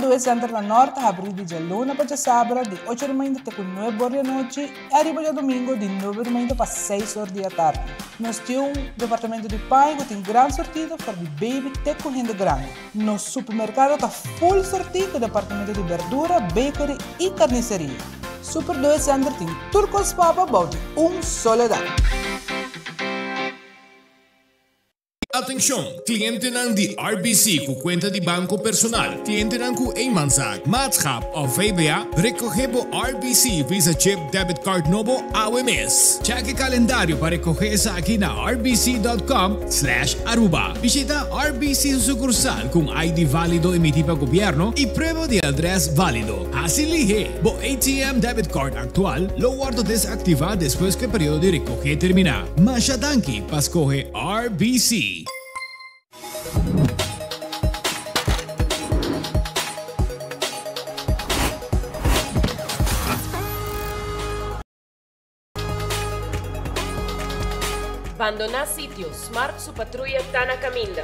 Super 2 Center na Noord ta habrí di djaluna pa djasabra di ocho or mainta te ku nuebe or di anochi i ariba djadumingu di nuebe or mainta pa seis or di atardi. Nos tin un departamento di paña ku tin gran sortido for di baby te ku hende grandi. Nos supermerkado ta full sortí ku departamento di berdura, bakery i karniseria. Super 2 Center tin tur kos papa bou di un solo dak. Atencion! Clientenan di RBC cu cuenta di banco personal, clientenan cu eenmanszaak, maatschap of VBA, recoge bo RBC Visa Chip Debit Card nobo awe mes. Check e calendario pa recoge esaki na rbc.com slash aruba. Bishita RBC su sucursal cu un ID valido emiti pa gobierno y prueba di adres valido. Haci lihe! Bo ATM Debit Card actual lo wordo desactiva despues cu e periodo di recoge termina. Masha danki pa scoge RBC. Bandoná sitio, Smart su patruya ta na kaminda.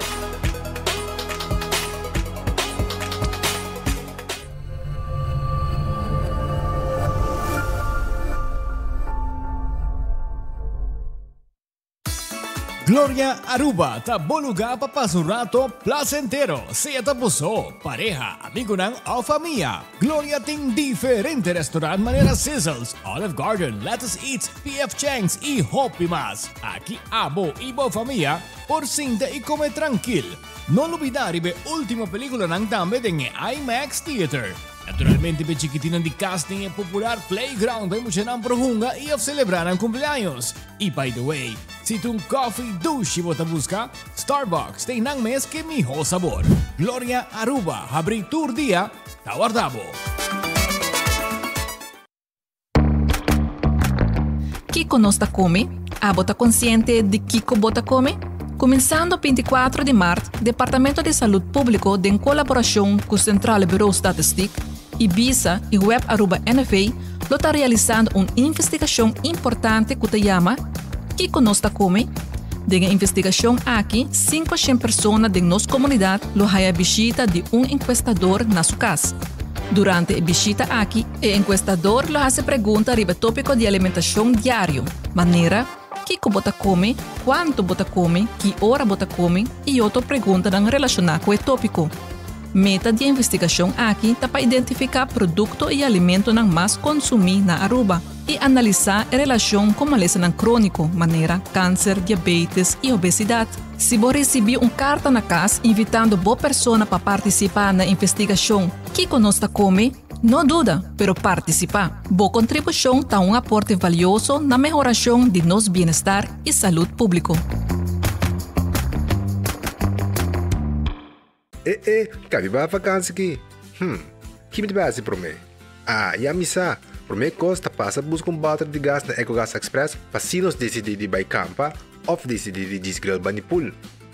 Gloria Aruba ta bo lugar pa pasa un rato placentero, sea ta bo so, pareha, amigonan of famia. Gloria tin diferente restaurant manera Sizzles, Olive Garden, Lettuce Eats, PF Chang's y hopi mas. Aki abo y bo famia por sinta y come trankil. No lubida riba e ultimo peliculanan tambe den e IMAX Theater. Naturalmente p'e chikitinnan di cas den e popular playground pa e muchanan por hunga y of celebra nan cumpleaños. Y by the way, si ta un coffee dushi bo ta busca, Starbucks ta einan mes ke miho sabor. Gloria Aruba habri tur dia, ta warda bo! Kiko nos ta kome? Abo ta konsiente di kiko bo ta kome? Kuminsando 24 di mart, Departamento di Salud Públiko den kolaborashon ku Centrale Bureau Statistiek, Ibisa i Web Aruba NV lo ta realisando un investigashon importante ku ta yama Kiko nos ta kome? Den e investigashon aki, 500 persona den nos komunidat lo haya bishita di un enkuestador na su kas. Durante e bishita aki, E enkuestador lo hasi pregunta riba e tópiko di alimentashon diario, manera, kiko bo ta kome, kuantu bo ta kome, ki ora bo ta kome i otro preguntanan relashoná ku e tópiko. Meta di e investigashon aki ta pa identifiká produkto i alimentonan mas konsumí na Aruba i analisá e relashon ku malesanan króniko, manera kanser, diabetes i obesidat. Si bo risibí un karta na kas invitando bo persona pa partisipá na e investigashon Kiko nos ta kome? No duda, pero partisipá! Bo kontribushon ta un aporte valioso na mehorashon di nos bienestar i salud públiko. E e, ka mi bai vakansi ki? Hm, ki mi ta bai hasi promé? Ah, ya mi sa! Promé kos ta pasa buska un bòter di gas na Ecogas Express pa si nos disidí di bai kampa òf disidí di djis grill bani pool.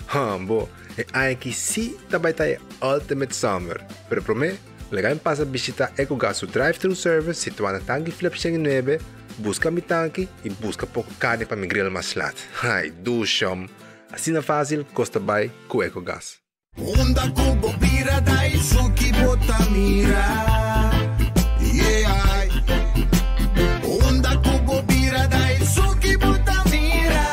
Hambo, e aña ki sí ta bai ta e ultimate summer! Pero promé, Laga mi pasa bishita Ecogas su drive-thru service situá na Tanki Flip 109, buska mi tanki i buska poko karni pa mi grill mas lat. Ai, dushom! Asina fásil kos ta bai ku Ecogas. Unda ku bo bira ta esun ki bo ta mira, yeah. Unda ku bo bira ta esun ki bo ta mira.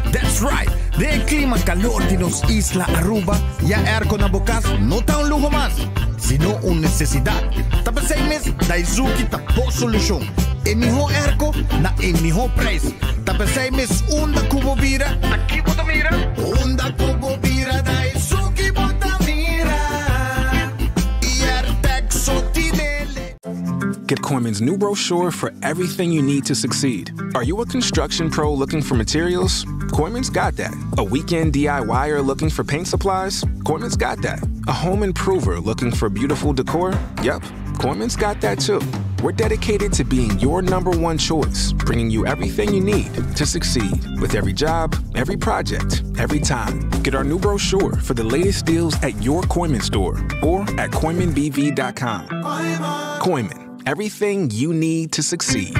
That's right! Den e klima kalor di nos isla Aruba, ya airco na bo kas no ta un luho mas, sino un nesesidat. Ta p'esei mes Daizuki ta bo solushon. E mihó airco na e mihó preis. Ta p'esei mes unda ku bo bira, ta ki bo ta mira? Unda ku bo bira, Daizuki bo ta mira. I airtec so tinele. Get Kooyman's new brochure for everything you need to succeed. Are you a construction pro looking for materials? Kooyman's got that. A weekend DIYer looking for paint supplies? Kooyman's got that. A home improver looking for beautiful decor? Yep, Kooyman's got that too. We're dedicated to being your number one choice, bringing you everything you need to succeed with every job, every project, every time. Get our new brochure for the latest deals at your Kooyman store or at KooymanBV.com. Kooyman, everything you need to succeed.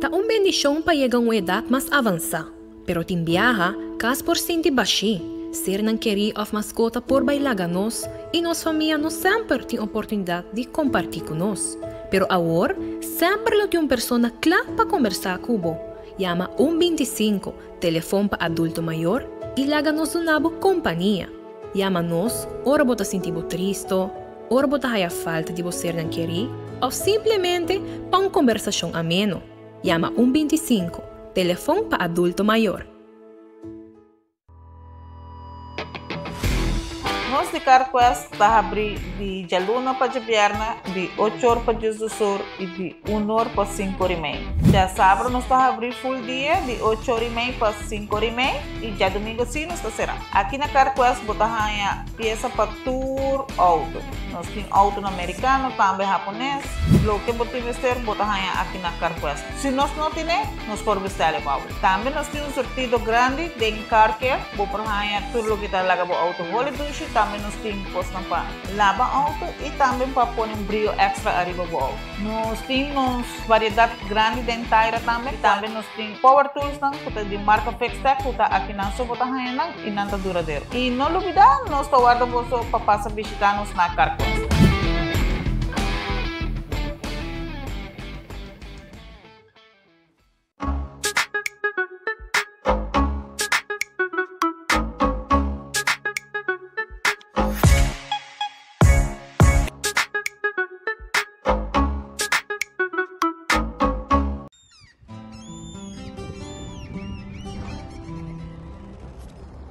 Ta un bendishon pa yega un edat mas avansá, pero tin biaha kas por sinti bashí. Sernan kerí òf maskota por bai laga nos i nos famia no semper tin oportunidat di kompartí ku nos. Pero awor, semper lo tin un persona kla pa kombersá ku bo. Yama un 25, telefon pa adulto mayor, i laga nos duna bo kompania. Yama nos ora bo ta sinti bo tristo, ora bo ta haya falta di bo sernan kerí òf simplemente pa un kombersashon ameno. Yama un 25, telefon pa adulto mayor. Nos di CarQuest ta habrí di djaluna pa djabièrnè di ocho or pa diesdos or i di un or pa sinku or i mei. Djasabra nos ta habrí full dia di ocho or i mei pa sinku or i mei i djadumingu sí nos ta será. Aki na CarQuest bo ta haña piesa pa tur outo. Nos tin outonan merikano, tambe hapones. Loke bo tin mester bo ta haña aki na CarQuest. Si nos no tine, nos por bestèl e pa bo. Tambe nos tin un surtido grandi den car care. Bo por haña tur loke ta laga bo outo holi dushi. Tambe nos tin kosnan pa laba outo i tambe pa pone un brio èkstra ariba bo outo. Nos tin nos variedat grandi den taira tambe. Tambe nos tin power toolsnan ku ta di marka Fixtech ku ta akinan so bo ta haña nan i nan ta duradero. I no lubidá, nos ta warda boso pa pasa bishitá nos na Carquest.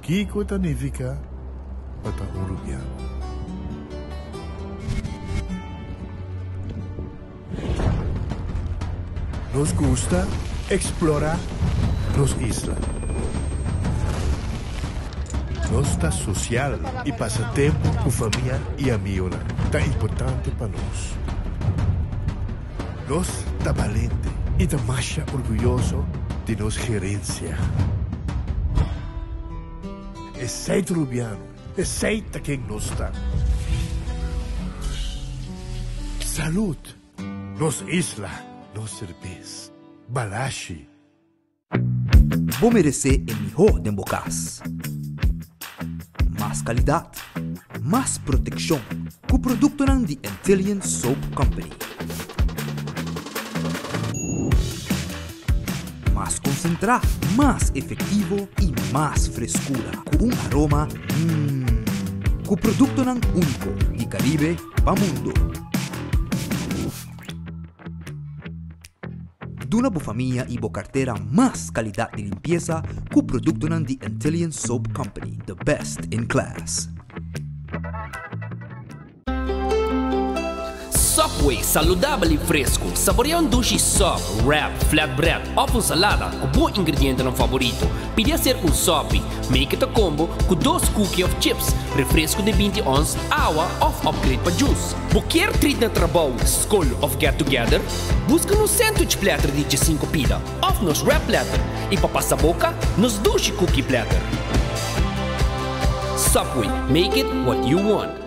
Kiko ta nifiká pa ta un rubiano? Nos gusta explora nos isla. Nos ta social y pasa tempo cu famia y amigonan ta importante pa nos. Nos ta balente y ta masha orguyoso di nos gerencia. Esey ta Rubiano. Esey ta ken nos ta. Salud! Nos isla, nos serbes. Balashi. Bo meresé e mihó den bo kas. Mas kalidat, mas protekshon ku produktonan di Antillian Soap Company. Mas konsentrá, mas efektivo i mas freskura ku un aroma mmm. Ku produktonan úniko di Karibe pa mundu. Duna bo famia i bo kartera mas kalidat di limpiesa ku produktonan di Antillian Soap Company, the best in class. Subway, saludabel y fresco. Saborea un dushi sub, wrap, flatbread of un salada cu bo ingredientenan favorito. Pidi hacer un sopi. Make it a combo cu dos cookie of chips, refresco di 20 ons, awa of upgrade pa juice. Bo kier treat na trabou, scol of get together? Busca nos sandwich platter di 15 pida of nos wrap platter y pa pasa boca, nos dushi cookie platter. Subway, make it what you want.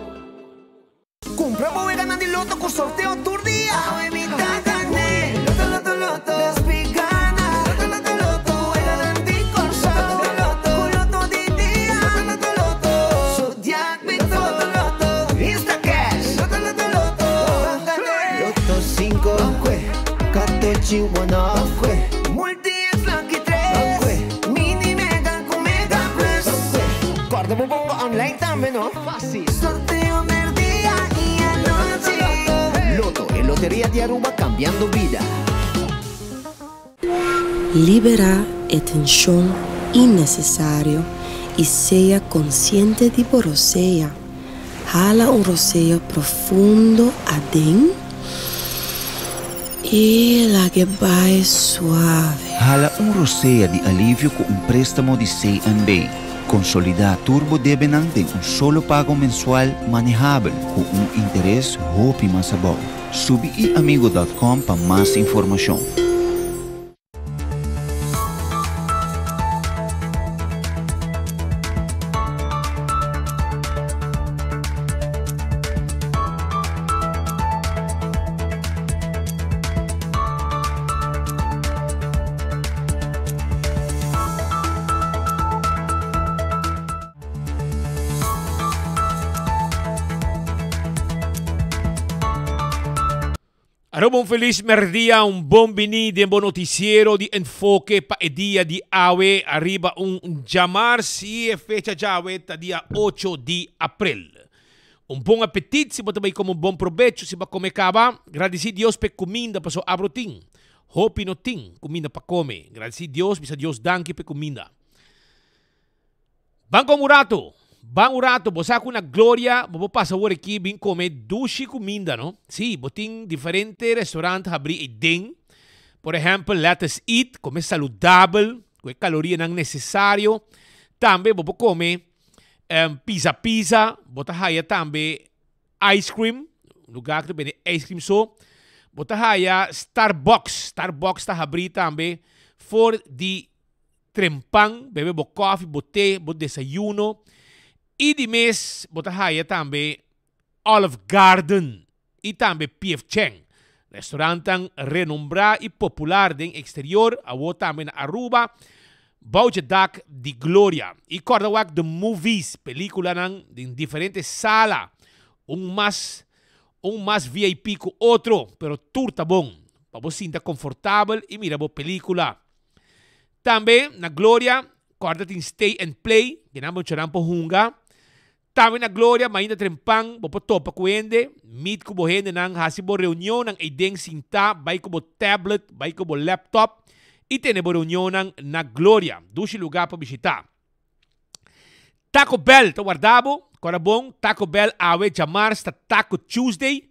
Cumpra bo weganan di loto cu sorteo tur dia. Awe mi ta gane. Loto, loto, loto. Despi gana. Loto, loto, loto. Weganan di Corsou. Loto, loto, Cu loto di dia. Loto, loto, loto. Zodiac mi to. Loto, loto. Instacash. Loto, loto, loto. Gane. Loto 5. Catochi one off. Multi X lucky 3. Mini mega cu mega plus. Corda bo bongo online tambe no. Facil. Sorteo merdia y anochi. Lotto, e loteria di Aruba cambiando bida. Liberá e tenshon innesesario i sea konsiente di bo rosea. Hala un rosea profundo aden i lag'e bai suave. Hala un rosea di alivio ku un préstamo di CNB. Konsolidá tur bo debenan den un solo pago mensual manehabel ku un interes hopi mas abou. Subi iamigo dòt kòm pa mas informashon. Aruba un felis merdia, un bon bini den bo noticiero di Enfoke pa e dia di awe ariba un djamars y e fecha djawe ta dia ocho di april. Un bon apetit si bo ta bay come un bon probecho si bo a come caba. Gradici Dios p'e cuminda paso abro tin. Hopi no tin cuminda pa come. Gradici Dios, bisa Dios danki p'e cuminda. Ban come un rato. Ban un rato. Bo sa cu na Gloria bo por pasa awor aki bin come dushi cuminda no. Si, bo tin diferente restaurant habri eyden. Por ehempel Let Us Eat, come saludabel, cu e calorianan necesario. Tambe bo por come Pizza Pizza, bo ta haya tambe ice cream, lugar cu ta bende ice cream so. Bo ta haya Starbucks, Starbucks ta habri tambe for di trempan, bebe bo koffie, bo te, bo desayuno. Y di mes bo ta haya tambe Olive Garden y tambe PF Chang. Restaurantnan renombra y popular den exterior, awo tambe na Aruba, bou dje dak di Gloria. Y corda wak The Movies, peliculanan den diferente sala, un mas un mas VIP cu otro, pero tur ta bon, pa bo sinta confortabel y mira bo pelicula. Tambe na Gloria, corda tin Stay and Play, kinan bo muchanan por hunga. Tambe na Gloria, mainta trempan, bo por topa ku hende, meet ku bo hendenan, hasi bo reunionnan eiden sintá, bai ku bo tablet, bai ku bo laptop i tene bo reunionnan na Gloria. Dushi lugá pa bishitá. Taco Bell ta warda bo, kòrda bon, Taco Bell awe djamars ta Taco Tuesday.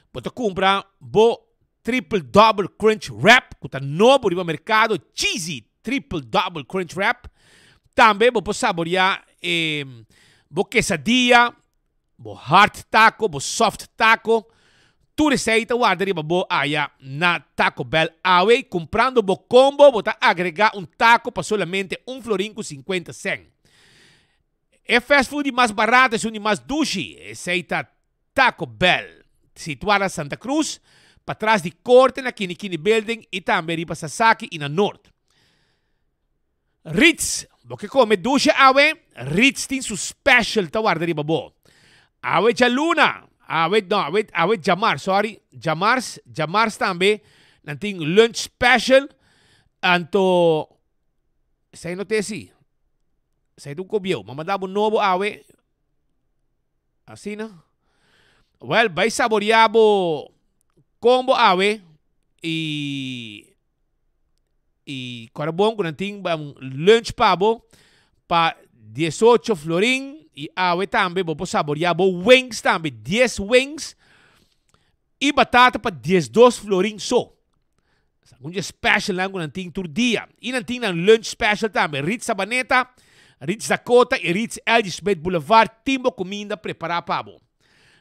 Bo ta kumpra bo Triple Double Crunch Wrap ku ta nobo riba merkado, cheesy Triple Double Crunch Wrap. Tambe bo por saboreá e bo quesadilla, bo hard taco, bo soft taco. Tur esei ta warda riba bo aya na Taco Bell awe. Kumprando bo combo bo ta agregá un taco pa solamente un florin ku sinkuenta sèn. E fast food di mas barato esun di mas dushi. Esei ta Taco Bell, situá na Santa Cruz, patras di Korte na Kini Kini Building i tambe riba Sasaki i na Noord. Ritz, bo ke kome dushe awe? Ritz tin su special ta warda riba bo. Awe djaluna, awe, no, awe, awe djamars, sorry, djamars, djamars tambe nan tin lunch special, anto, esei no ta esi, esei ta un kobieu, m'a manda bo nobo awe. Asina. Wel, bai saborea bo combo awe y y kora bon ku nan tin un lunch pa bo pa 18 florin y awe tambe bo por saborea bo wings tambe, 10 wings y batata pa 12 florin so. Algun di e specialnan ku nan tin tur dia. I nan tin nan lunch special tambe. Ritz Sabaneta, Ritz Dakota i Ritz LG Smith Boulevard tin bo kuminda prepará pa bo.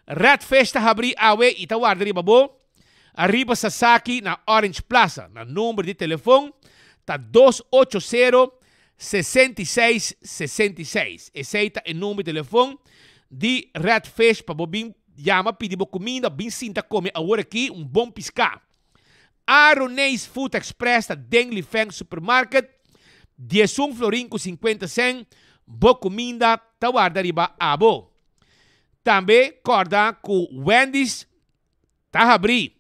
Red Fish ta habrí awe i ta warda riba bo ariba Sasaki na Orange Plaza. Nan number di telefon ta dos ocho sero, 66 66. Esei ta e number di telefon di Red Fish pa bo bin yama pidi bo kuminda bin sinta kome awor aki un bon piská. Aroneis Food Express ta den Lifeng Supermarket, 11 florin ku 50 sen, bo kuminda ta warda riba abo. Tambe kòrda ku Wendy's ta habrí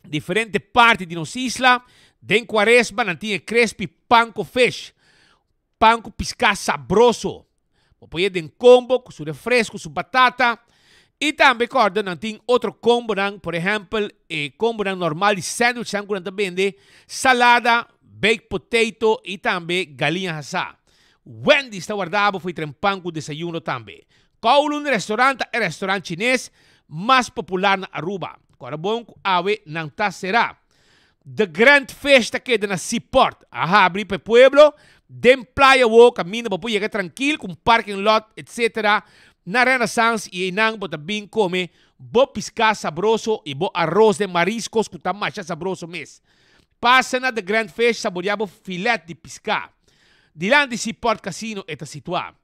diferente parti di nos isla, den kuaresma nan tin e crispy panko fish. Pan ku piská sabroso. Bo por yé den kombo ku su refresco, su batata. I tambe kòrda nan tin otro kombonan, por ehèmpel e kombonan normal di sandwichnan ku nan ta bende, salada, baked potato i tambe galiña hasá. Wendy's ta warda bo for di tren pan ku desayuno tambe. Kowloon Restaurant ta e restaurant chines mas popular na Aruba. Kòrda bon ku awe nan ta será. The Grand Fish ta keda na Seaport. A habri pa e pueblo den Playa Wo kaminda bo por yega trankil ku un parking lot etc. Na Renaissance i einan bo ta bin kome bo piská sabroso i bo aros den mariskos ku ta masha sabroso mes. Pasa na The Grand Fish saboreá bo filet di piská. Dilanti Seaport Casino e ta situá.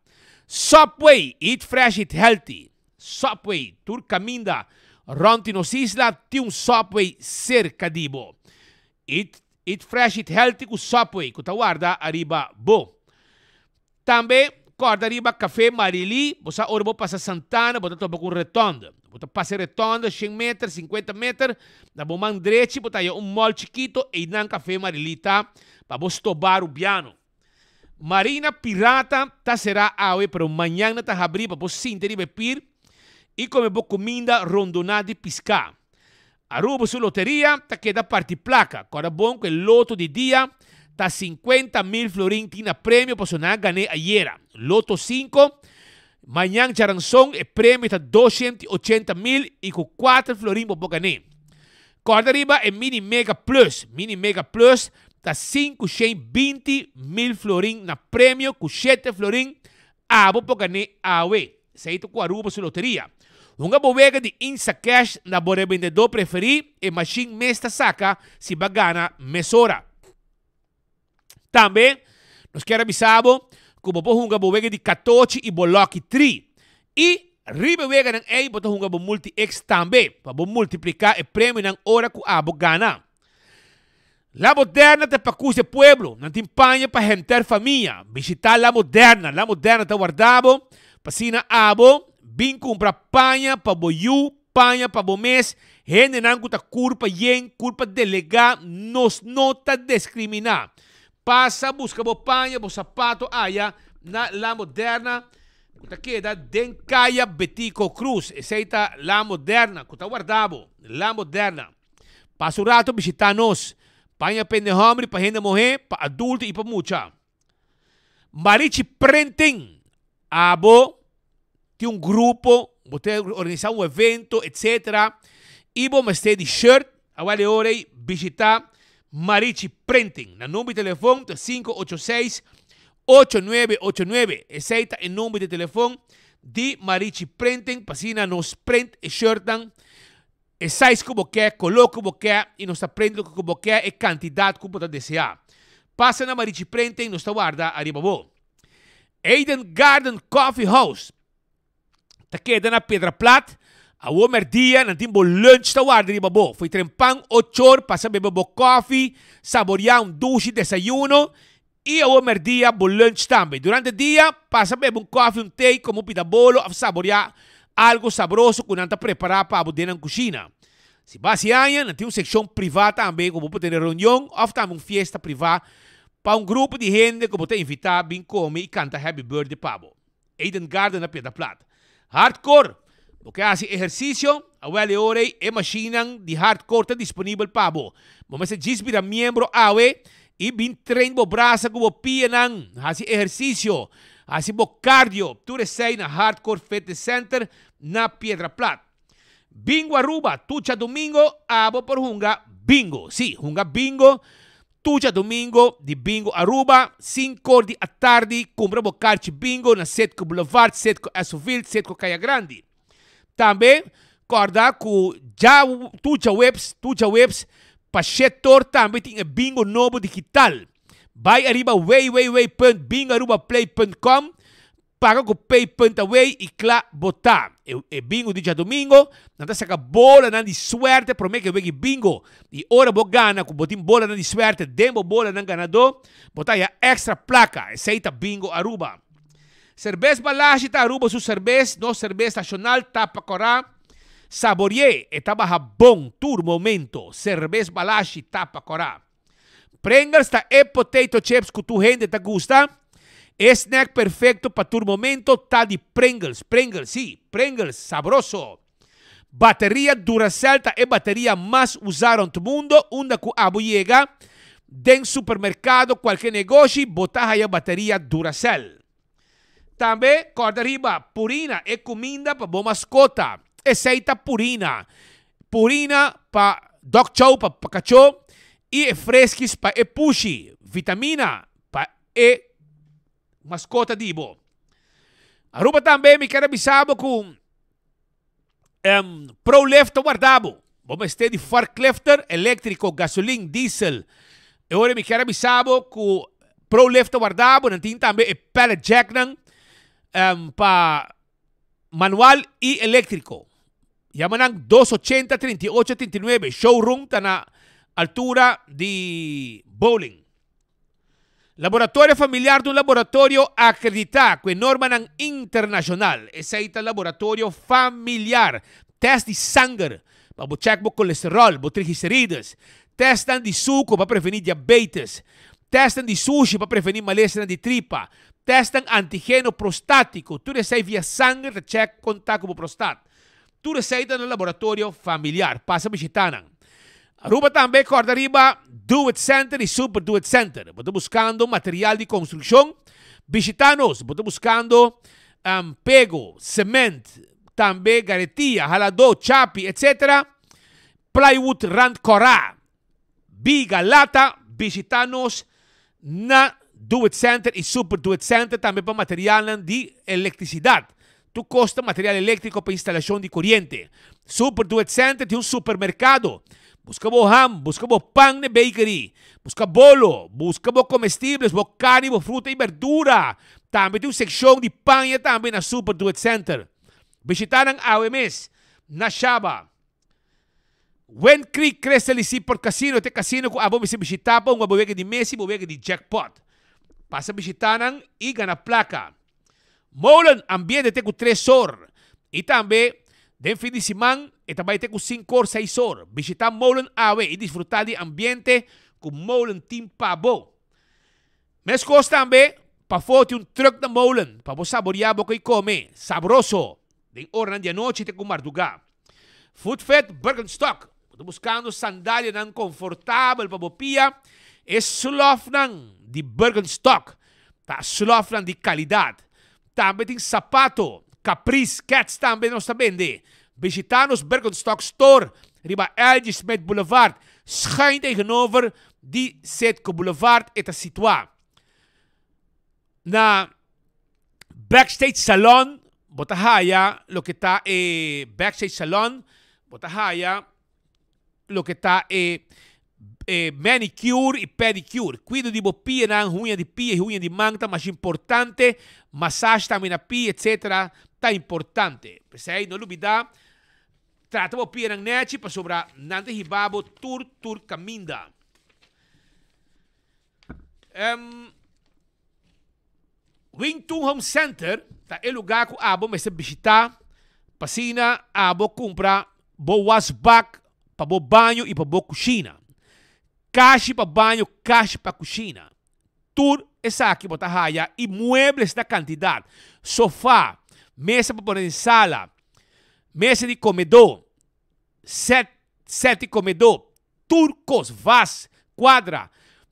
Subway, eat fresh eat healthy. Subway, tur kaminda rònt di nos isla tin un Subway serka di bo. Eat eat fresh eat healthy ku Subway ku ta warda ariba bo. Tambe. Kòrda riba Café Marily, bo sa ora bo pasa Santana bo ta topa ku un retònde. Bo ta pasa e retònde shen meter, sinkuenta meter, na bo man drechi bo ta haya un mòl chikito, einan Café Marily ta pa bo stobá Rubiano. Marina Pirata ta será awe pero mañan nan ta habrí pa bo sinta riba e pir i kome bo kuminda rondoná di piská. Aruba su loteria ta keda parti plaka. Kòrda bon ku e loto di dia ta 50,000 florin tin na premio paso nan a gan'é ayera. Loto 5, mañan djaranson e premio ta 280,000 i ku 4 florin bo por gan'é. Kòrda riba e Mini Mega Plus. Mini Mega Plus ta 520,000 florin na premio ku 7 florin abo por gan'é awe. Esei ta ku Aruba su loteria. Hunga bo wega di Instacash na bo rebendedó preferí, e mashin mes ta saka si bo a gana mesora. Tambe nos kier a bisa bo ku bo por hunga bo wega di katochi i bo lucky tree. I riba e weganan ei bo ta hunga bo multi-x tambe pa bo multipliká e premionan ora ku abo gana. La Moderna ta pa kus e pueblo, nan tin paña pa henter famia. Bishita La Moderna, La Moderna ta warda bo, pa asina abo bin kumpra paña pa bo yu, paña pa bo mes, hendenan ku ta kurpa yen, kurpa delegá, nos no ta deskriminá. Pasa buska bo paña, bo sapato aya na La Moderna ku ta keda den Kaya Betico Cruz. Esei ta La Moderna ku ta warda bo, La Moderna. Pasa un rato bishita nos. Paña pende hombre pa hende muhé, pa adulto y pa mucha. Marichi Printing, Abo tin un grupo, bo ta organisa un evento etc. Y bo mester di shirt, awel e ora ey bishita Marichi Printing. Nan number di telefon ta 586 8989. Esey ta e number di telefon di Marichi Printing pa asina nos print e shirtnan. E size ku bo ke, koló ku bo ke i nos ta prende loke ku bo ke e kantidat ku bo ta deseá. Pasa na Marichi Printing, nos ta warda ariba bo. Eden Garden Coffee House ta keda na Piedra Plat. Awor mèrdia nan tin bo lunch ta warda riba bo. Fo'i trempan ochor pasa bebe bo kòfi, saboriá un dushi desayuno i awor mèrdia bo lunch tambe. Durante dia pasa bebe un kòfi, un tei, kome un pita bolo òf saboriá algu sabroso ku nan ta prepará pa bo den nan kushina. Si bo hasi aña, nan tin un sekshon privá tambe ku bo por tene reunion òf tambe un fiesta privá pa un grupo di hende ku bo ta invitá bin kome i kanta happy birthday pa bo. Eden Garden na Piedra Plat. Hardcore! Bo ke hasi ehersisio? Awel e ora ei e mashinnan di hardcore ta disponibel pa bo. Bo mester djis bira miembro awe i bin train bo brasa ku bo pianan, hasi ehersisio, hasi bo cardio, tur esei na Hardcore Fitness Center na Piedra Plat. Bingo Aruba, tur djadumingo abo por hunga bingo. Sí, hunga bingo tur djadumingo di Bingo Aruba, sinkor di atardi, kumpra bo karchi bingo na Setco Boulevard, Setco Esoville, Setco Kaya Grandi. Tambe kòrda ku dja tur djaweps, tur djaweps pa shetor tambe tin e bingo nobo digital. Bai ariba www.bingoarubaplay.com Paga ku pay punt away i kla bo ta. E bingo di djadumingo, nan ta saka bolanan di suerte prome ke weki bingo. I ora bo gana ku bo tin bolanan di suerte den bo bolanan ganadó, bo ta haya extra plaka. Esei ta Bingo Aruba. Serbes Balashi ta Aruba su serbes, nos serbes nashonal ta pa kòrá. Sabori'é, e ta baha bon tur momento. Serbes Balashi ta pa kòrá. Pringles ta e potato chips ku tur hende ta gusta. E snack perfecto pa tur momento ta di Pringles. Pringles, sí, Pringles, sabroso! Bateria Duracell ta e bateria mas usá rond mundo. Unda ku abo yega, den supermerkado, kualke negoshi, bo ta haya bateria Duracell. Tambe kòrda riba Purina, e kuminda pa bo maskota. Esei ta Purina. Purina pa dog chow pa kachó i e freskis pa e pushi. Vitamina pa e maskota di bo. Aruba tambe mi ker a bisa bo ku Prolift ta warda bo. Bo mester di forklifter, eléktriko, gasolin, diesel. E ora mi kier a bisa bo ku Prolift ta warda bo. Nan tin tambe e pallet jacknan pa manual i eléktriko. Yama nan 280 38 39. Showroom ta na altura di bowling. Laboratorio Familiar ta un laboratorio akreditá ku e normanan internashonal. Esei ta Laboratorio Familiar. Tèst di sanger pa bo chèk bo kolesteròl, bo trigliserides. Tèstnan di suku pa prevení diabetes. Tèstnan di sushi pa prevení malesanan di tripa. Tèstnan antigeno prostátiko. Tur esei via sanger ta chèk kon ta ku bo prostat. Tur esei ta na Laboratorio Familiar. Pasa bishitá nan. Aruba tambe kòrda riba Do It Center i Super Do It Center. Bo ta buskando material di konstrukshon? Bishitá nos. Bo ta buskando pego, sement, tambe garetia, haladó, chapi, etc. Plywood rand kòrá, biga, lata, bishitá nos na Do It Center i Super Do It Center tambe pa materialnan di elektrisidat. Tur kos ta material eléktriko pa instalashon di koriente. Super Do It Center tin un supermerkado. Buska bo ham, buska bo pan n'e bakery, buska bolo, buska bo komestibles, bo karni, bo fruta i berdura. Tambe tin un sekshon di paña tambe na Super Do It Center. Bishitá nan awe mes na Shaba. Wind Creek Crystal i Seaport Casino ta e casino ku abo mester bishitá pa hunga bo wega di mesa i bo wega di jackpot. Pasa bishitá nan i gana plaka. Molen ambiente te ku tres or i tambe den fin di siman e ta bai te ku sinku or seis or. Bishitá Molen awe i disfrutá di ambiente ku Molen tin pa bo. Meskos tambe pafó tin un trùk na Molen pa bo saboriá bo koi kome sabroso den oranan di anochi te ku mardugá. Footfit Birkenstock, Bo ta buskando sandalianan konfortabel pa bo pia? E slòfnan di Birkenstock ta slòfnan di kalidat. Tambe tin sapato, Caprice, Keds tambe nos ta bende. Bishita nos Birkenstock store riba LG Smith Boulevard, schuin tegenover di Citgo Boulevard e ta situá. Na Backstage Salon bo ta haya loke ta e Backstage Salon, bo ta haya loke ta e e manicure y pedicure. Cuido di bo pianan, huña di pia y huña di man ta masha importante. Massage tambe na pia etcetera ta importante. P'esei no lubida trata bo pianan nechi pasobra nan ta hiba bo tur tur caminda. Wing Tun Home Center ta e lugá ku abo mester bishitá pa asina abo kumpra bo wasbak pa bo baño i pa bo kushina. Kashi pa baño, kashi pa kushina. Tur esaki bo ta haya i muebles na kantidat, sofá, mesa pa pone den sala, mesa di komedó, sèt sèt di komedó, Tur kos, vas, kuadra,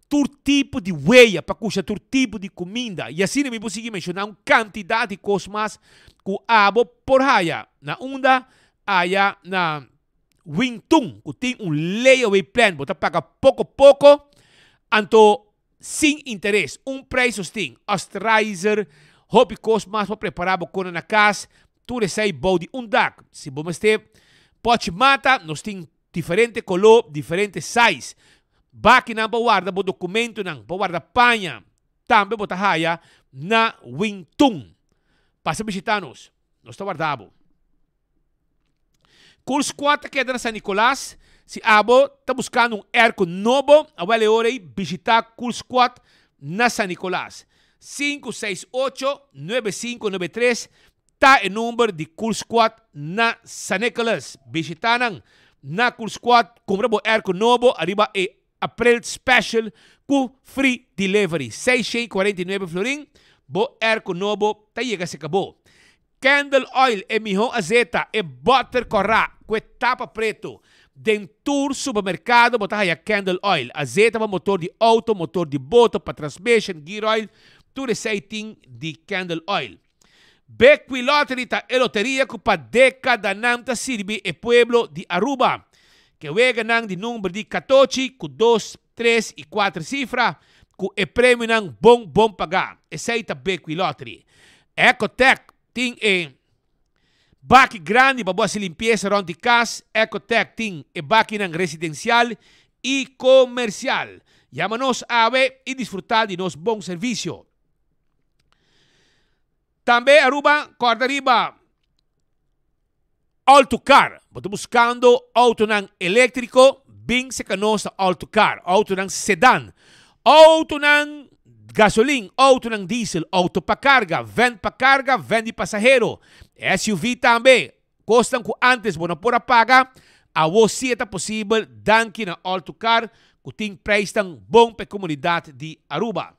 tur tipo di weya pa kusha tur tipo di kuminda. I asina mi por sigui menshoná un kantidat di kos mas ku abo por haya na unda aya na Wing Tun ku tin un layaway plan. Bo ta paga poko poko anto sin interes. Un prijs sostin, ostrizer, hopi kos mas pa prepará bo kona na kas. Tur esei bou di un dak. Si bo mester pochi mata, nos tin Diferente koló, diferente size. Bakinan pa warda bo dokumentonan, pa warda paña, tambe bo ta haya na Wing Tun. Pasa bishita nos. Nos ta warda bo. Cool Squad ta keda na San Nicolas. Si abo ta buskando un airco nobo, awel e ora ei bishita Cool Squad na San Nicolas. 568 9593 Ta e number di Cool Squad na San Nicolas. Bishita nan na Cool Squad, cumpra bo airco nobo ariba e April Special cu free delivery. 649 florin, bo airco nobo ta yega seca bo. Candle Oil, e miho azeta, e boter cora cu e tapa preto. Den tur supermercado bo ta haya Candle Oil. Azeta pa motor di auto, motor di boto, pa transmission, gear oil, tur esey tin di Candle Oil. Bequi Lottery ta e loteria cu pa decadanan ta sirbi e pueblo di Aruba. Ke weganan di number di catochi cu dos, tres y cuater cifra cu e premionan bon bon paga. Esey ta Bequi Lottery. Ecotec tin e baki grandi pa bo haci limpieza rond di cas. Ecotec tin e bakinan residencial y comercial. Yama nos awe y disfruta di nos bon servicio. Tambe Aruba corda riba Autocar. Bo ta buscando autonan electrico? Bin seca nos na Autocar. Autonan sedan. Autonan Gasolin, autonan diesel, auto pa carga, van pa carga, van di pasahero, SUV tambe. Cosnan cu antes bo no por a paga, awo si e ta posibel danki na All to Car cu tin prijsnan bon pa e comunidad di Aruba.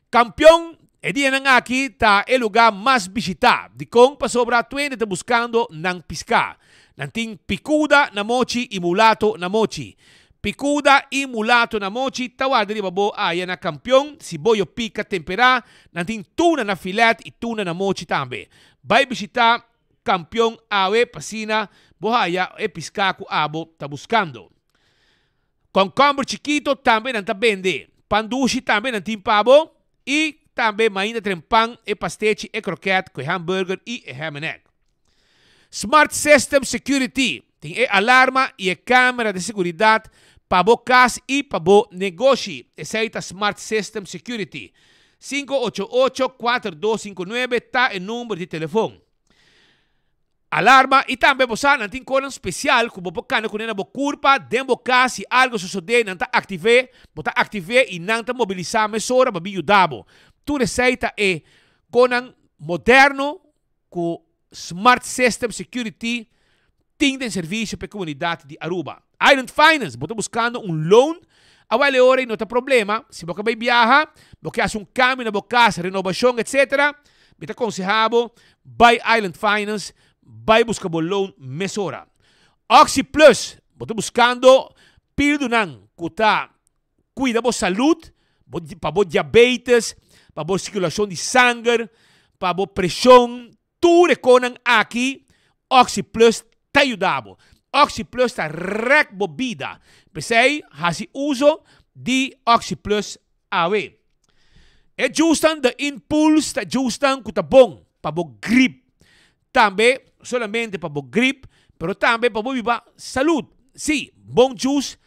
Campeon, e dianan aki ta e lugar mas bishita. Dicon? Pasobra tuende ta buscando nan pisca. Nan tin picuda na mochi y mulato na mochi. Picuda y mulato na mochi ta warda riba bo aya na Campeon. Si bo yo pica tempera, nan tin tuna na filet y tuna na mochi tambe. Bay bishita Campeon awe p'asina bo haya e pisca cu abo ta buscando. Concomber chikito tambe nan ta bende. Pan dushi tambe nan tin pa bo y tambe mainda tren pan, e pastechi, e kroket cu e hamburger y e ham and egg. Smart System Security tin e alarma y e camera di seguridad pa bo cas y pa bo negoshi. Esey ta Smart System Security. 588 4259 ta e number di telefon. Alarma y tambe bo sa nan tin conan special cu bo por cana cune na bo curpa den bo cas si algo sosode nan ta active bo ta active y nan ta mobilisa mesora pa bin yuda bo. Tur esey ta e conan moderno cu Smart System Security tin den servicio pa e comunidad di Aruba. Island Finance, bo ta buscando un loan? Awel e ora y no ta problema, si bo ka bay biaha, bo ke haci un cambio na bo cas, renovacion etc. Mi ta conseha bo bay Island Finance, bay busca bo loan mesora. Oxi Plus, bo ta buscando pildunan cu ta cuida bo salud, bo pa bo diabetes, pa bo circulacion di sanger, pa bo presion, Tur e konan aki Oxi Plus ta yuda bo. Oxi Plus ta rèk bo bida. P'esei hasi uso di Oxi Plus awe. E djusnan The Impulse ta djusnan ku ta bon pa bo grip. Tambe solamente pa bo grip, pero tambe pa bo biba salud. Sí, bon djus,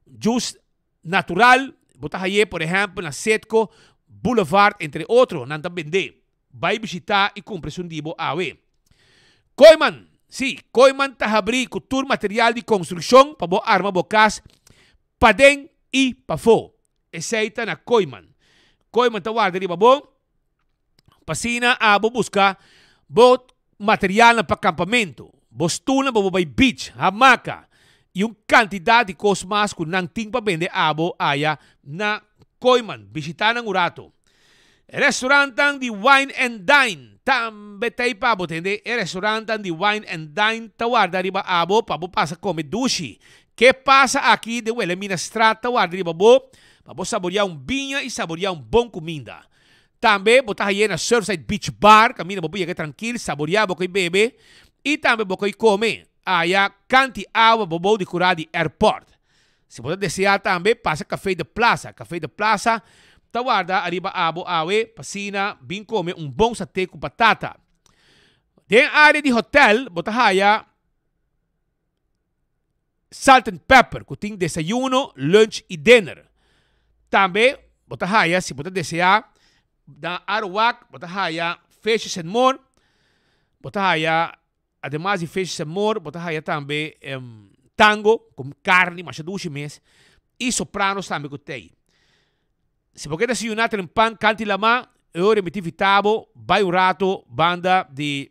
djus natural, bo ta haye por ehèmpel na Citgo, Boulevard entre otro, nan ta bende. Bai bishitá i kumpra esun di bo awe. Kooiman, Sí, Kooiman ta habrí ku tur material di konstrukshon pa bo arma bo kas paden i pafó. Esei ta na Kooiman. Kooiman ta warda riba bo pa asina abo buska bo materialnan pa kampamentu, bo stulnan pa bo bai beach, hamaka i un kantidat di kos mas ku nan tin pa bende abo aya na Kooiman. Bishitá nan un ratu. Restaurantnan di Wine and Dine tambe ta ei pa bo tende. E restaurantnan di Wine and Dine ta warda riba abo pa bo pasa come dushi. Ke pasa aki den Wilhelminastraat ta warda riba bo pa bo saboria un biña y saboria un bon cuminda. Tambe bo ta haye na Surfside Beach Bar caminda bo por yega trankil, saboria bo koe bebe y tambe bo koe come. Aya kanti awa bo bou di cura di airport. Si bo ta deseá tambe, pasa Café de Plaza. Café de Plaza ta warda ariba abo awe pa asina bin come un bon saté cu batata. Den área di hotel bo ta haya Salt and Pepper cu tin desayuno, lunch y dinner. Tambe bo ta haya, si bo ta deseá, na Aruwak bo ta haya Fishes and More, bo ta haya Ademas di Fish and More, bo ta haya tambe tango ku karni masha dushi mes i sopranos tambe ku tei. Si bo ke desayuná tren pan kanti lamá, e ora mi ta invitá bo bai un rato banda di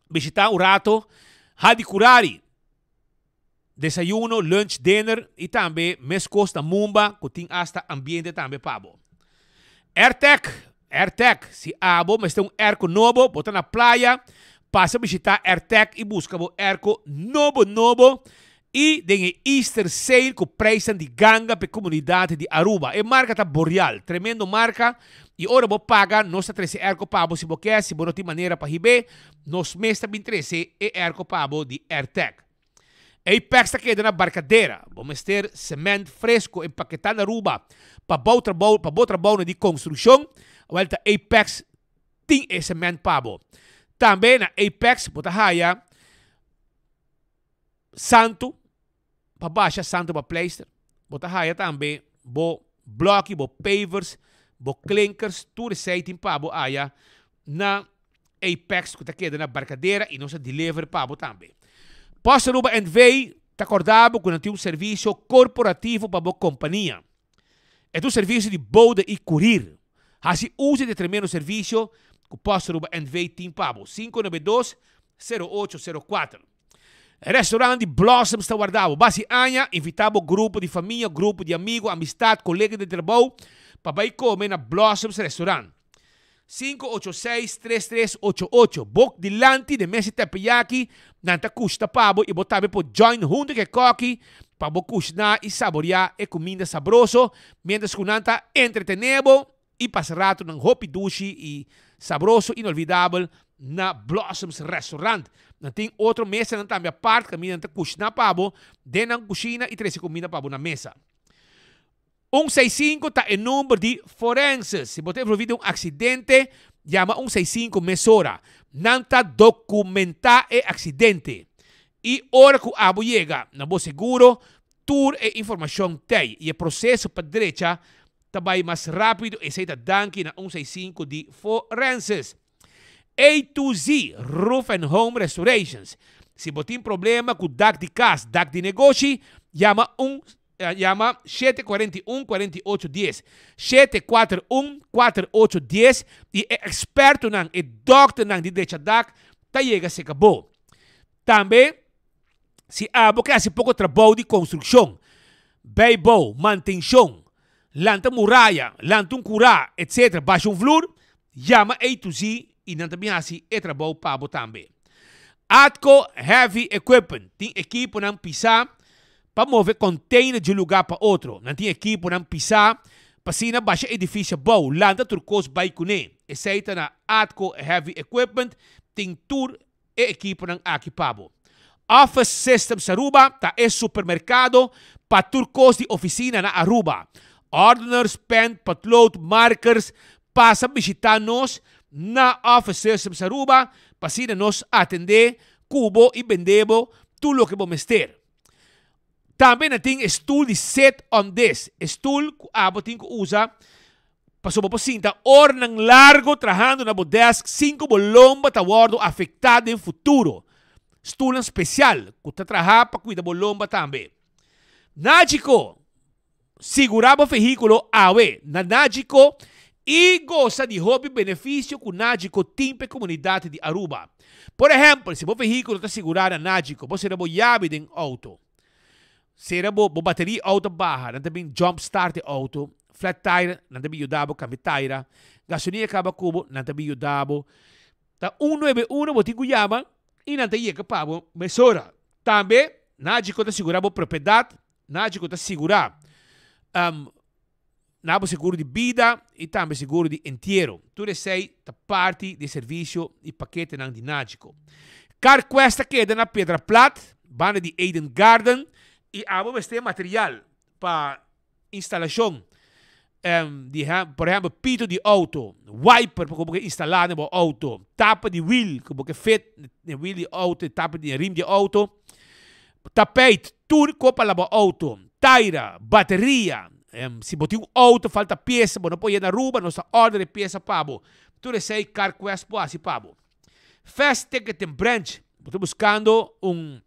bishitá un rato Hadi Kurari. Desayuno, lunch, dinner i tambe meskos na Mumba ku tin asta ambiente tambe pa bo. Airtec, Airtec, si abo mester un airco nobo, bo ta na playa, pasa bishita Airtec i buska bo airco nobo nobo i den e Easter sale ku prijsnan di ganga pa e komunidat di Aruba. E marka ta Boreal, tremendo marka i ora bo paga nos ta trese airco pa bo si bo ke, si bo no tin manera pa hib'é, Nos mes ta bin trese e airco pa bo di Airtec. Apex ta keda na Barcadera. Bo mester cement fresco empaketá na Aruba pa bou trabou pa bo trabounan di construccion? Awel ta Apex tin e cement pa bo. Tambe na Apex bo ta haya santo pa basha santo pa pleister. Bo ta haya tambe bo bloki, bo pavers, bo klinkers, tur esei tin pa bo aya na Apex ku ta keda na Barcadera i nos a deliver pa bo tambe. Post Aruba NV ta korda bo ku nan tin un servisio korporativo pa bo kompania. E ta un servisio di bode i kurir. Hasi uso di e tremendo servisio ku Post Aruba NV tin pa bo. 592 0804. Restaurant di Blossoms ta warda bo. Basi aña, invita bo grupo di famia, grupo di amigo, amistad, colega di trabou pa bay come na Blossoms Restaurant. 586 3388. Bok dilanti den mesa teppanyaki, nan ta kushta pa bo y bo tambe por join hunto cu e koki pa bo kushna y saborea e cuminda sabroso mientras cu nan ta entretene bo y pasa ratonan hopi dushi y sabroso inolvidabel na Blossoms Restaurant. Nan tin otro mesanan tambe apart caminda nan ta cushna pa bo den nan cushina y trece cuminda pa bo na mesa. Un seis sinku ta e number di forenses. Si bo ta envolvi den un accidente, yama un seis sinku mesora. Nan ta documenta e accidente. Y ora cu abo yega na bo seguro, tur e informacion t'ey y e proceso pa drecha ta bay mas rapido, esey ta danki na un seis sinku di forenses. A to Z Roof and Home Restorations. Si bo tin problema cu dak di cas, dak di negoshi, yama un yama 741 48 10. 741 48 10 y e expertonan, e dokternan di drecha dak ta yega seca bo. Tambe si abo ke hasi poko trabou di konstrukshon, bijbou, mantenshon, lanta muraya, lanta un kurá, etc. Basha un vloer, yama A to Z i nan ta bin hasi e trabou pa bo tambe. Atco Heavy Equipment tin ekiponan pisá pa move container di un lugá pa otro. Nan tin ekiponan pisá pa asina basha edifisio abou, lanta tur kos bai kuné. Esei ta na Atco Heavy Equipment tin tur e ekiponan aki pa bo. Office Systems Aruba ta e supermerkado pa tur kos di ofisina na Aruba. Ordeners, pen, potlood, markers, pasa bishita nos na Office Systems Aruba pa asina nos atende ku bo i bende bo tur loke bo mester. Tambe nan tin e stoel di sit on this, e stoel ku abo tin ku usa pasobra bo por sinta oranan largo trahando na bo desk sin ku bo lomba ta wòrdu afektá den futuro. Stulnan spesial ku ta traha pa kuida bo lomba tambe. Nagico, Sigurá bo vehíkulo awe na Nagico i gosa di hopi benefisio ku Nagico tin pa e komunidat di Aruba. Por ehèmpel, si bo vehíkulo ta sigurá na Nagico, bo sera bo yabi den outo. Sera bo bo bateria auto baha, nan ta bin jump start e auto, flat tire, nan ta bin yuda bo cambia taira, gasolina caba cu bo, nan ta bin yuda bo. Ta un nuebe uno bo tin cu yama y nan ta yega pa bo mesora. Tambe, Nagico ta sigura bo propiedad, Nagico ta sigura na bo seguro di bida y tambe seguro di entiero. Tur esey ta parti di e servicio y paketenan di Nagico. CarQuest ta keda na Piedra Plat, banda di Eden Garden y abo mester material pa instalacion di por ehempel pito di auto, wiper pa cu bo ke instala na bo auto, tapa di wiel cu bo ke fit na wiel di auto, tapa di rim di auto, tapijt, tur cu pa laba auto, taira, bateria, si bo tin un auto falta pieza bo no por yega na Aruba nos ta order e pieza pa bo, tur esey CarQuest por haci pa bo. Fast Ticket and Branch, bo ta buscando un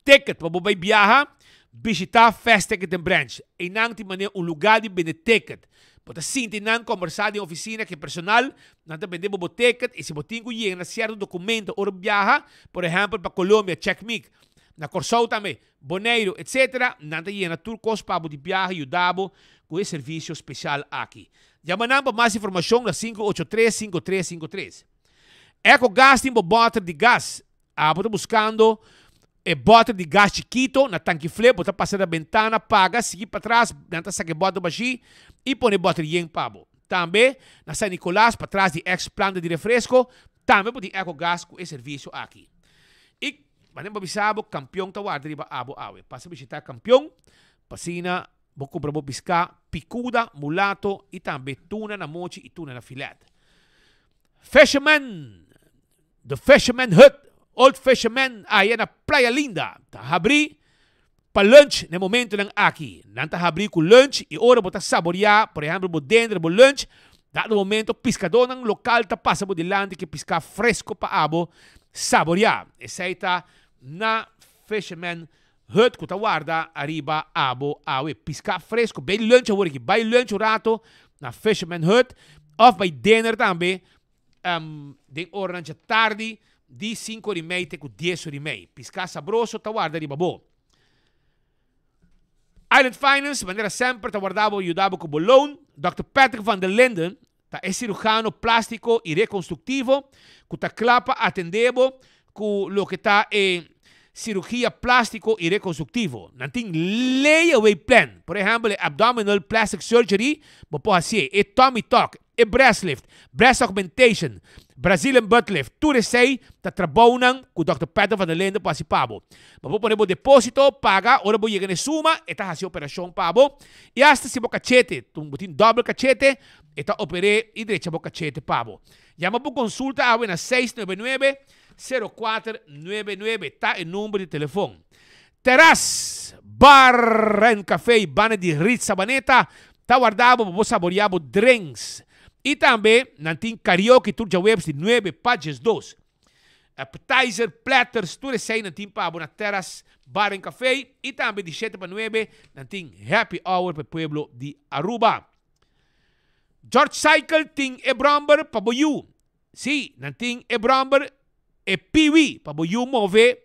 ticket pa bo bay biaha, bishita Fast Ticket and Branch. Eynan tin manera un lugar di bende ticket. Bo ta sinti nan combersa den oficina cu e personal, nan ta bende bo bo ticket y si bo tin cu yena cierto documento ora bo biaha, por ehempel pa Colombia, Checkmik, na Corsou tambe, Boneiru, etc. Nan ta yena tur cos pa bo di biaha yuda bo cu e servicio special aki. Yama nan pa mas informacion na 583 5353. Ecogas tin bo boter di gas. Abo ta buscando e boter di gas chikito na tanki flip, bo ta pasa na bentana, paga, sigui patras, nan ta saca e boter bashi y pone e boter yen pa bo. Tambe na San Nicolas, patras di ex planta di refresco, tambe bo tin Ecogas cu e servicio aki. Y mane bo bisa bo, Campeon ta warda riba abo awe. Pasa bishita Campeon, pa asina bo cumpra bo pisca picuda, mulato y tambe tuna na mochi y tuna na filet. Fisherman! The Fisherman Hut, Old Fisherman aya na Playa Linda ta habrí pa lunch na e momentonan aki. Nan ta habrí ku lunch i ora bo ta saboriá, por ehèmpel bo denter bo lunch, dado momento piskadónan lokal ta pasa bo dilanti ku e piská fresko pa abo saboriá. Esei ta na Fisherman. Hut ku ta warda ariba abo awe. Piská fresco. Bay lunch awor aki. Bay lunch un rato na Fisherman Hut. Of bay dinner tambe um, den oranan dje tardi di sinku ora i mei te ku dies ora i mei. Piská sabroso ta warda riba bo. Island Finance, manera semper, ta warda bo yuda bo ku bo loan. Dòkter Patrick van der Linden ta e cirujano plástico y reconstructivo cu ta cla pa atende bo cu loke ta e cirugia plástico y reconstructivo. Nan tin layaway plan, por ehempel e abdominal plastic surgery bo por hacié, e tummy tuck, e breast lift, breast augmentation, Brazilian butt lift, tur esey ta trabounan cu Dòkter Patrick van der Linden por haci pa bo. Bo por pone bo deposito, paga, ora bo yega na e suma, e ta haci operacion pa bo. Y hasta si bo cachete, bo tin dobbel cachete, e ta oper'é y drecha bo cachete pa bo. Yama bo consulta awe na seis nuebe nuebe, sero kuater nuebe nuebe ta e number di telefon. Terras Bar and Café banda di Rit Sabaneta ta warda bo pa bo saborea bo drinks. Y tambe nan tin karaoke tur djaweps di nuebe pa diesdos. Appetizer, platters, tur esei nan tin pa bo na Terras Bar and Café y tambe di shete pa nuebe nan tin happy hour pa e pueblo di Aruba. George Cycle tin e bromber pa bo yu. Sí, nan tin e bromber, e piwi, pa bo yu move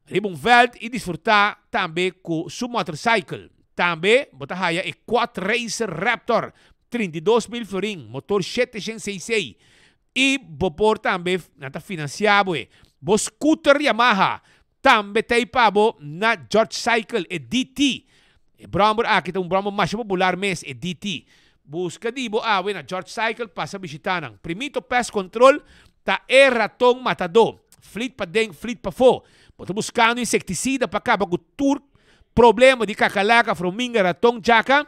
riba un veld y disfruta tambe cu su motorcycle. Tambe bo ta haya e Quad Racer Raptor, 32 mil florin, motor 700 cc. Y bo por tambe, nan ta financia bo e. Bo scooter Yamaha, tambe t'ey pa bo na George Cycle, e DT. E bromber aki ta un bromber mas popular mes, e DT. Busca di bo awe na George Cycle, pasa bishita nan. Primito Pest Control ta e raton matador. Flit paden, flit pafo. Bo ta buscando insecticida pa caba cu tur problema di kakalaka, fruminga, raton, djaka.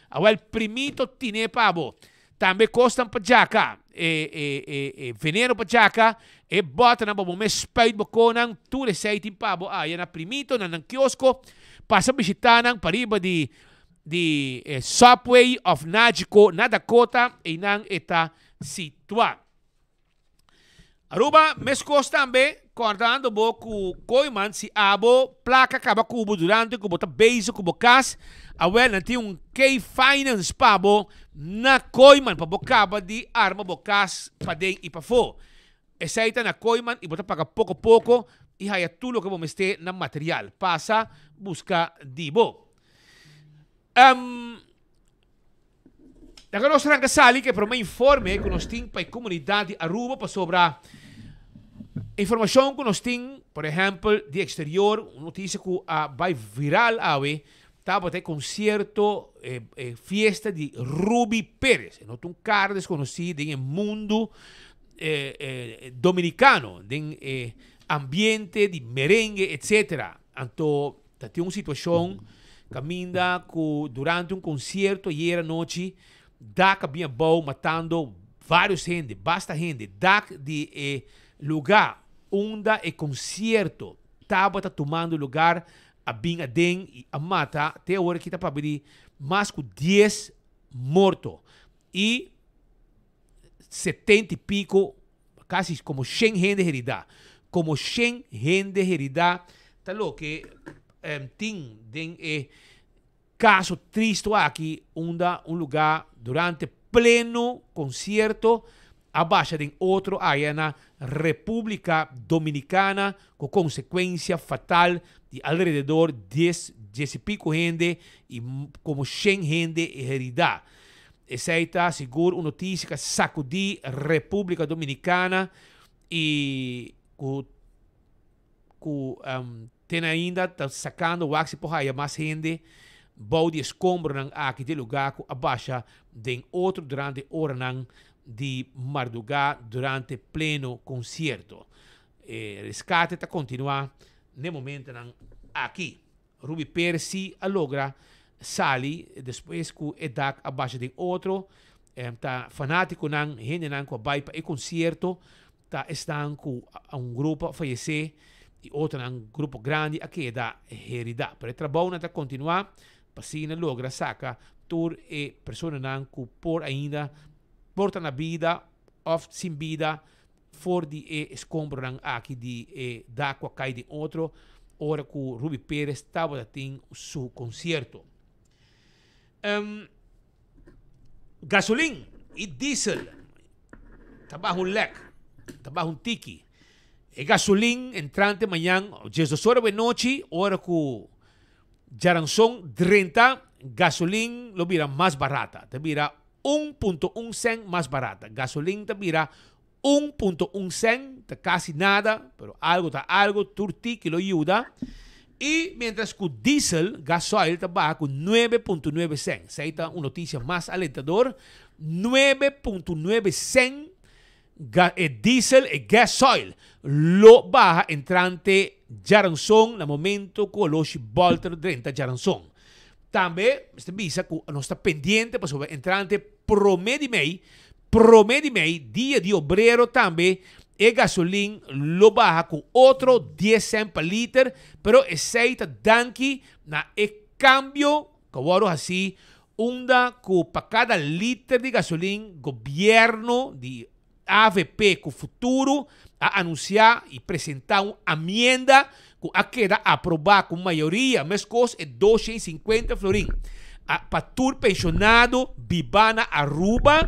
Awel, Primito tine pa bo. Tambe cosnan pa djaka, e veneno pa djaka, e botanan pa bo mes spuit bo conan, tur esey tin pa bo aya na Primito, na nan kiosko. Pasa bishita nan pariba di Subway of Nagico na Dakota, einan e ta situa. Aruba, mescos tambe, cordando bo cu Kooyman, si abo placa caba cu bo durante cu bo ta bezig cu bo cas, awel nan tin un K-Finance pa bo na Kooyman, pa bo caba di arma bo cas paden y pafo. Esey ta na Kooyman y bo ta paga poco poco y haya tur loke bo mester na material. Pasa busca di bo. Laga nos ranka sali ku e promé informe ku nos tin pa e komunidat di Aruba pasobra informashon ku nos tin, por ehèmpel di eksterior, un notisia ku a bai viral awe tabata e konsierto, e fiesta di Ruby Perez. E no ta un kara deskonosí den e mundu dominikano, den e ambiente di merengue etcetera. Anto Ta tin un situacion caminda cu durante un concierto ayer anochi dak a bin abao matando varios hende, basta hende. Dak di e lugar unda e concierto tabata tumando lugar a bin aden y a mata te awor aki ta papia di mas cu dies morto y 70 y pico Casi como shen hende herida. Como shen hende herida ta loke tin den e caso tristo aki unda un lugar durante pleno concierto a basha den otro aya na Republica Dominicana cu consecuencia fatal di alrededor dies, dies y pico hende y como shen hende herida. Esei ta sigur un notisia ku a sakudí Repúblika Dominikana i ku ku te ainda ta sakando wak si por haya mas hende bou di eskombronan aki di e lugá ku a basha den otro durante oranan di mardugá durante pleno konsierto. E reskate ta kontinuá n'e momentonan aki. Ruby Perez si a logra sali despues cu e dak a basha den otro. Ta fanaticonan, hendenan cu a bay pa e concierto ta esnan cu un grupo a fayece y otronan grupo grandi a keda herida. Pero e trabounan ta continua pa asina logra saca tur e personanan cu por ainda por ta na bida of sin bida for di e escombronan aki di e dak cu a cay den otro. ora ku Ruby Perez tabata tin su konsierto. Um, gasolin i diesel ta baha un lek, ta baha un tiki. E gasolin entrante mañan 12 ora nochi, ora ku djaranson drenta, gasolin lo bira mas barata. Ta bira 1.1 cent mas barata. Gasolin ta bira 1.1 cent, ta casi nada, pero algo ta algo, tur tiki lo yuda. Y mientras cu diesel, gasoil, ta baha cu 9.9 cent. Esey ta un noticia mas alentador. 9.9 cent e diesel, e gasoil, lo baha entrante djaranson na momento cu oloshi bolter drenta djaranson. Tambe mester bisa cu nos ta pendiente pasobra entrante prome di mei, prome di mei, dia di obrero tambe e gasolin lo baha cu otro dies cent pa liter, pero esey ta danki na e cambio cu a wordo haci unda cu pa cada liter di gasolin gobierno di Avp cu Futuro a anuncia y presenta un amienda cu a keda aproba cu mayoria, mescos e 250 florin a pa tur pensionado biba na Aruba,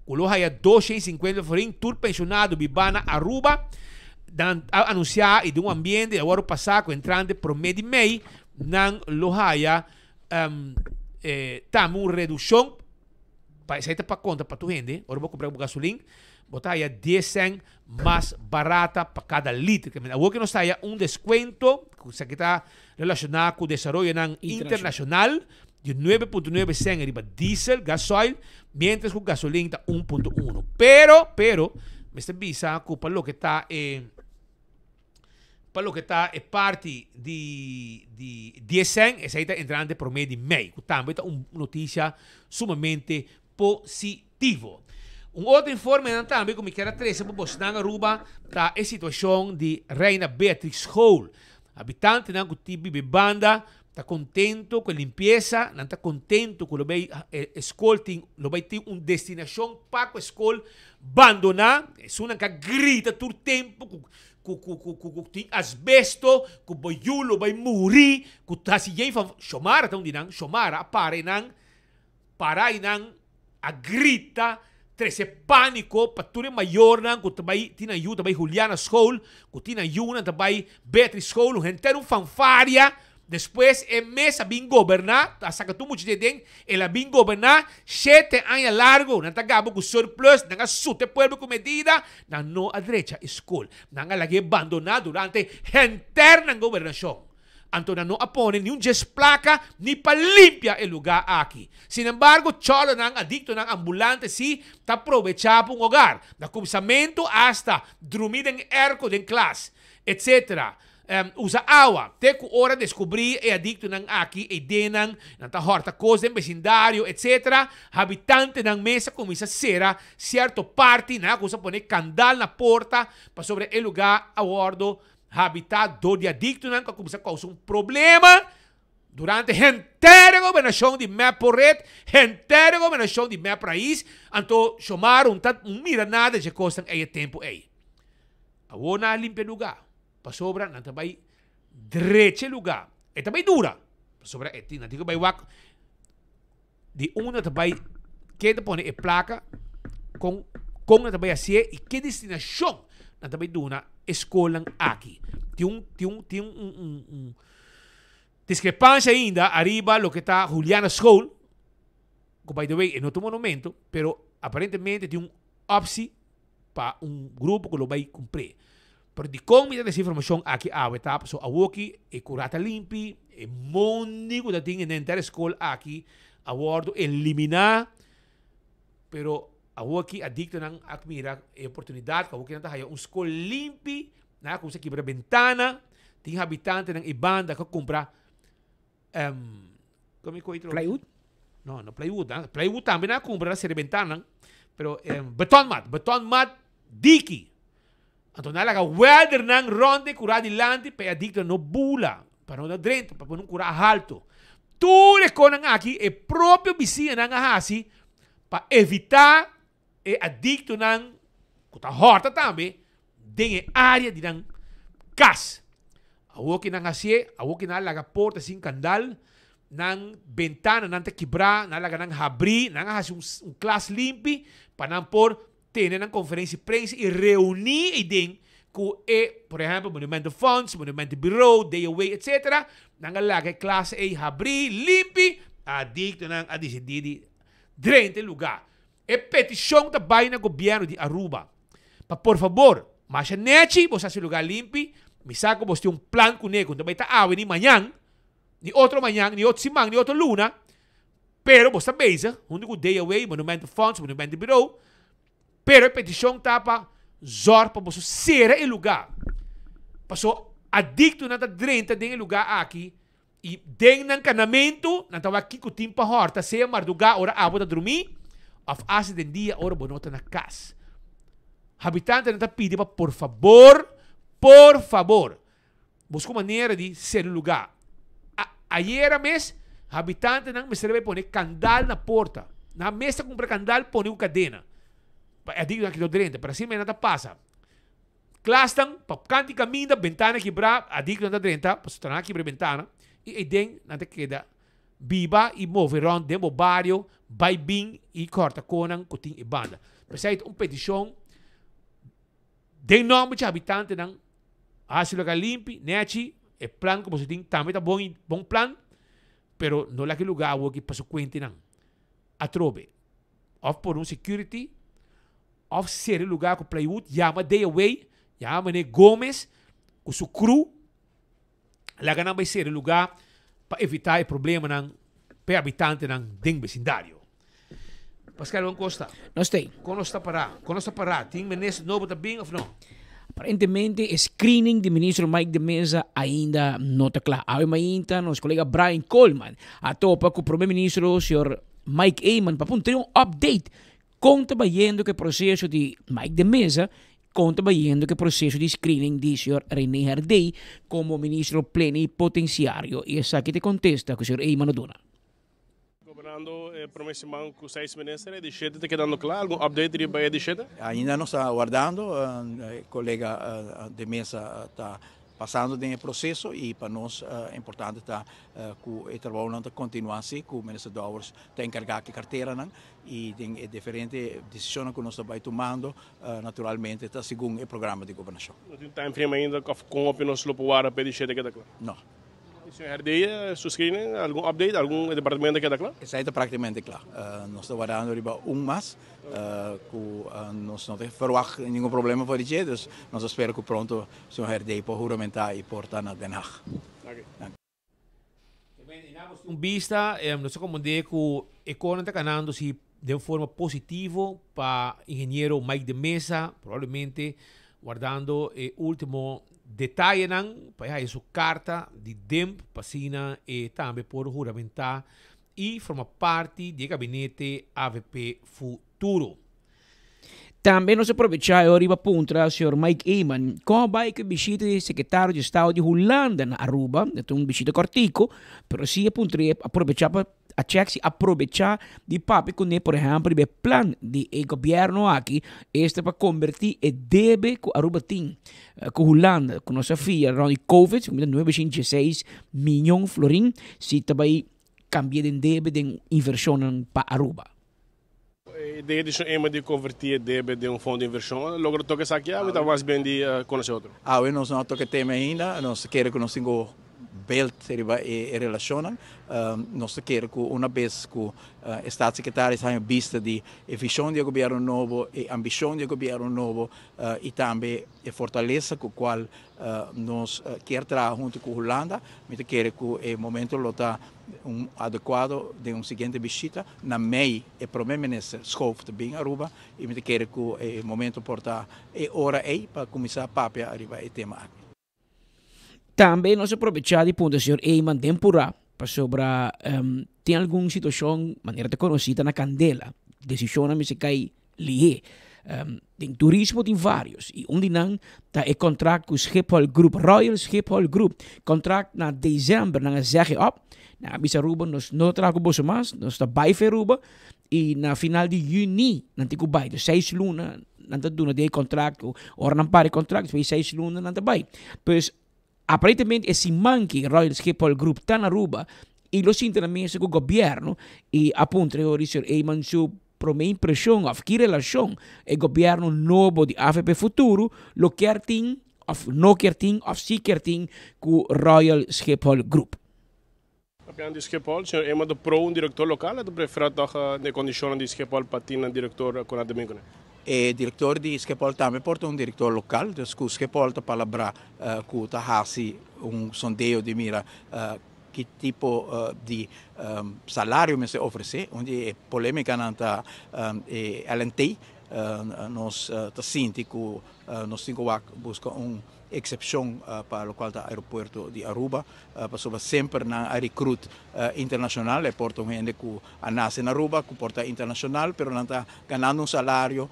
cu lo haya 250 florin tur pensionado biba na Aruba. Nan a anuncia y den un ambiente y a worde pasa cu entrante prome di mei nan lo haya tambe un reduccion. Pa esei ta pa konta pa tur hende, ora bo kumpra bo gasolin, bo ta haya dies sèn mas barata pa kada liter. Ke men awor ke nos ta haya un deskuento, ku esaki ta relashoná ku desaroyonan internashonal, di 9.9 sèn riba diesel, gasoil, miéntras ku gasolin ta 1.1. Pero, pero, mester bisa ku pa loke ta e. Pa loke ta e parti di di diesen, esei ta entrante prome di mei, ku tambe ta un notisia sumamente positivo. Un otro informenan tambe ku mi kier a trese pa bosnan Aruba ta e situashon di Reina Beatrix School. Habitantenan ku tin biba e banda ta contento cu e limpieza, nan ta contento cu lo bay e school tin, lo bay tin un destinacion pa cu e school bandona, esunnan ca grita tur tempo cu cu cu cu cu cu tin asbesto, cu bo yu lo bay muri, cu ta haci yen fan, Shomara ta un di nan, Shomara a para eynan, para eynan a grita, trece panico pa tur e mayornan cu ta bay tin nan yu ta bay Juliana school, cu tin nan yunan ta bay Beatrice school, un henter un fanfaria, despues e mes a bin goberna, a saca tur mucha di aden, el a bin goberna shete aña largo, nan ta gaba cu surplus, nan a suta e pueblo cu medida, nan no a drecha e school, nan a lag'e bandona durante henter nan gobernacion. Anto nan no a pone ni un djes plaka ni pa limpia e lugá aki. Sinembargo, chòlonan, adiktonan ambulante sí ta probechá pa un hogar. Na kumsamentu asta drumí den erko den klas, etcetera. Usa awa. Te ku ora deskubrí e adiktonan aki, e idenan, nan ta hòrta kos den besindario, etcetera, habitantenan mes a kuminsá sera sierto parti, nan a kuminsá pone kandal na porta pasobra e lugá a wòrdu Habitá dor di adiktonan ku a kuminsá kousa un problema durante henter e gobernashon di mep Poret, henter e gobernashon di mep Rais, anto Xiomara un ta mira nada dje kosnan ei e tempu ei. Awor nan a limpia lugá, pasobra nan ta bai drecha e lugá. E ta bai dura, pasobra e tin nan tin ku bai wak di unda ta bai, ken ta pone e plaka, kon kon nan ta bai hasié i ke destinashon nan ta bai duna e skolnan aki. Tin un tin un tin un un un diskrepansia ainda ariba loke ta Juliana School, ku by the way e no ta un monumento, pero aparentemente tin un opsi pa un grupo ku lo bai kumpr'é. Pero dikon mi ta desi informashon aki awe ta pasobra awoki e kura ta limpi, e mondi ku ta tin den henter e skol aki a wòrdu eliminá, pero awoki adiktonan a mira e oportunidat ku awoki nan ta haya un skol limpi, nan a kuminsá kibra bentana, tin habitantenan e banda ku a kumpra Plywood? No, no plywood. Nan, plywood tambe nan a kumpra na sere bentana, pero betonmat, betonmat diki. Anto nan a laga weldernan rond e kura dilanti pa e adikto no bula, pa no drenta, pa pone un kura halto. Tur e konan aki e propio bisiñanan a hasi pa evita e adiktonan ku ta hòrta tambe den e área di nan kas. Awor ki nan hasié, awor ki nan a laga porta sin kandal, nan bentananan ta kibrá, nan a laga nan habrí, nan a hasi un un klas limpi pa nan por tene nan konferensia di prensa i reuní eiden ku e, por ehèmpel, Monumenten Fonds, Monumenten Bureau, DOW, etsetera. Nan a laga e klas ei habrí, limpi, adiktonan a disidí di drenta e lugá. E petishon ta bai na gobièrnu di Aruba pa por fabor masha nechi bos hasi lugá limpi, mi sa ku bos tin un plan kuné ku no ta bai ta awe ni mañan, ni otro mañan, ni otro siman, ni otro luna, pero bos ta bezig huntu ku DOW, Monumenten Fonds, Monumenten Bureau, pero e petishon ta pa zòrg pa boso sera e lugá, paso adiktonan ta drenta den e lugá aki I den nan kanamentu, nan ta wak kiko tin pa hòrta, sea mardugá ora abo ta drumí, òf hasta den dia ora bo no ta na kas. Habitantenan ta pidi pa por fabor, por fabor, buska un manera di sera un lugá. A Ayera mes, habitantenan mester a bai pone kandal na porta. Nan mes ta kumpra kandal pone ku kadena pa e adiktonan aki no drenta, pero asina nan ta pasa. Klasnan pa kanti kaminda, bentana kibrá, adiktonan ta drenta, pasobra nan a kibra e bentana, i eiden nan ta keda biba i move rònt den bo bario, bai bin i kòrta konan ku tin e banda. P'esei ta un petishon den nòmber dje habitantenan, hasi loke a limpi, nèchi, e plan ku boso tin tambe ta bon bon plan, pero no laga e lugá awoki pa su kuentenan atrobe. Òf pone un security, Of sera e lugar cu plywood, yama Day Away, yama meneer Gomez cu su crew, laga nan bay sera e lugar pa evita e problemanan pa e habitantenan den becindario. Pascal, bon costa. Nos t'ey. Con nos ta para? Con nos ta para? Tin minister nobo ta bin of no? Aparentemente e screening di ministro Mike de Meza ainda no ta cla. Awe mainta nos colega Brian Coleman a topa cu prome ministro señor Mike Eman pa puntra un update Kon ta bayendo ku e proseso di Mike de Meza? Kon ta bayendo ku e proseso di screening di señor Rene Herdé komo ministro plenipotenciario? I esaki ta e kontesta ku señor Eman a duna. Gobernando e prome siman ku seis minister, e di shete ta kedando kla. Algun update riba e di shete? Ainda nos ta wardando, e kolega de Meza ta Pasando den e proceso y pa nos importante ta cu e trabounan ta continua si cu Minister Dowers ta encarga cu e carteranan y den e diferente decisionnan cu nos ta bay tumando naturalmente ta segun e programa di gobernacion. No tin time frame ainda of con hopi nos lo por warda pa e di shete keda cla? No. Y señor Herdeye, su screening, algun update, algun departamento a keda cla? Esai ta practicamente cla. Nos ta wardando riba un mas. Cu nos no ta verwacht ningun problema for di dje, dus nos ta spera cu pronto señor Herdey por huramenta y por ta na Den Haag. Danki. Un bista, nos ta comprende cu e conan ta ganando si den forma positivo pa ingeniero Mike de Meza, probablemente wardando e ultimo detayenan pa e haya su carta di DIMP pa asina e tambe por huramenta y forma parti di e gabinete avp Futuro. Tambe nos a probecha e ora riba puntra señor Mike Eman con a bay cu e bishita di Secretario di Estado di Hulanda na Aruba. E ta un bishita cortico, pero si a puntra a probecha pa a check si a probecha di papia cune por ehempel riba e plan di e gobierno aki, esta pa converti e debe cu Aruba tin cu Hulanda, cu nos a fia rond di Covid, nuebe shin dieseis miyon florin, si ta bay Cambia den debe den inversionnan pa Aruba. E idea di Shon Emma di converti e debe den un fondo di inversion, logra toca esaki awe ta mas bien di conoce otro? Awe nos no a toca e tema ainda, nos ta kere cu nos tin cu build riba e relacionnan. Nos ta kere cu una bes cu e staatssecretaris haña bista di e vision di e gobierno nobo, e ambicion di e gobierno nobo y tambe e fortalesa cu cual Nos kier traha hunto cu Hulanda. Mi ta kere cu e momento lo ta un adecuado den un siguiente bishita. Na mei e Prome Minister Schoof ta bin Aruba y mi ta kere cu e momento por ta e ora ey pa cuminsa papia ariba e tema aki. Tambe nos a probecha di puntra señor Eman den pura pasobra tin algun situacion manera ta conoci ta na candela. Decisionnan mester cay Lihé. Den turismo tin varios y un di nan ta e contract cu Schiphol Group, Royal Schiphol Group. Contract na december nan a zeg e op. Nan a bisa Aruba nos no ta traha cu boso mas, nos ta bay fe Aruba y na final di juni nan tin cu bay. Dus seis luna nan ta duna den e contract, ora nan para e contract despues di seis luna nan ta bay. Pues. Aparentemente e siman ki Royal Schiphol Group ta na Aruba y lo sinta na mesa cu gobierno y a puntra e ora señor Eman su prome impresion of ki relacion e gobierno nobo di avp Futuro lo kier tin of no kier tin of si kier tin cu Royal Schiphol Group. Papiando di Schiphol, señor Eman ta pro un director local, a ta prefera toch e condicionnan di Schiphol pa tin nan director cu nan ta bin cune? E director di Schiphol tambe por ta un director local, dus cu Schiphol ta palabra cu ta haci un sondeo di mira ki tipo di salario mester ofrece. Un di e polemicanan ta e LNT, nos ta sinti cu nos tin cu wak busca un eksepshon pa lokual ta aeropuerto di Aruba, pasobra semper nan a recruit internashonal, e por ta un hende ku a nase na Aruba ku por ta internashonal, pero nan ta ganando un salario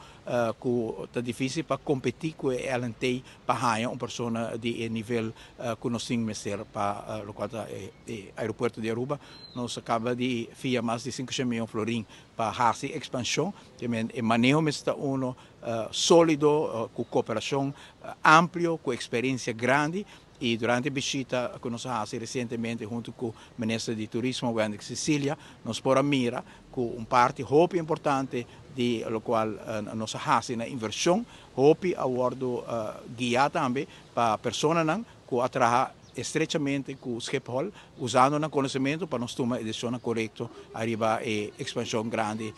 ku ta difisil pa kompetí ku e LNT pa haña un persona di e nivel ku nos tin mester pa lokual ta e aeropuerto di Aruba. Nos a kaba di fia mas di sinkushen mion florin pa hasi ekspanshon, e maneho mester ta uno sólido, ku kooperashon amplio, ku eksperensia grandi i durante e bishita ku nos a hasi resientemente huntu ku Minister di Turismo Wendrick Cecilia, nos por a mira ku un parti hopi importante di lokual nos a hasi na invershon, hopi a wòrdu guiá tambe pa personanan ku a traha estrechamente ku Schiphol, usando nan konosementu pa nos tuma e desishonnan korekto ariba e ekspanshon grandi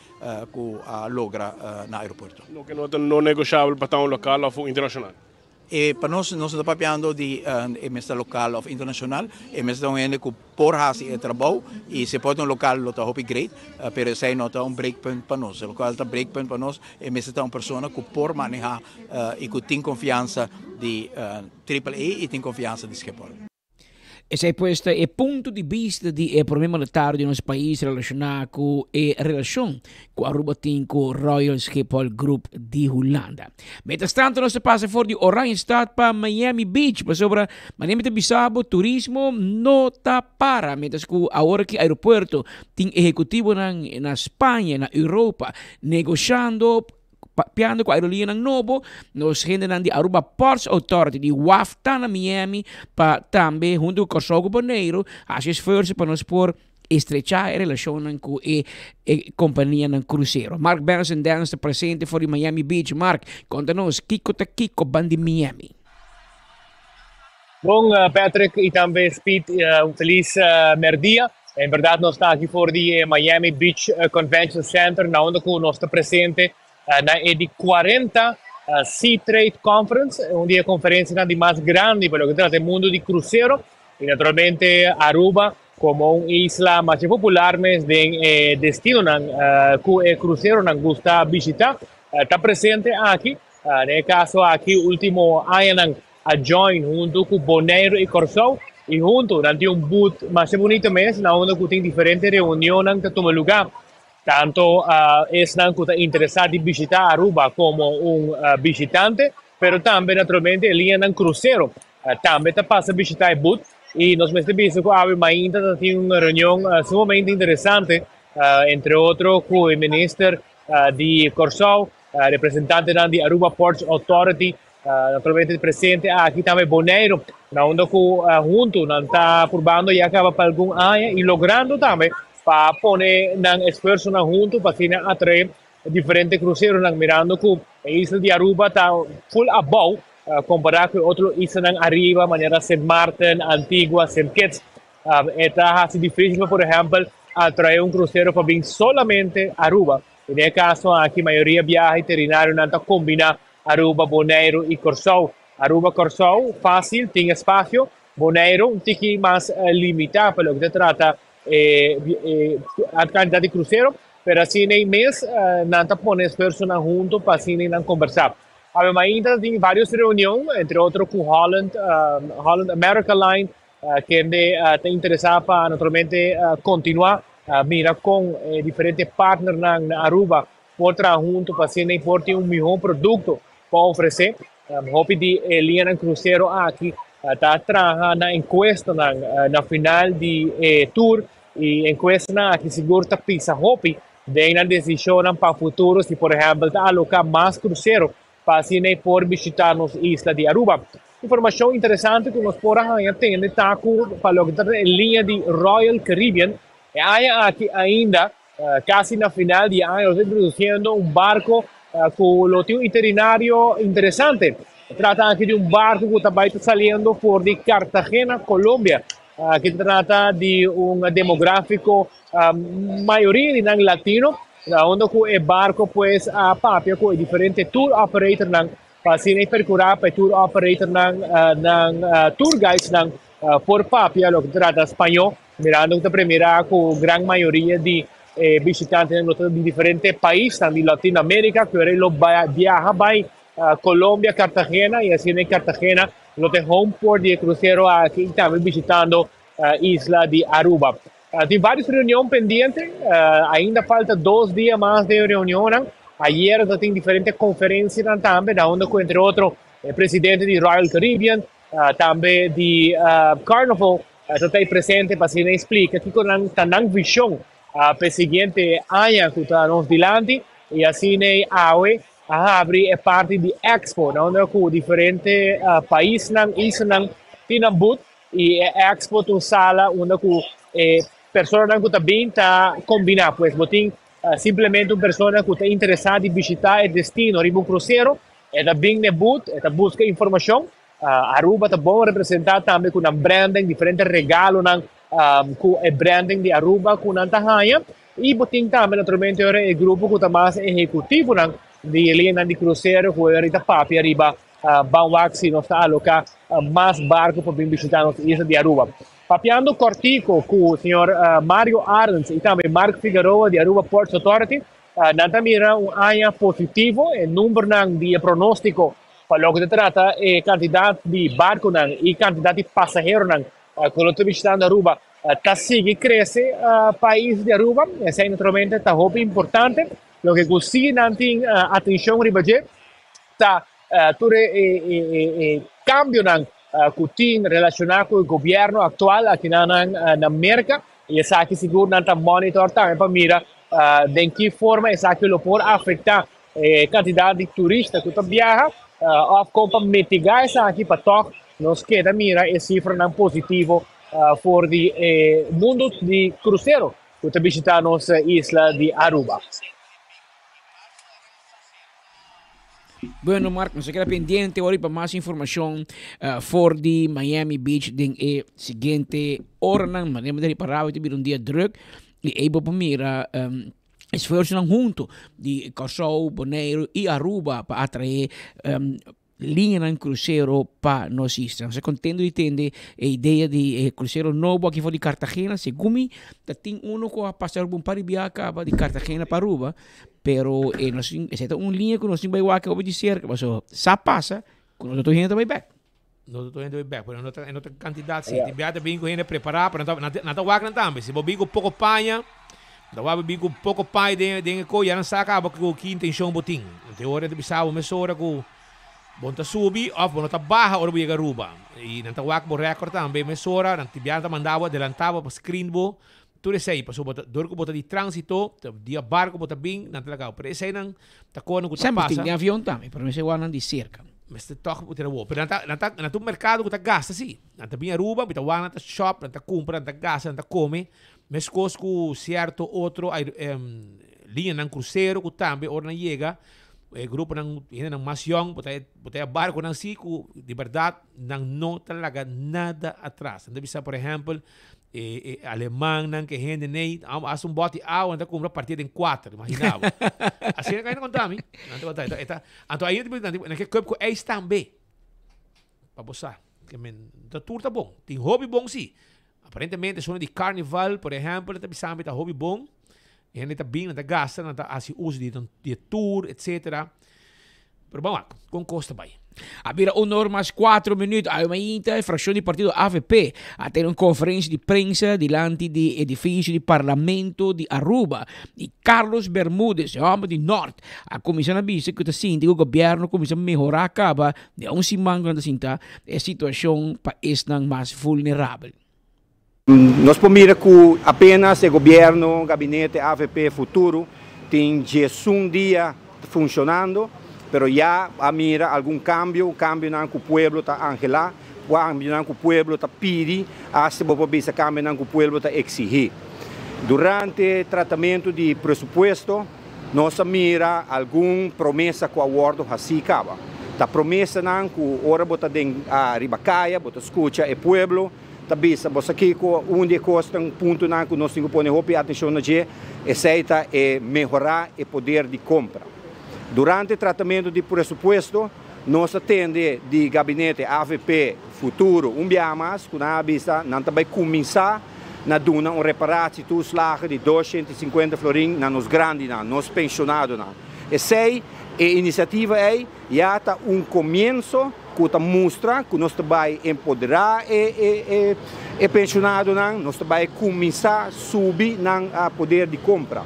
ku a logra na aeropuerto. Loke no ta no negoshabel pa ta un lokal òf un internashonal? E pa nos, nos no ta papiando di e mester ta lokal òf internashonal, e mester ta un hende ku por hasi e trabou i si por ta un lokal lo ta hopi great, pero esei no ta un breakpunt pa nos. Lokual ta breakpunt pa nos, e mester ta un persona ku por manehá i ku tin konfiansa di Triple A i tin konfiansa di Schiphol. Esei pues ta e punto di bista di e prome mandatario di nos pais relaciona cu e relacion cu Aruba tin cu Royal Schiphol Group di Hulanda. Mientras tanto nos ta pasa for di Oranjestad pa Miami Beach pasobra manera mi ta bisa bo turismo no ta para mientras cu awor aki aeropuerto tin ehecutivonan na Spaña, na Europa negoshando Papiando ku aerolineanan nobo, nos hendenan di Aruba Ports Authority di waf ta na Miami pa tambe huntu ku Kòrsou ku Boneiru hasi esfuerso pa nos por estrechá e relashonnan ku e e kompanianan krusero. Mark Benson Dance ta presente for di Miami Beach. Mark, konta nos kiko ta kiko ban di Miami. Bon Patrick y tambe Speed un feliz merdia. En berdad nos ta aki for di e Miami Beach Convention Center na unda cu nos ta presente na e di 40 Sea Trade Conference, un di e conferencianan di mas grandi pa loke ta trata e mundo di crucero y naturalmente Aruba como un isla masha popular mes den e destinonan cu e cruceronan gusta bishita ta presente aki. Den e caso aki ultimo añanan a join huntu ku Boneiru i Kòrsou i huntu nan tin un booth masha bunito mes na unda ku tin diferente reunionnan ta tuma lugá. Tanto esnan ku ta interesá di bishitá Aruba komo un bishitante, pero tambe naturalmente e liñanan krusero tambe ta pasa bishitá e booth i nos mester bisa ku awe mainta ta tin un reunion sumamente interesante entre otro ku e minister di Kòrsou, representantenan di Aruba Ports Authority, Naturalmente presente aki tambe Boneiru, na unda ku huntu nan ta purbando ya kaba pa algun aña i logrando tambe pa pone nan esfuersonan huntu pa asina atrae diferente kruseronan, mirando ku e isla di Aruba ta ful abou kompará ku e otro islanan ariba manera Sint Maarten, Antigua, Sint Kitts. E ta hasi difísil pa por ehèmpel atrae un krusero pa bin solamente Aruba. I den e kaso aki mayoria biaha iterinarionan ta kombiná Aruba, Boneiru i Kòrsou. Aruba, Kòrsou, fásil, tin espasio. Boneiru, un tiki mas limitá pa loke ta trata e kantidat di krusero, pero asina ei mes nan ta pone esfuersonan huntu pa asina ei nan kombersá. Awe mainta tin vários reunion, entre otro ku Holland, Holland America Line, kende ta interesá pa naturalmente kontinuá mira kon e diferente partnernan na Aruba Por traha hunto pa asina e por tin un mihó produkto pa ofresé. Hopi di e liñanan krusero aki ta traha na enkuestanan na final di e tur i enkuestanan aki sigur ta pisa hopi den nan desishonnan pa futuro si por ehèmpel ta aloká mas krusero pa asina e por bishitá nos isla di Aruba. Informashon interesante ku nos por a haña tende ta ku pa loke ta e liña di Royal Caribbean, e aña aki ainda kasi na final di e aña lo ta introdusiendo un barko ku lo tin un iterinario interesante. Ta trata aki di un barko ku ta bai ta saliendo for di Cartagena, Colombia. Aki ta trata di un demográfiko mayoria di nan latino, na unda ku e barko pues a papia ku e diferente tour operatornan pa asina e percura pa e tour operatornan nan tour guidesnan por papia loke ta trata spañó, mirando ku ta premira ku gran mayoria di e bishitantenan lo ta di diferente paisnan di Latinoamerica ku ora lo biaha bai Colombia, Cartagena y asina e Cartagena lo ta e home port di e crucero aki y tambe bishitando isla di Aruba. Tin varios reunion pendiente, ainda falta dos dia mas den reunionnan. Ayer ta tin diferente conferencianan tambe, na unda cu entre otro e presidente di Royal Caribbean, tambe di Carnival ta ta presente pa asina explica kico nan ta nan vision pa e siguiente aña cu ta nos dilanti y asina awe a habri e parti di Expo, na unda cu diferente paisnan, islanan tin nan booth. Y e expo ta un sala unda cu e personanan cu ta bin ta combina. Pues bo tin simplemente un persona cu ta interesa di bishita e destino riba un crucero, e ta bin n'e booth, e ta busca informacion. Aruba ta bon representa tambe cu nan branding, diferente regalonan cu e branding di Aruba cu nan ta haya. Y bo tin tambe naturalmente ora e grupo cu ta mas ehecutivonan di e liñanan di crucero cu ora ta papia riba Ban wak si nos ta aloká mas barku pa bin bishitá nos isla di Aruba. Papiando kòrtiku ku señor Mario Arends i tambe Mark Figueroa di Aruba Ports Authority, nan ta mira un aña positivo. E numbernan di e pronóstiko pa loke ta trata e kantidat di barkunan i kantidat di pasaheronan ku lo ta bishitando Aruba ta sigui krese pa e isla di Aruba. Esei naturalmente ta hopi importante. Loke ku si nan tin atenshon riba dje ta tur e cambionan cu tin relaciona cu e gobierno actual akinanan na Merca y esaki sigur nan ta monitor tambe pa mira den ki forma esaki lo por afecta e cantidad di turista cu ta biaha of con pa mitiga esaki pa toch nos keda mira e cifranan positivo for di e mundo di crucero cu ta bishita nos isla di Aruba. Bueno Mark, nos a keda pendiente ora pa mas informacion for di Miami Beach den e siguiente oranan. Manera mi ta ripará ta bira un dia druk y ey bo por mira esfuerzonan hunto di Kòrsou, Boneiru y Aruba pa atrae Liñanan krusero pa nos isla. Nos ta kontento di tende e idea di e krusero nobo aki for di Cartagena. Segun mi ta tin uno ku a pasa un par di biaha kaba di Cartagena pa Aruba, pero e nos tin esei ta un liña ku nos tin bai wak hopi di serka pasobra sa pasa ku nos no tur hende ta bai bek. No tur hende ta bai bek, pero e no ta kantidat si. Tin biaha ta bin ku hende prepará pero nan ta wak nan tambe. Si bo bin ku poko paña, nan ta wak bo bin ku poko paña den e ko ya nan sa kaba ku ki intenshon bo tin. Te ora nan ta bisa bo mesora ku Bo no ta subi of bo no ta baha ora bo yega Aruba. Y nan ta wak bo record tambe mesora, nan tin biaha nan ta manda bo adelanta bo pa screen bo, tur esey. Pasobra bo ta, dor cu bo ta di transito, ta dia barco bo ta bin, nan ta laga bo. Pero eseynan ta conan cu ta Semper tin pasa. den avion tambe, pero mester wak nan di cerca. Mester toch bo tene wou. Pero nan ta, nan ta, nan ta un mercado cu ta gasta si. Nan ta bin Aruba, mi ta wak nan ta shop, nan ta cumpra, nan ta gasta, nan ta come. Mescos cu cierto otro liñanan crucero cu tambe ora nan yega, E gruponan, hendenan mas yong, bo ta bo ta e barconan si cu di berdad nan no ta laga nada atras. Nan ta bisa por ehempel e e alemannan ke hende nei hasta un boti awa nan ta cumpra parti den cuater, imagina bo. Asina nan conta mi. Nan ta conta e ta anto ayi nan ke koop cu ijs tambe. Pa bo sa. Ke men ta tur ta bon. Tin hopi bon si. Aparentemente zona di carnival por ehempel ta bisa mi ta hopi bon. Hende ta bin, nan ta gasta, nan ta hasi uso di di e tour etcetera. Pero ban wak kon kos ta bai. A bira un or mas cuatro minuut awe mainta e fraccion di partido avp a tene un conferencia di prensa dilanti di edificio di Parlamento di Aruba y Carlos Bermudez e homber di Noord a cuminsa na bisa cu ta sinti cu gobierno cuminsa mehora caba den un siman cu nan ta sinta e situacion pa esnan mas vulnerabel. Nos por mira cu apenas e gobierno, gabinete avp Futuro tin diesun dia funcionando Pero ya a mira algun cambio, cambionan cu pueblo ta anhela, cambionan cu pueblo ta pidi, hasta bo por bisa cambionan cu pueblo ta exigi. Durante tratamento di presupuesto nos a mira algun promesa cu a wordo haci caba. Ta promesanan cu ora bo ta den riba caya bo ta scucha e pueblo ta bisa bo sa kico un di e cosnan, puntonan cu nos tin cu pone hopi atencion na dje, esey ta e mehora e poder di compra. Durante tratamentu di presupuesto nos a tende di gabinete avp Futuro un biaha mas ku nan a bisa nan ta bai kuminsá na duna un reparatietoeslag di 250 florin na nos grandinan, nos penshonadonan. Esei, e inisiativa ei ya ta un komienso ku ta mustra ku nos ta bai empoderá e e penshonadonan, nos ta bai kuminsá subi nan poder di kompra.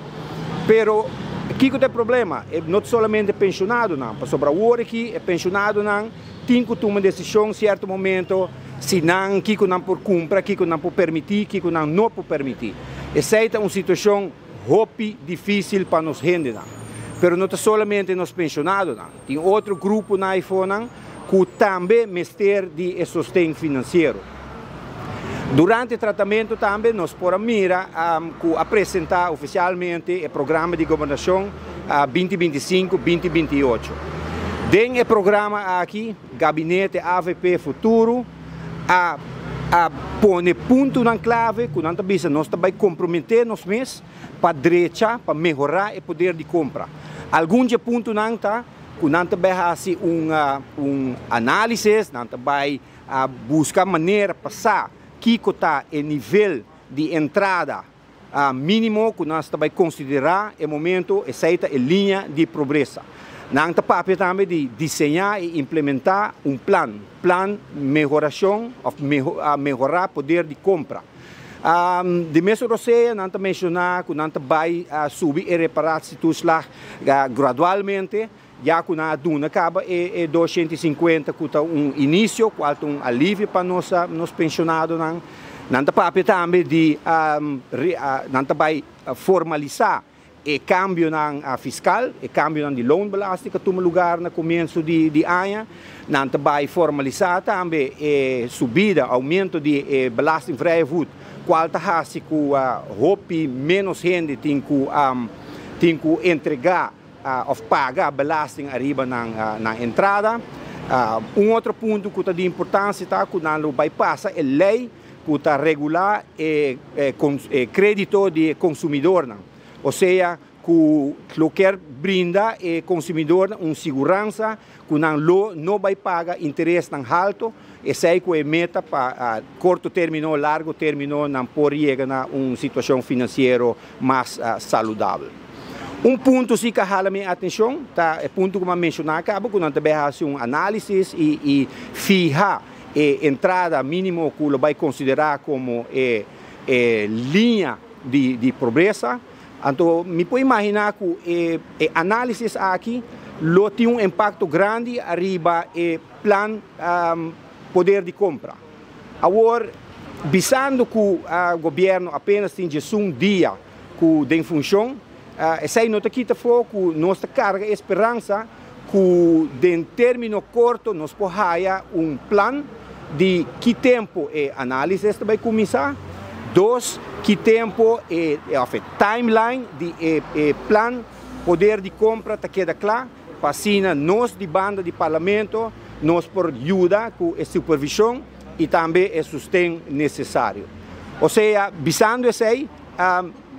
Pero kiko ta e problema? E no ta solamente penshonadonan, pasobra awor aki e penshonadonan tin ku tuma desishon sierto momento si nan kiko nan por kumpra, kiko nan por permití, kiko nan no por permití. Esei ta un situashon hopi difísil pa nos hendenan. Pero no ta solamente nos penshonadonan, tin otro gruponan eifonan ku tambe mester di e sosten finansiero. Durante tratamentu tambe nos por a mira ku a presentá ofisialmente e programa di gobernashon binti 25, 2028. Den e programa aki gabinete avp Futuro a a pone puntonan klave ku nan ta bisa nos ta bai komprometé nos mes pa drecha, pa mehorá e poder di kompra. Algun dje puntonan ta ku nan ta bai hasi un un análisis, nan ta bai a buska manera pa sa kiko ta e nivel di entrada mínimo ku nos ta bai konsiderá e momento, esei ta e liña di pobresa. Nan ta papia tambe di diseñá i implementá un plan, plan mehorashon òf mehorá poder di kompra. Di mesun rosea nan ta menshoná ku nan ta bai subi e reparatietoeslag gradualmente, ya ku nan a duna kaba e 250 ku ta un inisio, kual ta un alivio pa nos nos penshonadonan. Nan ta papia tambe di nan ta bai formalisá e kambionan fiskal, e kambionan di loonbelasting ku a tuma lugar na komienso di aña. Nan ta bai formalisá tambe e subida, oumento di e belastingvrije voet, kual ta hasi ku hopi ménos hende tin ku tin ku entregá òf paga belasting ariba nan entrada. Un otro punto ku ta di importansia ta ku nan lo bai pasa e lei ku ta regulá e krédito di e konsumidornan. Osea ku lo kier brinda e konsumidornan un siguransa ku nan lo no bai paga interesnan halto, esei ku e meta pa korto término, largo término nan por yega na un situashon finansiero mas saludabel. Un punto si ku a hala mi atenshon ta e punto ku mi a menshoná kaba ku nan ta bai hasi un análisis i fiha e entrada mínimo ku lo bai konsiderá komo e liña di pobresa. Anto mi por imaginá ku e análisis aki lo tin un impakto grandi ariba e plan poder di kompra. Awor, bisando ku gobièrnu apenas tin diesun dia ku den funshon, esei no ta kita afó ku nos ta karga e speransa ku den término korto nos por haya un plan di ki tempu e análisis ta bai kuminsá, dos, ki tempu e òf e timeline di e e plan poder di kompra ta keda kla pa asina nos di banda di Parlamento nos por yuda ku e supervishon i tambe e sosten nesesario. Osea, bisando esei,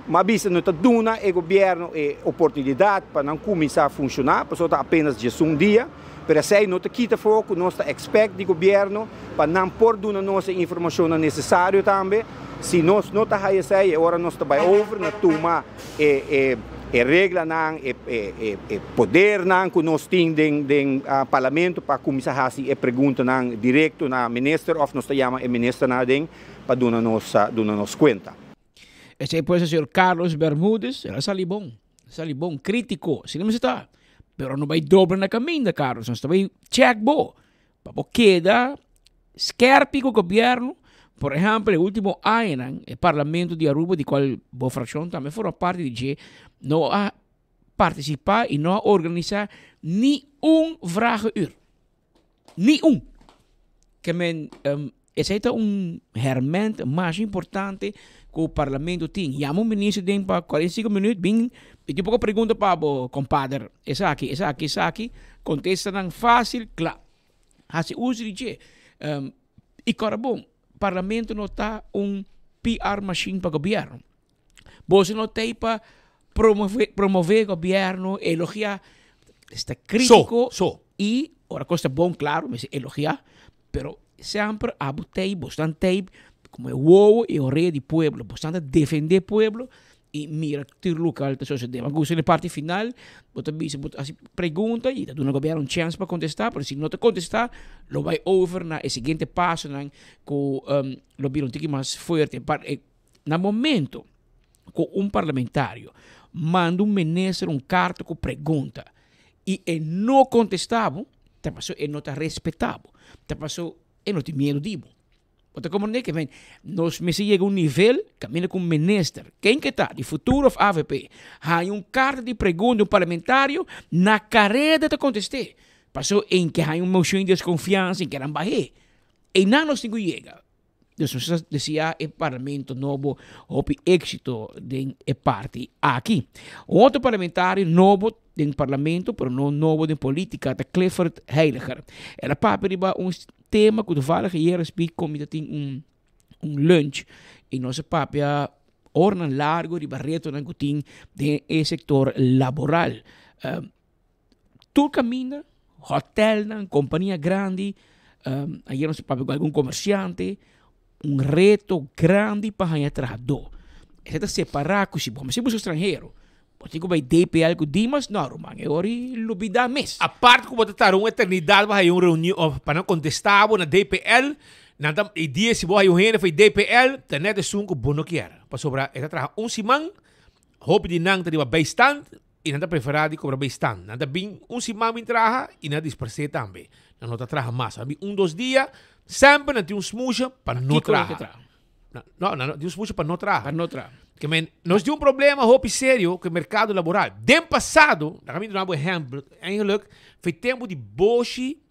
Ma bisa no ta duna e gobierno e oportunidad pa nan cuminsa funciona, pasobra ta apenas 11 dia, pero esey no ta kita afo cu nos ta expect di gobierno pa nan por duna nos e informacionnan necesario tambe. Si nos no ta haya esey, e ora nos ta bay over na tuma e e e reglanan, e e e podernan cu nos tin den den parlamento pa cuminsa haci e preguntanan directo na minister of nos ta yama e ministernan aden pa duna nos duna nos cuenta. Esei pues señor Carlos Bermudez, el a sali bon, sali bon, crítico, si no mester ta. Pero no bai dobla na caminda, Carlos, nos ta bai check bo, pa bo keda skerpi cu gobierno. Por ehempel, e ultimo añanan, e parlamento di Aruba, di cual bo fraccion tambe forma parti di dje, no a. partisipá i no a organisá ni un vragenuur. Ni un. Ke men esei ta un herment masha importante ku parlamento tin. Yama un minister den pa 45 minuut bin mi tin poko pregunta pa bo kompader. Esaki, esaki, esaki. Kontestanan fásil, kla. Hasi uso di dje. I kòrda bon, parlamento no ta un PR machine pa gobièrnu. Boso no ta ei pa promove, promove gobièrnu, elogiá. Esta krítiko So, so. i ora kos ta bon, klaro, mester elogiá, pero semper abo ta ei, bosnan ta ei komo e wowo i orea di pueblo. Bosnan ta defendé pueblo i mira tur lokal ta sosodé. Mi a gusta na e parti final, bo ta bisa, bo ta hasi pregunta i ta duna gobièrnu un chèns pa kontestá, pero si no ta kontestá, lo bai over na e siguiente pasonan ku lo bira un tiki mas fuerte. Na momento ku un parlamentario manda un minister un karta ku pregunta i e no kontestá bo, ta pasobra e no ta respetá bo, ta pasobra e no tin miedu di bo. Bo ta komprendé ke men nos mester yega un nivel kaminda ku un minister, ken ke ta, di Futuro òf avp, haña un karta di pregunta di un parlamentario, na kareda ta kontest'é. Pasobra en ke haña un moshon di deskonfiansa, en ke nan bah'é. Einan nos tin ku yega. Dus nos ta desea e parlamento nobo hopi éxito den e parti aki. Un otro parlamentario nobo den parlamento, pero no nobo den política, ta Clifford Heiliger. El a papia riba un tema ku toevallig ayer speak con mi ta tin un un lunch y nos a papia oranan largo riba retonan ku tin den e sector laboral. Tur caminda, hotelnan, compania grandi, ayer nos a papia cu algun comerciante, un reto grandi pa haña trahadó. Esei ta separá cu si bo mester busca stranhero, bo tin cu bay DPL cu Dimas, no ruman, e ora y lubida mes. Apart cu bo ta tarda un eternidad pa haña un reunion of pa nan contesta bo na DPL, nan ta e dia si bo haña un hende for DPL ta net esun cu bo no kier, pasobra e ta traha un siman, hopi di nan ta riba bijstand, I nan ta preferá di kobra beistan. Nan ta bin un siman bin traha i nan ta dispers'é tambe. Nan no ta traha mas. Nan bin un dos dia, semper nan tin un smusha pa no Kiko nan ke traha. traha? No, nan tin un smusha pa no traha. Pa no traha. Ke men, nos tin un problema hopi serio ku e merkado laboral. Den pasado, laga mi duna bo ehèmpel, eigenlijk, for e tempu di Boshi,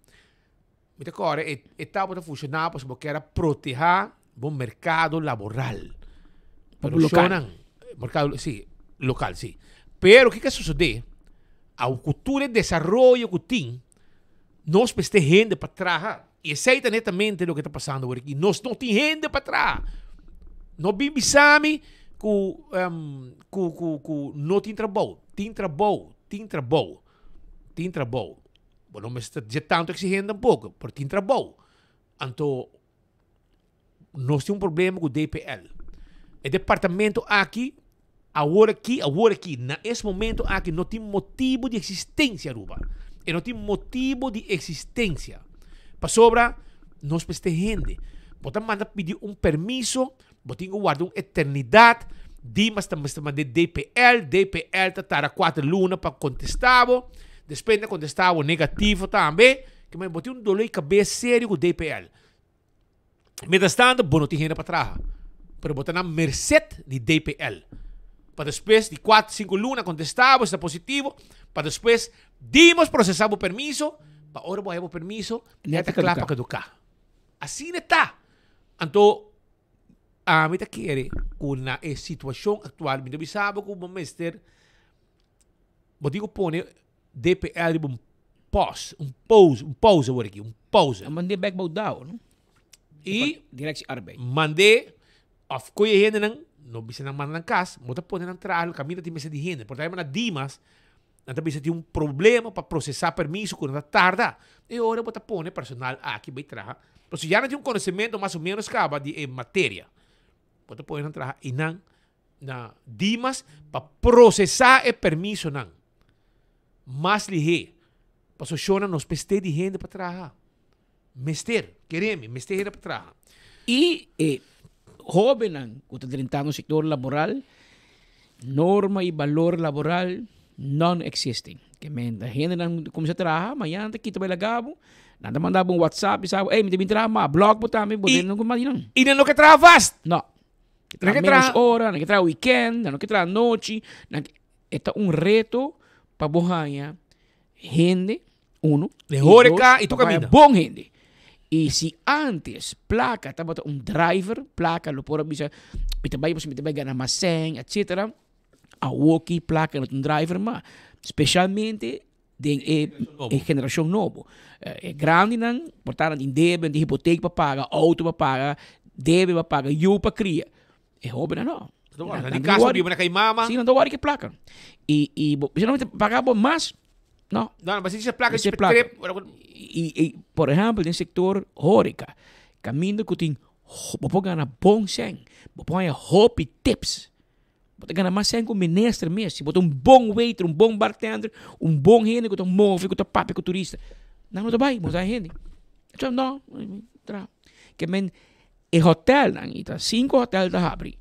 mi ta kòrda e e tabata funshoná pasobra bo kier a protehá bo merkado laboral. Pero Pero lokal. shownan, merkado, sí, lokal, sí. Pero kiko a sosodé? Awo ku tur e desaroyo ku tin, nos mester hende pa traha. I esei ta netamente loke ta pasando awor aki. Nos no tin hende pa traha. No bin bisa mi ku ku ku ku no tin trabou. Tin trabou, tin trabou, tin trabou. Bo no mester dje tantu exigente tampoco, pero tin trabou. Anto nos tin un problema cu DPL. E departamento aki, awor aki, awor aki, na es momento aki no tin motibo di existencia Aruba. E no tin motibo di existencia. Pasobra nos mester hende. Bo ta manda pidi un permiso, bo tin cu warda un eternidad, Dimas ta mester manda DPL, DPL ta tarda cuater luna pa contesta bo, despues nan contesta bo negativo tambe, ke men bo tin un dolor di cabes serio cu DPL. Mientras tanto bo no tin hende pa traha, pero bo ta na merced di DPL. Pa despues di cuater, cinco luna contesta bo si ta positivo, pa despues Dimas procesa bo permiso, pa ora bo haya bo permiso, ya ta cla pa caduca. Asina ta. Anto Ami ta kere ku na e situashon aktual mi ta bisa bo ku bo mester bo tin ku pone DPL riba un pos, un pose, un pauze awor aki, un pauze. A mand'é bek bou dao, no? I Directie Arbeid. Mand'é of koe e hendenan, no bisa nan manda nan kas, bo ta pone nan traha kaminda tin mester di hende. Por ta na Dimas Nan ta bisa tin un problema pa procesa permiso cu nan ta tarda. E ora bo ta pone personal aki bay traha. Pasobra ya nan tin un conocemento mas o menos caba di e materia. Bo ta pone nan traha y nan na Dimas pa procesa e permisonan mas lihe. Pasobra shownan nos mester di hende pa traha. Mester, kere mi, mester hende pa traha. Y e hobennan cu ta drentando sector laboral, norma y balor laboral non-existing. Ke men ta hendenan cuminsa traha, mañana ta kita bay laga bo, nan ta manda bo un whatsapp bisa bo, ey mi ta bin traha ma blok bo tambe, bo den no cu madi nan. Y nan no ke traha vast. No. Ke traha menos ora, nan ke traha weekend, nan no ke traha nochi, nan ke, e ta un reto. pa bo haña hende, uno. De horeca y tur pa haña caminda. bon hende. Y si antes placa tabata un driver, placa lo por a bisa, mi ta bai pasobra mi ta bai gana mas sèn, etcetera. Awoki placa no ta un driver mas. Specialmente den e e generacion nobo. E grandinan por ta nan tin debe, nan tin hipotek pa paga, auto pa paga, debe pa paga, yu pa cria. E hobennan no. Nan di casa biba na kai mama. Si, nan ta wòri ki plaka. I i bo si nan mester paga bo mas, no. No, no, si plaka Si plaka. I i por ehèmpel den sektor horeca, kaminda ku tin bo por gana bon sèn, bo por haña hopi tips. Bo ta gana mas sèn ku minister mes. Si bo ta un bon waiter, un bon bartender, un bon hende ku ta move, ku ta papia ku turista. Nan no ta bai, bo ta hende. No, tra. Ke men E hotelnan, y ta cinco hotel ta habri,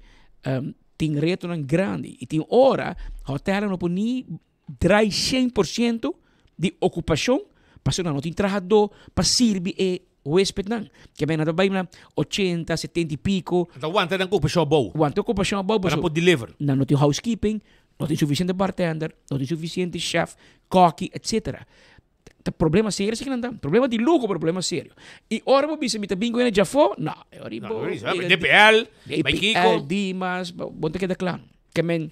tin retonan grandi y tin ora hotelnan no por ni draai 100% di ocupacion pasobra nan no tin trahador pa sirbi e huespednan. Ke men nan ta bay na ochenta, setenta y pico. Nan ta wanta nan ocupacion abou. Wanta ocupacion abou Pa nan por deliver. Nan no tin housekeeping, no tin suficiente bartender, no tin suficiente chef, koki, etcetera. Ta problema serio esaki nan ta. Problema di luho pero problema serio. Y ora bo bisa mi ta bin cu hende djafó, no, e ora bo DPL, bay Kiko. DPL, Dimas, bo ta keda kla. Ke men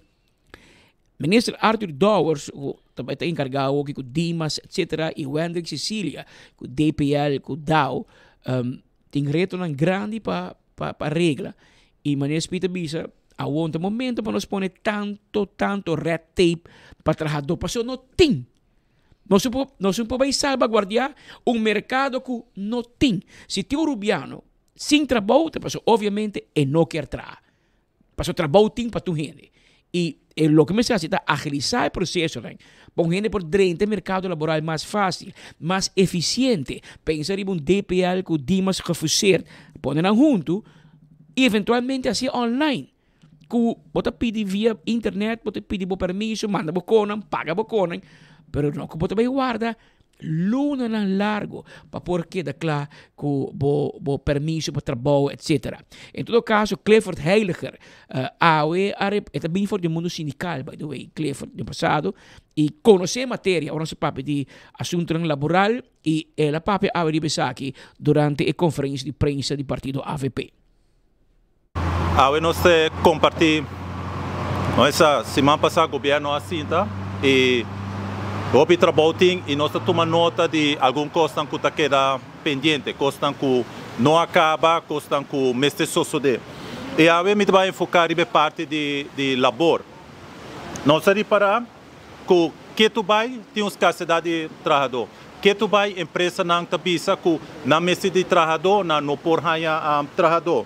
Minister Arthur Dowers cu ta bay ta encarga awo cu Dimas etcetera y Wendrick Cecilia cu DPL cu dao tin retonan grandi pa pa regla. Y manera Speed a bisa awo no ta momento pa nos pone tanto tanto red tape pa trahador pasobra no tin. Nos no por, nos no por bai salbaguardiá un merkado ku no tin. Si tin un rubiano sin trabou, ta pasobra obviamente e no kier traha. Pasobra trabou tin pa tur hende. I e loke mester hasi ta agilisá e prosesonan pa un hende por drenta e merkado laboral mas fásil, mas efisiente. Pensa riba un DPL ku Dimas gefuseerd, pone nan huntu i eventualmente hasié online. Ku bo ta pidi via internet, bo ta pidi bo permiso, manda bo konan, paga bo konan, pero no ku bo ta bai warda lunanan largo pa por keda kla ku bo bo permiso pa trabou etcetera. En todo kaso Clifford Heiliger awe a e ta bini for di mundu sindikal by the way Clifford den pasado i konosé materia ora nos a papia di asuntunan laboral i el a papia awe riba esaki durante e konferensia di prensa di partido avp. Awe nos te comparti esa siman pasa gobierno a sinta y hopi trabou tin y nos ta tuma nota di algun cosnan cu ta keda pendiente, cosnan cu no a caba, cosnan cu mester sosode. Y awe mi ta bay enfoca riba e parti di labor. Nos a ripara cu ketu bay tin un scarsedad di trahador. Ketu bay empresanan ta bisa cu nan mester di trahador, nan no por haya trahador.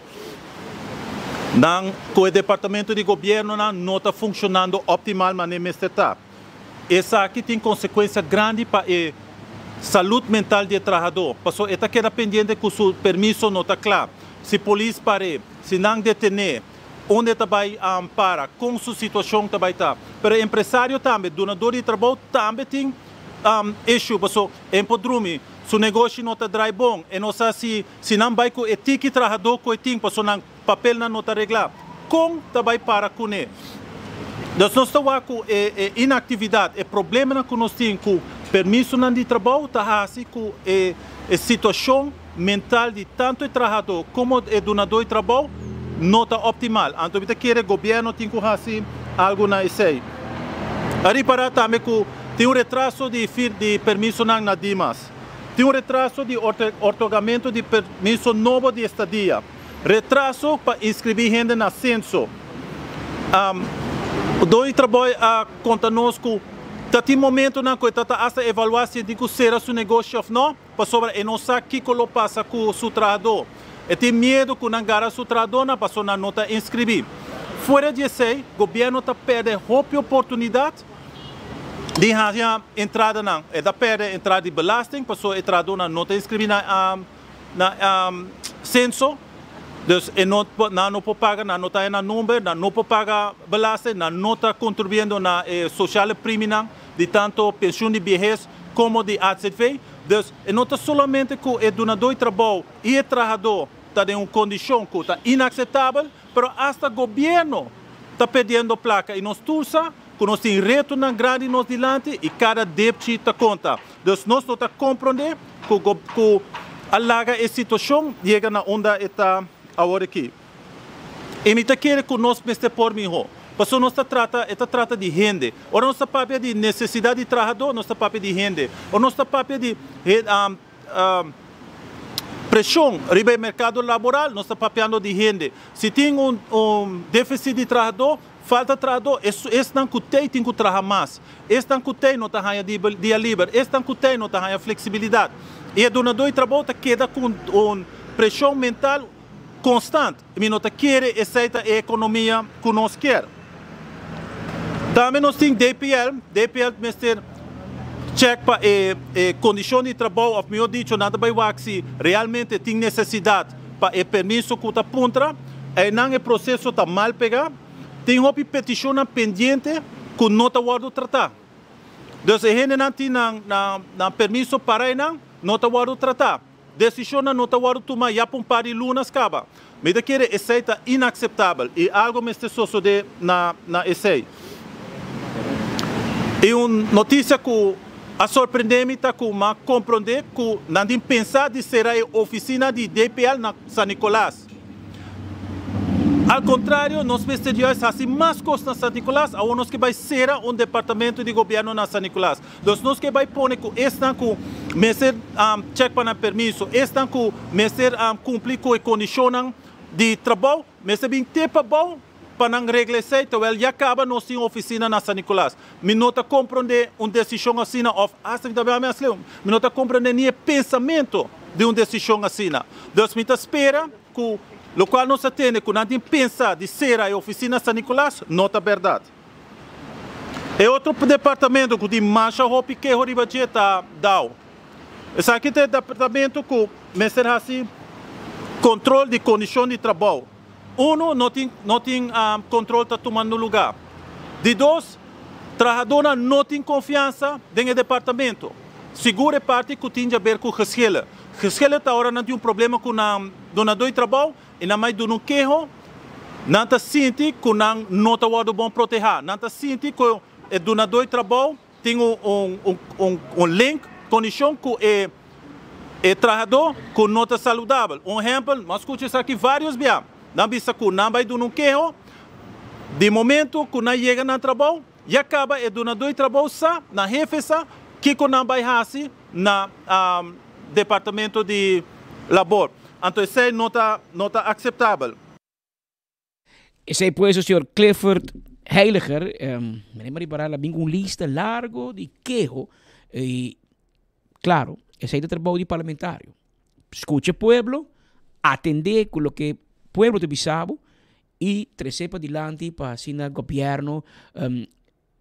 Nan cu e departamento di gobiernonan no ta funcionando optimal manera mester ta. Esaki tin consecuencia grandi pa e salud mental di e trahador, pasobra e ta keda pendiente cu su permiso no ta cla. Si polis par'e, si nan detene, Unda e ta bai para, kon su situashon ta bai ta. Pero e empresario tambe, dunador di trabou tambe tin issue paso e por drumi, su negoshi no ta drai bon, e no sa si si nan bai ku e tiki trahadó ku e tin paso nan papelnan no ta reglá, kon ta bai para kuné. Dus nos ta wak ku e e inaktividat, e problemanan ku nos tin ku permisonan di trabou ta hasi ku e e situashon mental di tanto e trahadó komo e dunadó di trabou no ta optimal. Anto mi ta kere gobièrnu tin ku hasi algu na esei. A ripará tambe ku tin un retraso di fir di permisonan na Dimas. Tin un retraso di ortogamentu di permiso nobo di estadia. Retraso pa inskribí hende na senso. Doño di trabou a konta nos ku ta tin momentunan ku e ta ta asta evaluá si e tin ku sera su negoshi òf no. Pasobra e no sa kiko lo pasa ku su trahadó. E tin miedu ku nan gara su trahadónan pasobra nan no ta inskribí. Fuera di esei, gobièrnu ta pèrdè hopi oportunidat di haña entradanan. E ta pèrdè entrada di belasting pasobra e trahadónan no ta inskribí na na senso. Dus e no nan no por paga, nan no ta haña nan number, nan no por paga belasting, nan no ta kontribuyendo na e sosiale preminan di tanto penshun di biehes komo di azv. Dus e no ta solamente ku e dunadó di trabou i e trahadó ta den un kondishon ku ta inakseptabel, pero asta gobièrnu ta perdiendo plaka i nos tur sa. ku nos tin retonan grandi nos dilanti i kada depchi ta konta. Dus nos no ta komprondé ku ku a laga e situashon yega na unda e ta awor aki. I mi ta kere ku nos mester por mihó. Pasobra nos ta trata, e ta trata di hende. Ora nos ta papia di nesesidat di trahadó, nos ta papia di hende. Ora nos ta papia di preshon riba e merkado laboral, nos ta papiando di hende. Si tin un un défisit di trahadó, falta trahadó, esnan ku tei tin ku traha mas. Esnan ku tei no ta haña dia liber. Esnan ku tei no ta haña fleksibilidat. I e dunadó di trabou ta keda ku un preshon mental konstant. Mi no ta kere esei ta e ekonomia ku nos kier. Tambe nos tin DPL. DPL mester chèk pa e kondishon di trabou òf mihó dicho nan ta bai wak si realmente tin nesesidat pa e permiso ku ta puntra. Einan e proseso ta mal pegá. Tin hopi petishonnan pendiente ku no ta wòrdu tratá. Dus e hendenan tin nan permiso para einan no ta wòrdu tratá. Desishonnan no ta wòrdu tumá ya pa un par di lunas kaba. Mi ta kere esei ta inakseptabel i algu mester sosodé na na esei. I un notisia ku a sorprendé mi ta ku m'a komprondé ku nan tin pensá di sera e ofisina di DPL na San Nicolas. Al kontrario, nos mester juist hasi mas kos na San Nicolas, awor nos ke bai sera un departamento di gobièrnu na San Nicolas. Dus nos ke bai pone ku esnan ku mester chèk pa nan permiso, esnan ku mester kumpli ku e kondishonnan di trabou, mester bin te pabou pa nan regla esei, terwèl ya kaba nos tin ofisina na San Nicolas. Mi no ta komprondé un desishon asina òf asta mi ta bia mi asli, mi no ta komprondé ni e pensamentu di un desishon asina. Dus mi ta spera ku lokual nos a tende ku nan tin pensa di sera e ofisina San Nicolas no ta bèrdat. E otro departamento ku tin masha hopi keho riba dje ta dao. Esaki ta e departamento ku mester hasi kontrol di kondishon di trabou. Uno, no tin no tin kontrol ta tumando lugá. Di dos, trahadónan no tin konfiansa den e departamento. Sigur e parti ku tin djaber ku geschillen. Geschillen ta ora nan tin un problema ku nan dunadó di trabou i nan mai duna un keho, nan ta sinti ku nan no ta wòrdu bon protehá. Nan ta sinti ku e dunadó di trabou tin un link, kondishon ku e e trahadó ku no ta saludabel. Un ehèmpel, mi a skucha esaki vários bia. Nan bisa ku nan bai duna un keho, di momentu ku nan yega nan trabou, ya kaba e dunadó di trabou sa, nan hefe sa, kiko nan bai hasi na departamento di labor. Anto esei no ta no ta akseptabel. Esei pues señor Clifford Heiliger, meneer Mariparal a bin ku un lista largo di keho i klaro esei ta trabou di parlamentario. Skucha e pueblo, atendé ku loke pueblo ta bisa bo i trese padilanti pa asina gobièrnu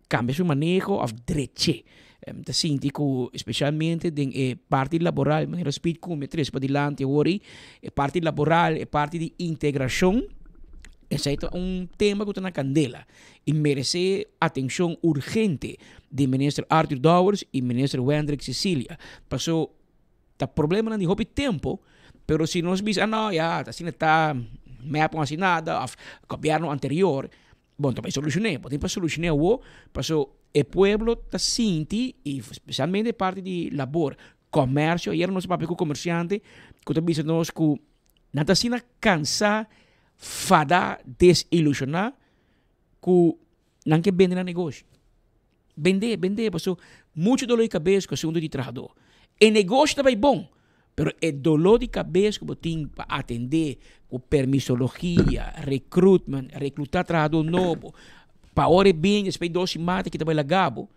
Cambia su maneho of dreche. Mi ta sinti cu especialmente den e parti laboral, manera Speed cu mi a trece padilanti awor ei, e parti laboral, e parti di integracion, esei ta un tema cu ta na candela y merece atencion urgente di Minister Arthur Dowers y Minister Wendrick Cecilia. Paso ta problemanan di hopi tempo, pero si nos bisa, ah no, ya, asina ta, mep no haci nada of gobierno anterior, Bon, ta bai solucion'é. Bo tin pa solucion'é awo, paso e pueblo ta sinti, y specialmente e parti di labor, comercio, ayer nos a papia cu comerciante cu ta bisa nos cu nan ta asina cansa, fada, desilusiona, cu nan ke bende nan negoshi. Bende, bende, paso mucho dolor di cabes cu asunto di trahador. E negoshi ta bai bon, Pero e doló di kabes ku bo tin pa atendé ku permisologia, recruitment, reklutá trahadó nobo, pa ora e bin despues di dos siman ta kita bai laga bo,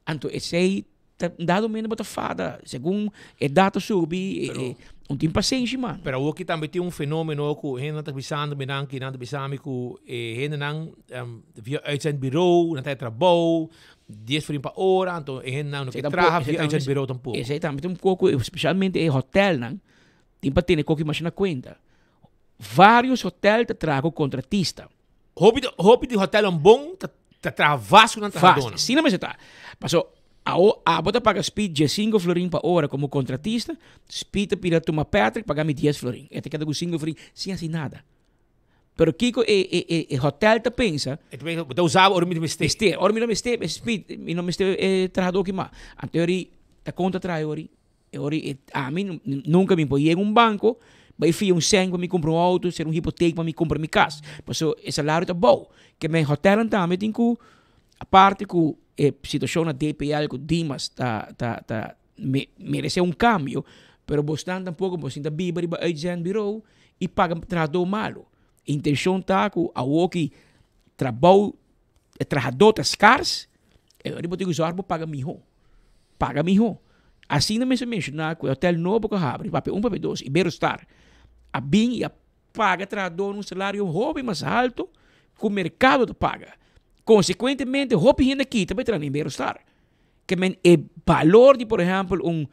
anto esei ta dado momento bo ta fada segun e edat ta subi un tin pasenshi man. Pero awoki tambe tin un fenomeno ku hendenan ta bisando mi nan ki nan ta bisa mi ku e hendenan via uitzendbureau nan ta e trabou Dies florin pa ora, anto e hendenan no ke traha via uitzendbureau tampoko. Esei tambe ta un koko, especialmente e hotelnan, tin pa tene koki masha na kuenta. Varios hotel ta traha ku kontratista. Hopi hopi di hotelnan bon ta ta traha vast ku nan trahadónan. Vast, asina mester ta. Paso awo abo ta paga Speed diesinko florin pa ora komo kontratista, Speed ta pidi a tuma Patrick paga mi dies florin. E ta keda ku sinku florin sin hasi nada. Pero kiko e e e e hotel ta pensa. E ta pensa, bo ta usa bo ora mi ta mester. Mester, ora mi no mester, speed, mi no mester e trahadó aki mas. Anto e ori ta konta traha e ori. E ori e ami nunka mi por yega un banko bai fia un sèn pa mi kumpra un outo, sera un hipotek pa mi kumpra mi kas. Pasobra e salario ta bou. Ke men hotelnan tambe tin ku, aparte ku e situashon na DPL ku Dimas ta ta ta merece un cambio, pero bosnan tampoco bo sinta biba riba uitzendbureau y paga trahador malo. Intencion ta cu awoki trabou e trahador ta scars, e ora bo tin cu zorg bo paga miho, paga miho. Asina mester menciona cu e hotel nobo cu a habri, papia un papia dos, Iberostar, a bin y a paga trahador un salario hopi mas halto cu mercado ta paga. Consecuentemente hopi hende kita pa e traha na Iberostar. Ke men e balor di por ehèmpel un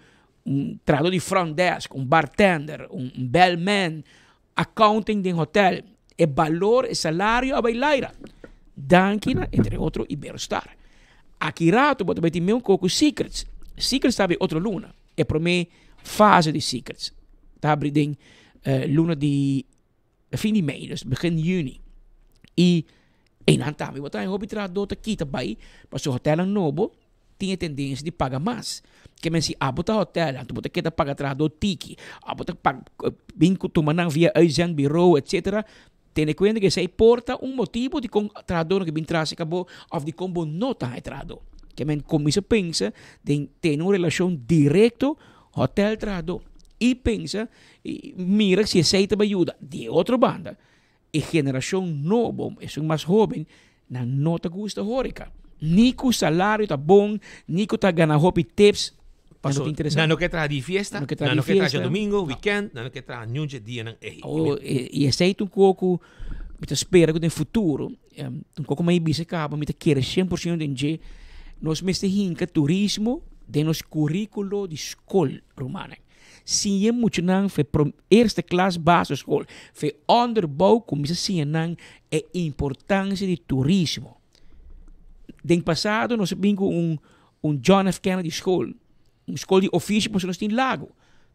un trahadó di front desk, un bartender, un bellman, accounting den hotel, e balor, e salario a bai laira. Danki na entre otro Iberostar. Aki rato bo ta bai tin meun koko ku Secrets. Secrets ta habri otro luna. E promé fase di Secrets ta habri den luna di fin di mei, dus begin juni. I einan tambe bo ta haña hopi trahadó ta kita bai pasobra hotelnan nobo tin e tendensia di paga mas. Ke men si abo ta hotel anto bo ta keda paga trahadó tiki, abo ta paga bin ku tuma nan via uitzendbureau etcetera, tene kuenta ku esei por ta un motibu dikon trahadónan ke bin tras serka bo òf dikon bo no ta haña trahadó. Ke men kuminsá pensa den tene un relashon direkto hotel-trahadó i pensa I mira si esei ta bai yuda. Di e otro banda, e generashon nobo, esun mas hoben, nan no ta gusta horeka. Ni ku salario ta bon, ni ku ta gana hopi tips, nan no ta interesa. Nan no ke traha di fiesta, nan no ke traha djadomingo, weekend, nan no ke traha niun dje dianan ei. Oh, i esei ta un kos ku mi ta spera ku den futuro, un kos ku mi a bisa kaba, mi ta kere 100% den dje, nos mester hinka turismo den nos kurikulo di skol, rumannan. Siña muchanan fe prom eerste klas basisschool, fe onderbouw kuminsá siña nan e importansia di turismo. Den pasado nos a bin ku un un John F. Kennedy school, un skol di ofisio pasobra nos tin lago,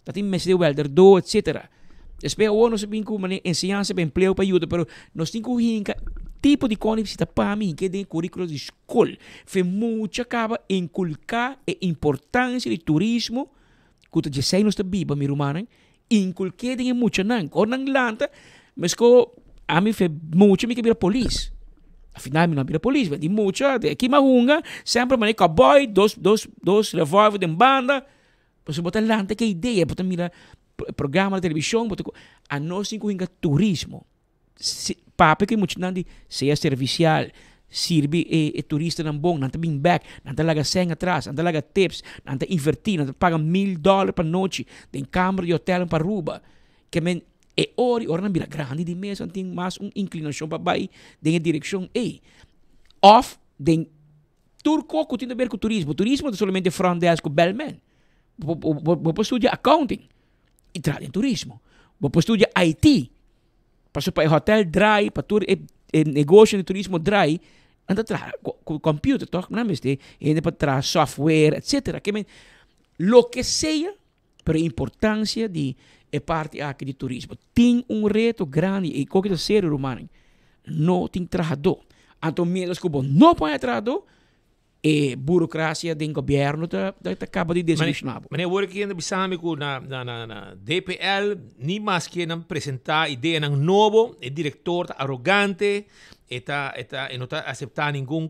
ta tin mester di welderdó etcetera. Despues awor nos a bin ku manera enseñansa pa empleo pa yuda pero nos tin ku hinka tipo di kòni si ta pa mi hink'é den e kurikulo di skol. Fe mucha kaba inkulká e importansia di turismo Ku ta djesei nos ta biba, mi rumannan, inkulké den e muchanan. Ora nan lanta, mesko ami fe mucha mi ke bira polis. Al final mi no a bira polis, di mucha, di aki mi a hunga, semper manera cowboy, dos, dos, dos revolver den banda. Pasobra bo ta lanta ke idea, bo ta mira programa na televishon, bo ta ku, anos tin ku hinka turismo. Si, papia ku e muchanan di sea servisial, sirbi e e turistanan bon, nan ta bin bèk, nan ta laga sèn atras, nan ta laga tips, nan ta invertí, nan ta paga mil dòler pa nochi den kamber di hotèlnan pa Aruba. Ke men e ora, ora nan bira grandi di mes nan tin mas un inklinashon pa bai den e direkshon ei. Òf den tur kos ku tin ta ber ku turismo. Turismo no ta solamente front desk ku bellman. Bo bo bo por studia accounting i traha den turismo. Bo por studia IT. Pasobra pa e hotel draai, pa tur e e negoshi di turismo draai, nan ta traha ku computer toch? Nan mester hende pa traha software etcetera. Ke men loke sea, pero e importancia di e parti aki di turismo. Tin un reto grandi i koke ta serio rumannan, no tin trahadó. Anto mientras ku bo no por haña trahadó, E burocracia den gobierno ta ta caba di desilusiona bo. Meneer awor aki hende bisa mi cu na na na na DPL ni maske nan presenta ideanan nobo e director ta arogante e ta e ta e no ta acepta ningun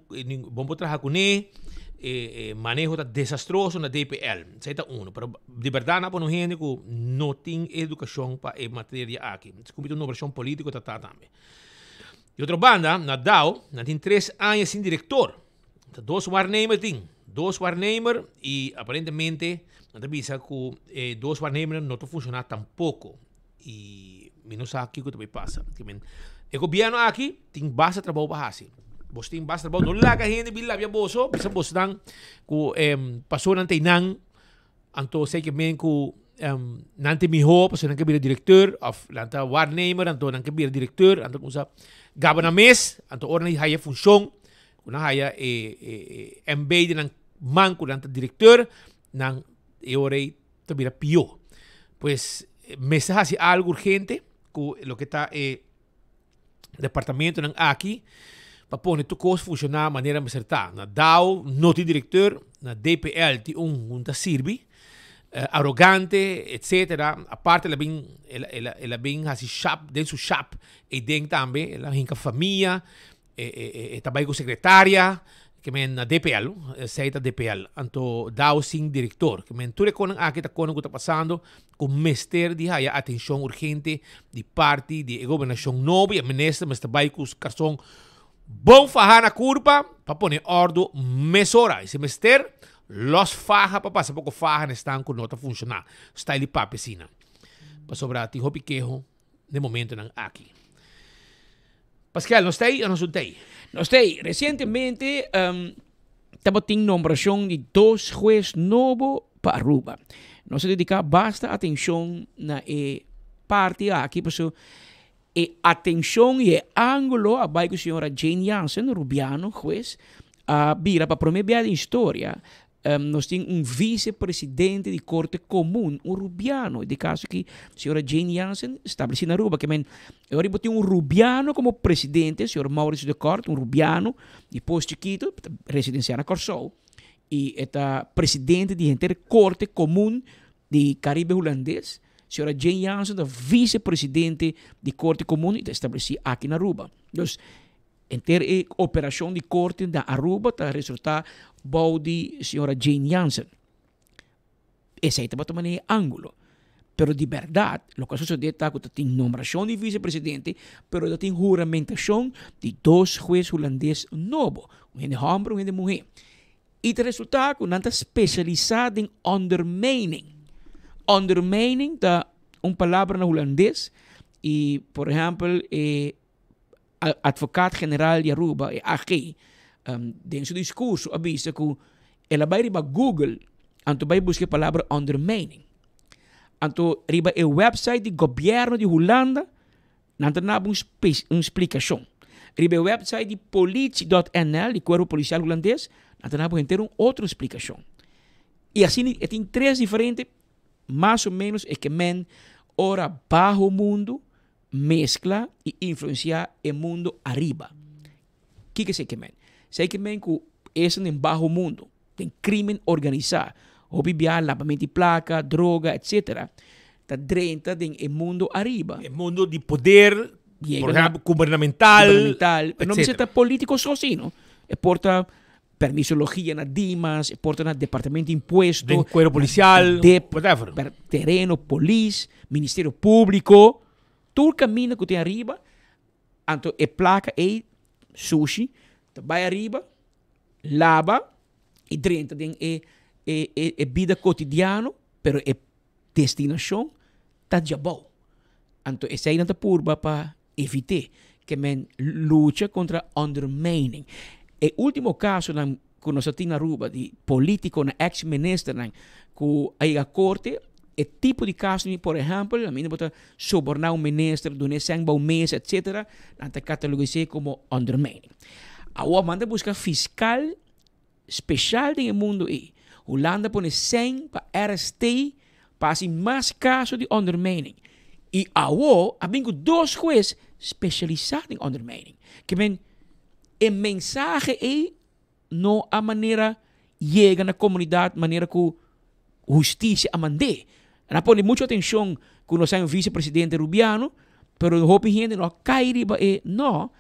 bo no por traha cune e e maneho ta desastroso na DPL esey ta uno pero di berdad nan a pone un hende cu no tin educacion pa e materia aki esaki ta un obracion politico ta ta tambe. Di otro banda na dao nan tin tres aña sin director. Ta dos waarnemer tin. Dos waarnemer y aparentemente nan ta bisa cu e dos waarnemernan no ta funciona tampoco. Y mi no sa kico ta bay pasa. E gobierno aki tin basta trabou pa haci. Boso tin basta trabou. No laga hende bin labia boso. Bisa bosonan cu paso nan ta eynan. Anto esei ke men ku nan ta mihó pasobra nan ke bira direkteur òf nan ta waarnemer anto nan ke bira direkteur anto kumsa gaba nan mes anto ora nan haya funshon ku nan haya e e MB den nan man ku nan ta direkteur nan e ora ei ta bira pió. Pues mester hasi algu urgente ku loke ta e. Departamentonan aki pa pone tur kos funshoná manera mester ta. Na dao no tin direkteur, na DPL tin un ku ta sirbi, arogante etcetera. Aparte el a bin el a bin hasi shap den su shap eiden tambe, el a hinka famia, e ta bai ku sekretaria, ke men na DPL, esei ta DPL. Anto dao sin direktor. Ke men tur e konan aki ta konan ku ta pasando ku mester di haya atenshon urgente di parti di e gobernashon nobo i e minister mester bai ku karson bon faha na kurpa pa pone òrdu mesora. I si mester, lòs faha pa pasa poko faha na esnan ku no ta funshoná. Style di papia asina. Pasobra tin hopi keho den momentonan aki. Pascal, nos ta ei o nos no ta ei? Nos ta ei. Resientemente tabatin nombrashon di dos hues nobo pa Aruba. Nos a dediká basta atenshon na e parti aki pasobra e atenshon i e ángulo a bai ku señora Jane Jansen, Rubiano, hues, a bira pa promé bia den historia Nos tin un vicepresidente di Corte Comun, un Rubiano, di caso aki señora Jane Jansen, estableci na Aruba. Ke men, e ora bo tin un Rubiano como presidente, señor Maurice de Kort, un Rubiano di Pos Chikito, ta residencia na Kòrsou, y e ta presidente di henter Corte Comun di Caribe Hulandes. Señora Jane Jansen ta vicepresidente di Corte Comun y ta estableci aki na Aruba. Dus, Henter e operashon di korte na Aruba ta resultá bou di señora Jane Jansen. Esei tabata manera e ángulo. Pero di bèrdat loke a sosodé ta ku ta tin nombrashon di visepresidente, pero ta tin huramentashon di dos hues hulandes nobo, un hende hòmber i un hende muhé. I ta resultá ku nan ta spesialisá den ondermijning. Ondermijning ta un palabra na hulandes i por ehèmpel e Advocaat General di Aruba, e AG, den su discurso a bisa cu el a bay riba Google anto bay busca e palabra ondermijning. Anto riba e website di gobierno di Hulanda nan ta naba un un splicacion. Riba e website di politie dot nl, di Cuerpo Policial Hulandes, nan ta naba henter un otro splicacion. Y asina e tin tres diferente, mas o menos e ke men ora baho mundo meskla i influensiá e mundo ariba. Kiko esei ke men? Esei ke men ku esnan den baho mundo, den krimen organisá, hopi bia labamento di plaka, droga, etsetera, ta drenta den e mundo ariba. E mundo di poder, por ehempel, gubernamental, Gubernamental. Pero no mester ta politico so si, no? E por ta Permisologia na Dimas, e por ta na Departamento di Impuesto, Den cuerpo policial, dep, whatever. per, tereno, polis, Ministerio Publico, tur caminda cu tin ariba, anto e placa ey, sushi, ta bay ariba, laba y drenta den e e e e bida cotidiano, pero e destinacion ta djabou. Anto esey nan ta purba pa Evit'é ke men lucha kontra undermining. E último kasonan ku nos a tin na Aruba di polítikonan, eks ministernan ku a yega korte, e tipo di kasonan por ehèmpel, ami no por ta soborná un minister, dun'é sèn bou mesa etsetera, nan ta katalogis'é komo undermining. Awor manda buska fiskal speshal den e mundu ei. Hulanda pone sèn pa RST pa hasi mas kaso di ondermijning. I awo a bin ku dos hues speshalisá den ondermijning. Ke men e mensahe ei no a manera yega na komunidat manera ku hustisia a mand'é. Nan a pone muchu atenshon ku nos a un visepresidente Rubiano, pero hopi hende no a kai riba e no.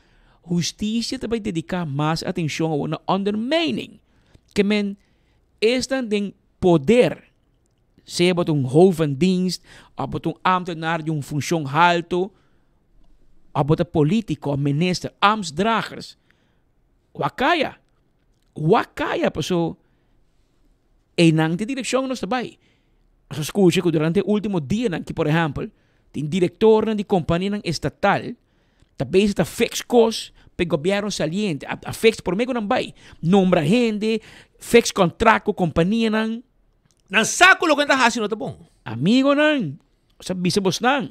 Hustisia ta bai dediká mas atenshon awor na ondermijning. Ke men esnan den poder, sea bo ta un hoofd van dienst of bo ta un ambtenaar di un funshon halto of bo ta politico of minister, ambtsdragers, wak kaya, wak kaya paso einan ta e direkshon nos ta bai. Nos a skucha ku durante e ultimo dianan ki por ehèmpel tin direktornan di kompanianan estatal ta bezig ta fix kos pa e gobièrnu saliente, a fix promé ku nan bai, nombra hende, fix kontrakt ku kompanianan. Nan sa ku loke nan ta hasi no ta bon. Amigonan, nos a bisa bosnan,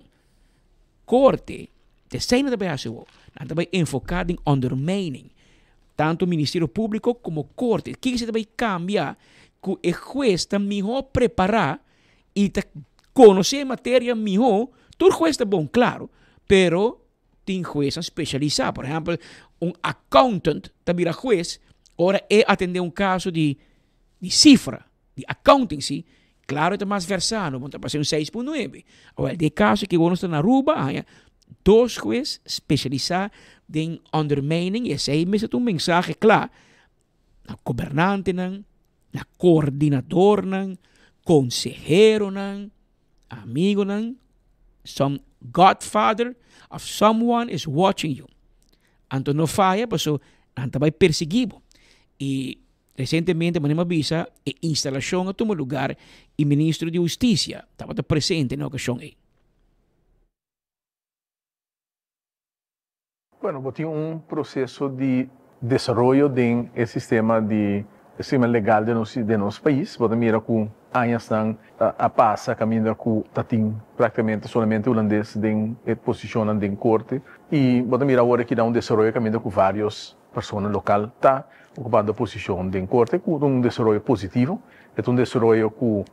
korte, ta esei nan ta bai hasi awor. Nan ta bai enfoká den ondermijning. Tantu Ministerio Públiko komo korte. Kiko esei ta bai kambia? Ku e hues ta mihó prepará i ta konosé e materia mihó. Tur hues ta bon, klaro, pero. Tin huesnan spesialisá. Por ehèmpel, un accountant ta bira hues ora e atendé un kaso di di sifra, di accounting si, klaro e ta mas vèrsá, no ta pas'é un seis pun nuebe. Awèl, den e kaso aki wor nos ta na Aruba a haña dos hues spesialisá den ondermijning i esei mester ta un mensahe kla na gobernantenan, na koordinadornan, konseheronan, Amigonan, some godfather of someone is watching you. Anto no faya paso nan ta bai persegui bo. Y recientemente manera mi a bisa e instalacion a tuma lugar y ministro di husticia tabata presente na ocasion ey. Bueno, bo tin un proceso di desaroyo den e sistema di e sistema legal den nos den nos pais. Bo ta mira cu añasnan a pasa caminda cu ta tin practicamente solamente hulandes den e posicionnan den corte y bo ta mira awor aki da un desaroyo caminda cu varios persona local ta ocupando posicion den corte cu ta un desaroyo positivo. E ta un desaroyo cu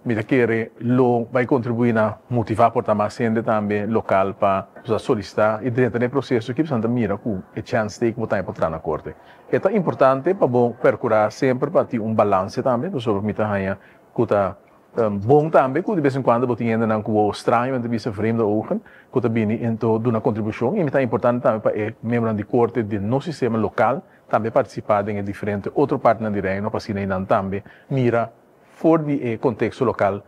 Mi ta kere lo bai kontribuí na motivá por ta mas hende tambe lokal pa sa solisitá i drenta den e proseso ki pasobra ta mira ku e chèns t'ei ku bo taña pa tra na korte. E ta importante pa bo perkurá semper pa tin un balanse tambe pasobra mi ta haña ku ta bon tambe ku di bes en kuando bo tin hendenan ku bo straño men ta bisa vreemde ogen ku ta bini ento duna kontribushon i mi ta haña importante tambe pa e miembronan di korte den nos sistema lokal tambe partisipá den e diferente otro partinan di Reino pa asina einan tambe mira For di e konteksto lokal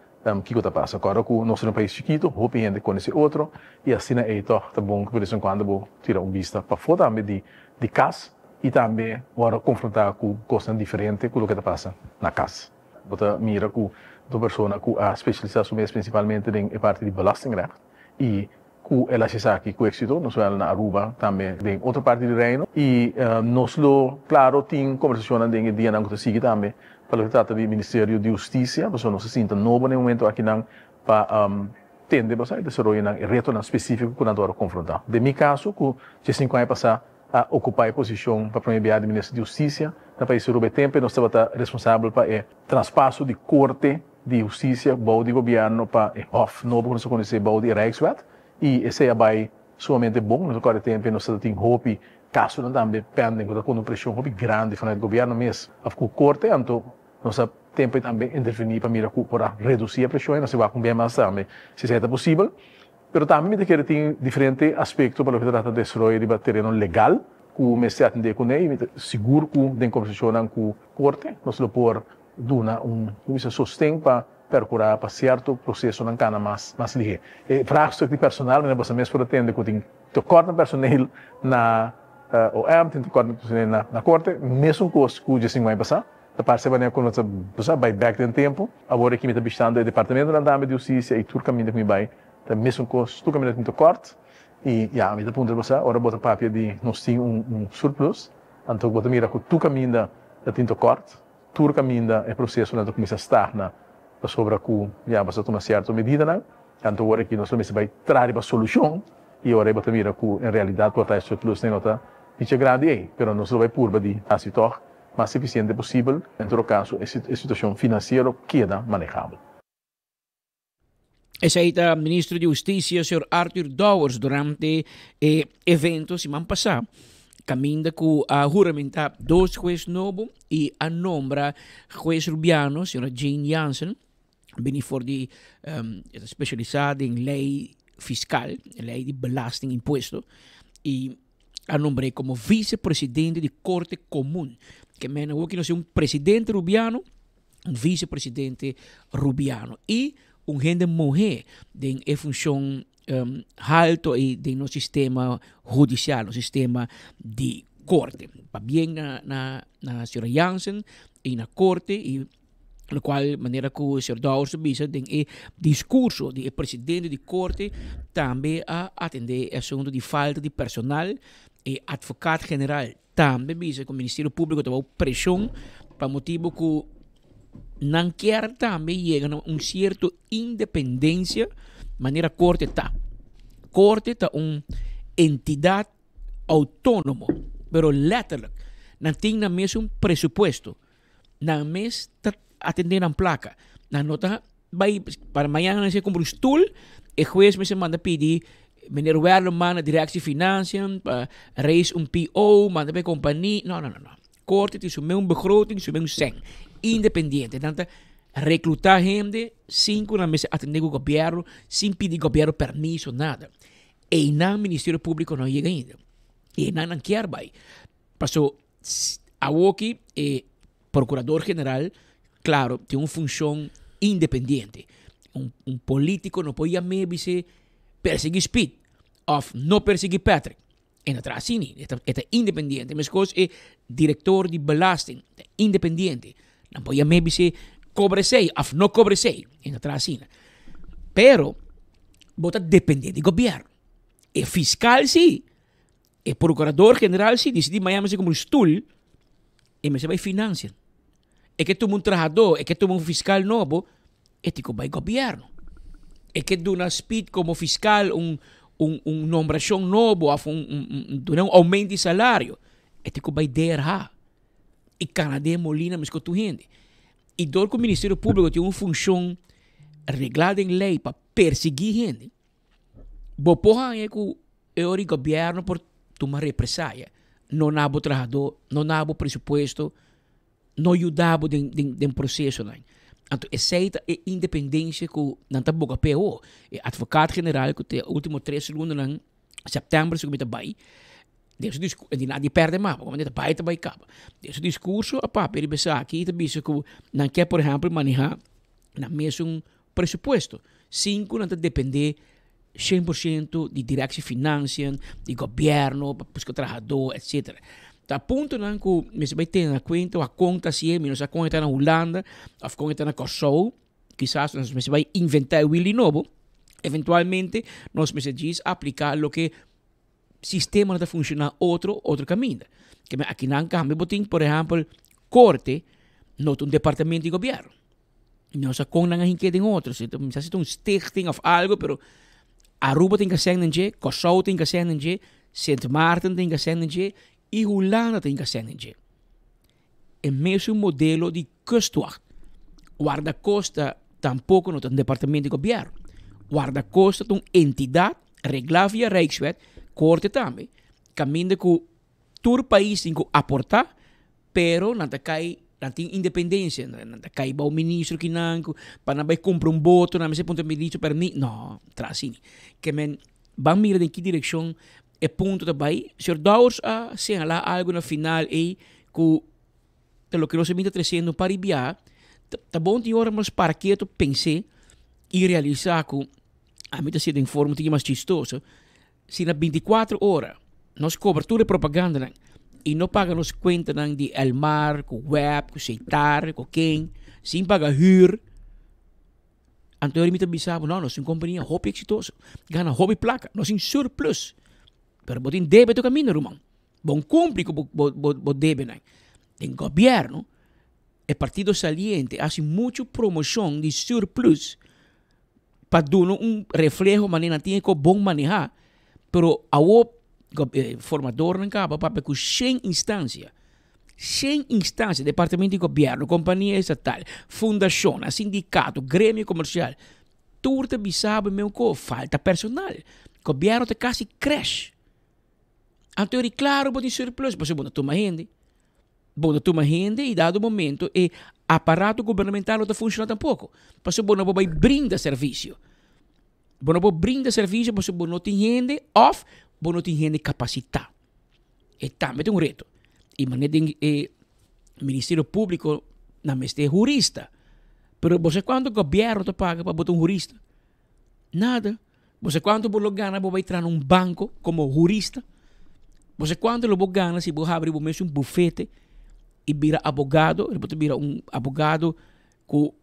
kiko ta pasa. Kòrda ku nos ta un pais chikitu, hopi hende konosé otro i asina ei tòg ta bon ku de bes en kuando bo tira un bista pafó tambe di di kas i tambe wòrdu konfrontá ku kosnan diferente ku loke ta pasa na kas. Bo ta mira ku ta un persona ku a spesialisá su mes prinsipalmente den e parti di belastingrecht i Ku el hasi esaki ku éksito, no solamente na Aruba, tambe den otro parti di Reino. I nos lo, klaro, tin kombersashonnan den e dianan ku ta sigui tambe pa loke ta trata di Ministerio di Hustisia, pasobra nos ta sinta nobo na e momento akinan pa tende basá e desaroyonan, e retonan spesífiko ku nan ta wòrdu konfrontá. Den mi kaso, ku diesinku aña pasá a okupá e posishon pa promé biaha di Minister di Hustisia na pais Aruba, e tempu nos tabata responsabel pa e traspaso di Korte di Hustisia bou di Gobierno pa e Hof nobo ku nos a konosé bou di e Rijkswet i esei a bai sumamente bon. Nos a kòrda e tempu nos ta tin hopi kasonan tambe pending ku ta pone un preshon hopi grandi vanuit Gobierno mes òf ku Korte anto nos a tempu ei tambe intervení pa mira ku por a redusí e preshon ei. Nos a wak un bia mas tambe si esei ta posibel. Pero tambe mi ta kere tin diferente aspekto pa loke ta trata desaroyo riba tereno legal ku mester atendé kuné i mi ta sigur ku den kombersashonnan ku Korte nos lo por duna un bisa sosten pa percura pa cierto procesonan cana mas mas lihe. E vraagstuk di personal, manera boso mes por a tende cu tin tekort na personeel na OM, tin tekort na personeel na na corte, mesun cos cu djesingua aña pasa. Ta parce manera cu nos ta bo bay bek den tempo. Awor aki mi ta bishitando e departamentonan tambe di husticia y tur caminda cu mi bay ta mesun cos, tur caminda tin tekort. Y ya, mi ta puntra boso, ora bo ta papia di nos tin un un surplus, anto bo ta mira cu tur caminda ta tin tekort. Tur kaminda e prosesonan ta kuminsá stagna pasobra ku ya bo sa tuma sierto medidanan. Anto ora ki nos lo mester bai traha riba solushon i ora ei bo ta mira ku en realidat por ta e surplus no ta dicha grandi ei, pero nos lo bai purba di hasi tòg mas efisiente posibel. En todo kaso e situashon finansiero keda manehabel. Esei ta Ministro di Husticia, señor Arthur Dowers, durante e evento siman pasá, kaminda ku a huramentá dos hues nobo i a nombra hues Rubiano, señora Jane Jansen, bini for di e ta spesialisá den lei fiskal, lei di belasting, impuesto, i a nombr'é komo visepresidente di Korte Komun. Ke men awor ki nos tin un presidente Rubiano, un vicepresidente Rubiano y un hende muhe den e funcion um, halto y den nos sistema judicial, nos sistema di corte. Pa bien na, na, na señora Jansen y na corte y lo cual manera cu señor Dowers bisa den e discurso di e presidente di corte tambe a atende e asunto di falta di personal e advocaat general Tambe bisa ku Ministerio Públiko ta bou preshon pa motibu ku nan kier tambe yega na un sierto independensia manera korte ta. Korte ta un entidat outónomo, pero letterlijk nan tin nan mes un presupuesto, nan mes ta atendé nan plaka, nan no ta bai para mañana nan mester kumpra un stul e hues mester manda pidi. Meneer Werleman na Directie Financiën pa raise un PO, manda pa e companie. No, no, no, no. Corte tin su meun begroting, su meun sèn. Independiente. Nan ta recluta hende sin cu nan mester atende cu gobierno, sin pidi gobierno permiso, nada. Eynan Ministerio Publico no a yega ainda. Eynan nan kier bay. Paso awoki e Procurador General, claro, tin un funcion independiente. Un, un politico no por yam'é bis'é persigui Speed of no persigui Patrick. E no traha asina, e ta, e ta independiente. Meskos e director di belasting ta independiente. Nan por yam'é bis'é cobra esei of no cobra esei. E no traha asina. Pero bo ta depende di gobierno. E fiscal si. E procurador general si dicidi mañana mester cumpra un stoel, e mester bay financia. E ke tuma un trahador, e ke tuma un fiscal nobo, e tin cu bay gobierno. E ke duna Speed como fiscal un un un nombracion nobo of un un duna un aumento di salario, e tin cu bay DRH. Y cana den molina mescos tur hende. Y dor cu Ministerio Publico tin un funcion regla den ley pa persigui hende, Bo por haña ku e ora di gobièrnu por tuma represaya, no na bo trahadó, no na bo presupuesto, no yuda bo den den den prosesonan. Anto esei ta e independensia ku nan ta boga p'e awor. E advokat general ku ta e ultimo tres lunanan, sèptèmber si ku mi ta bai, den su disku, di nan di pèrdè mas, pasobra ta bai ta bai kaba. Den su diskurso a papia riba esaki i ta bisa ku nan ke por ehèmpel manehá nan mesun Presupuesto, sin cu nan ta depende 100% di Directie Financiën, di gobierno, pa busca trahador, etc. Ta puntonan cu mester bay tene na cuenta wak con ta hacié, mi no sa con e ta na Hulanda of con e ta na Corsou, kisas nos mester bay inventa e wiel di nobo, eventualmente nos mester djis aplica loke sistemanan ta funciona otro, otro caminda. Keme akinan cambio bo tin, por ehempel, corte no ta un departamento di gobierno. No sa kon nan a hinké den otro. Si ta si ta un stichting of algo, pero Aruba tin kasèn den dje, Kòrsou tin kasèn den dje, Sint Maarten tin kasèn den dje i Hulanda tin kasèn den dje. E mesun modelo di kustwacht. Wardakosta tampoko no ta un departamento di gobièrnu. Wardakosta ta un entidat reglá via Rijkswet, korte tambe, kaminda ku Tur pais tin ku aportá, pero nan ta kai, nan tin independensia, nan ta kai bou ministro kinan ku pa nan bai kumpra un boto nan mester puntra ministro permi, no, tra asina. Ke men ban mira den ki direkshon e punto ta bai. Señor Dowers a señalá algu na final ei ku ta loke nos a bin ta tresiendo un par di biaha, ta bon tin ora nos para ketu pens'é i realisá ku ami ta siña den forma un tiki mas chistoso. Si na binticuatro ora nos cobra tur e propagandanan y no paga nos cuentanan di Elmar, cu web, cu Setar, cu ken, sin paga huur, anto mi ta bisa bo, no, nos tin un compania hopi exitoso, gana hopi placa, nos tin surplus, pero bo tin debe tur caminda ruman, bo no cumpli cu bo debenan. Den gobierno, e partido saliente haci mucho promocion di surplus, pa duna un refleho manera nan tin e ko bon maneha, pero awo formadornan kaba papia ku shen instansia, shen instansia, departamento di gobierno, kompania estatal, fundashonnan, sindikato, gremio komersial, tur ta bisa bo men ku falta personal, gobierno ta kasi crash. Anto eri klaro bo tin surplus pasobra bo ta tuma hende. Bo ta tuma hende y dado momento e aparato gubernamental no ta funciona tampoco. Pasobra bo no por bay brinda servicio. Bo no por brinda servicio pasobra bo no tin hende of bo no tin hende capacita. E tambe ta un reto. Y manera den e Ministerio Publico nan mester hurista. Pero bo sa cuanto gobierno ta paga pa bo ta un hurista? Nada. Bo sa cuanto bo lo gana bo bay traha na un banco como hurista? Bo sa cuanto lo bo gana si bo habri bo mes un bufete y bira abogado? Bo ta bira un abogado cu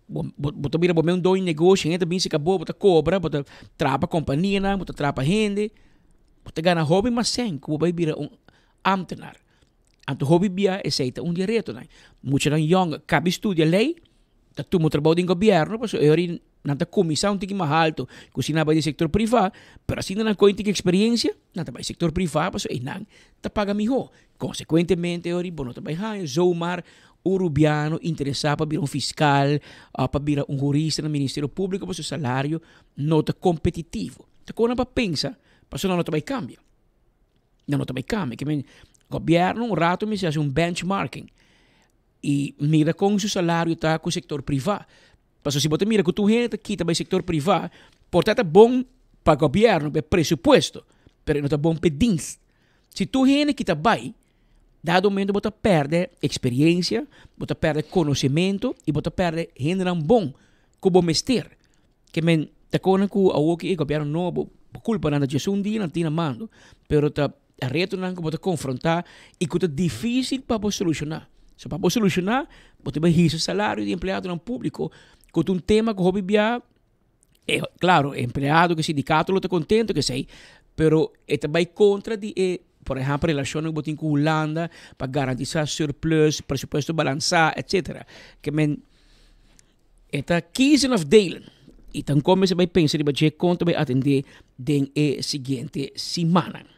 bo, bo, bo ta bira bo mes un doño di negoshi, hende ta bin cerca bo, bo ta cobra, bo ta traha pa companianan, bo ta traha pa hende. Bo ta gana hopi mas cen cu bo bay bira un ambtenaar. Anto hopi bia esey ta un di e retonan. Muchanan yong cabi studia ley, ta tuma trabou den gobierno pasobra e ora nan ta kuminsá un tiki mas alto ku si nan bai den sektor privá, pero asina nan kohe un tiki eksperensia, nan ta bai sektor privá pasobra einan ta paga mihó. Konsekuentemente e ora bo no ta bai haña zomaar un rubiano interesá pa bira un fiskal òf pa bira un hurista na Ministerio Públiko pasobra su salario no ta kompetitivo. Ta kon pa pensa, pasobra nan no ta bai kambia. Nan no ta bai kambia. Ke men gobièrnu un ratu mester hasi un benchmarking i mira kon su salario ta ku sektor privá. Pasobra si bo ta mira ku tur hende ta kita bai sektor privá, por ta ta bon pa gobièrnu, pa e presupuesto, pero e no ta bon pa e dienst. Si tur hende kita bai, dado momento bo ta pèrdè eksperiencia, bo ta pèrdè konosementu i bo ta pèrdè hendenan bon ku bo mester. Ke men ta konan ku awoki e gobièrnu nobo, bo kulpa nan ta djes un dia nan tin na mando, pero ta retonan ku bo ta konfrontá i ku ta difísil pa bo solushoná. So pa bo solushoná, bo ta bai hisa salario di empleadonan públiko, ku ta un tema ku hopi bia, e klaro, e empleado ku e sindikato lo ta kontento ku esei, pero e ta bai kontra di e, por ehèmpel, relashonnan ku bo tin ku Hulanda pa garantisá surplus, presupuesto balansá, etsetera. Ke men E ta kiezen of delen. Y tankon mester bai pensa riba dje kon ta bai atende den e siguiente simannan.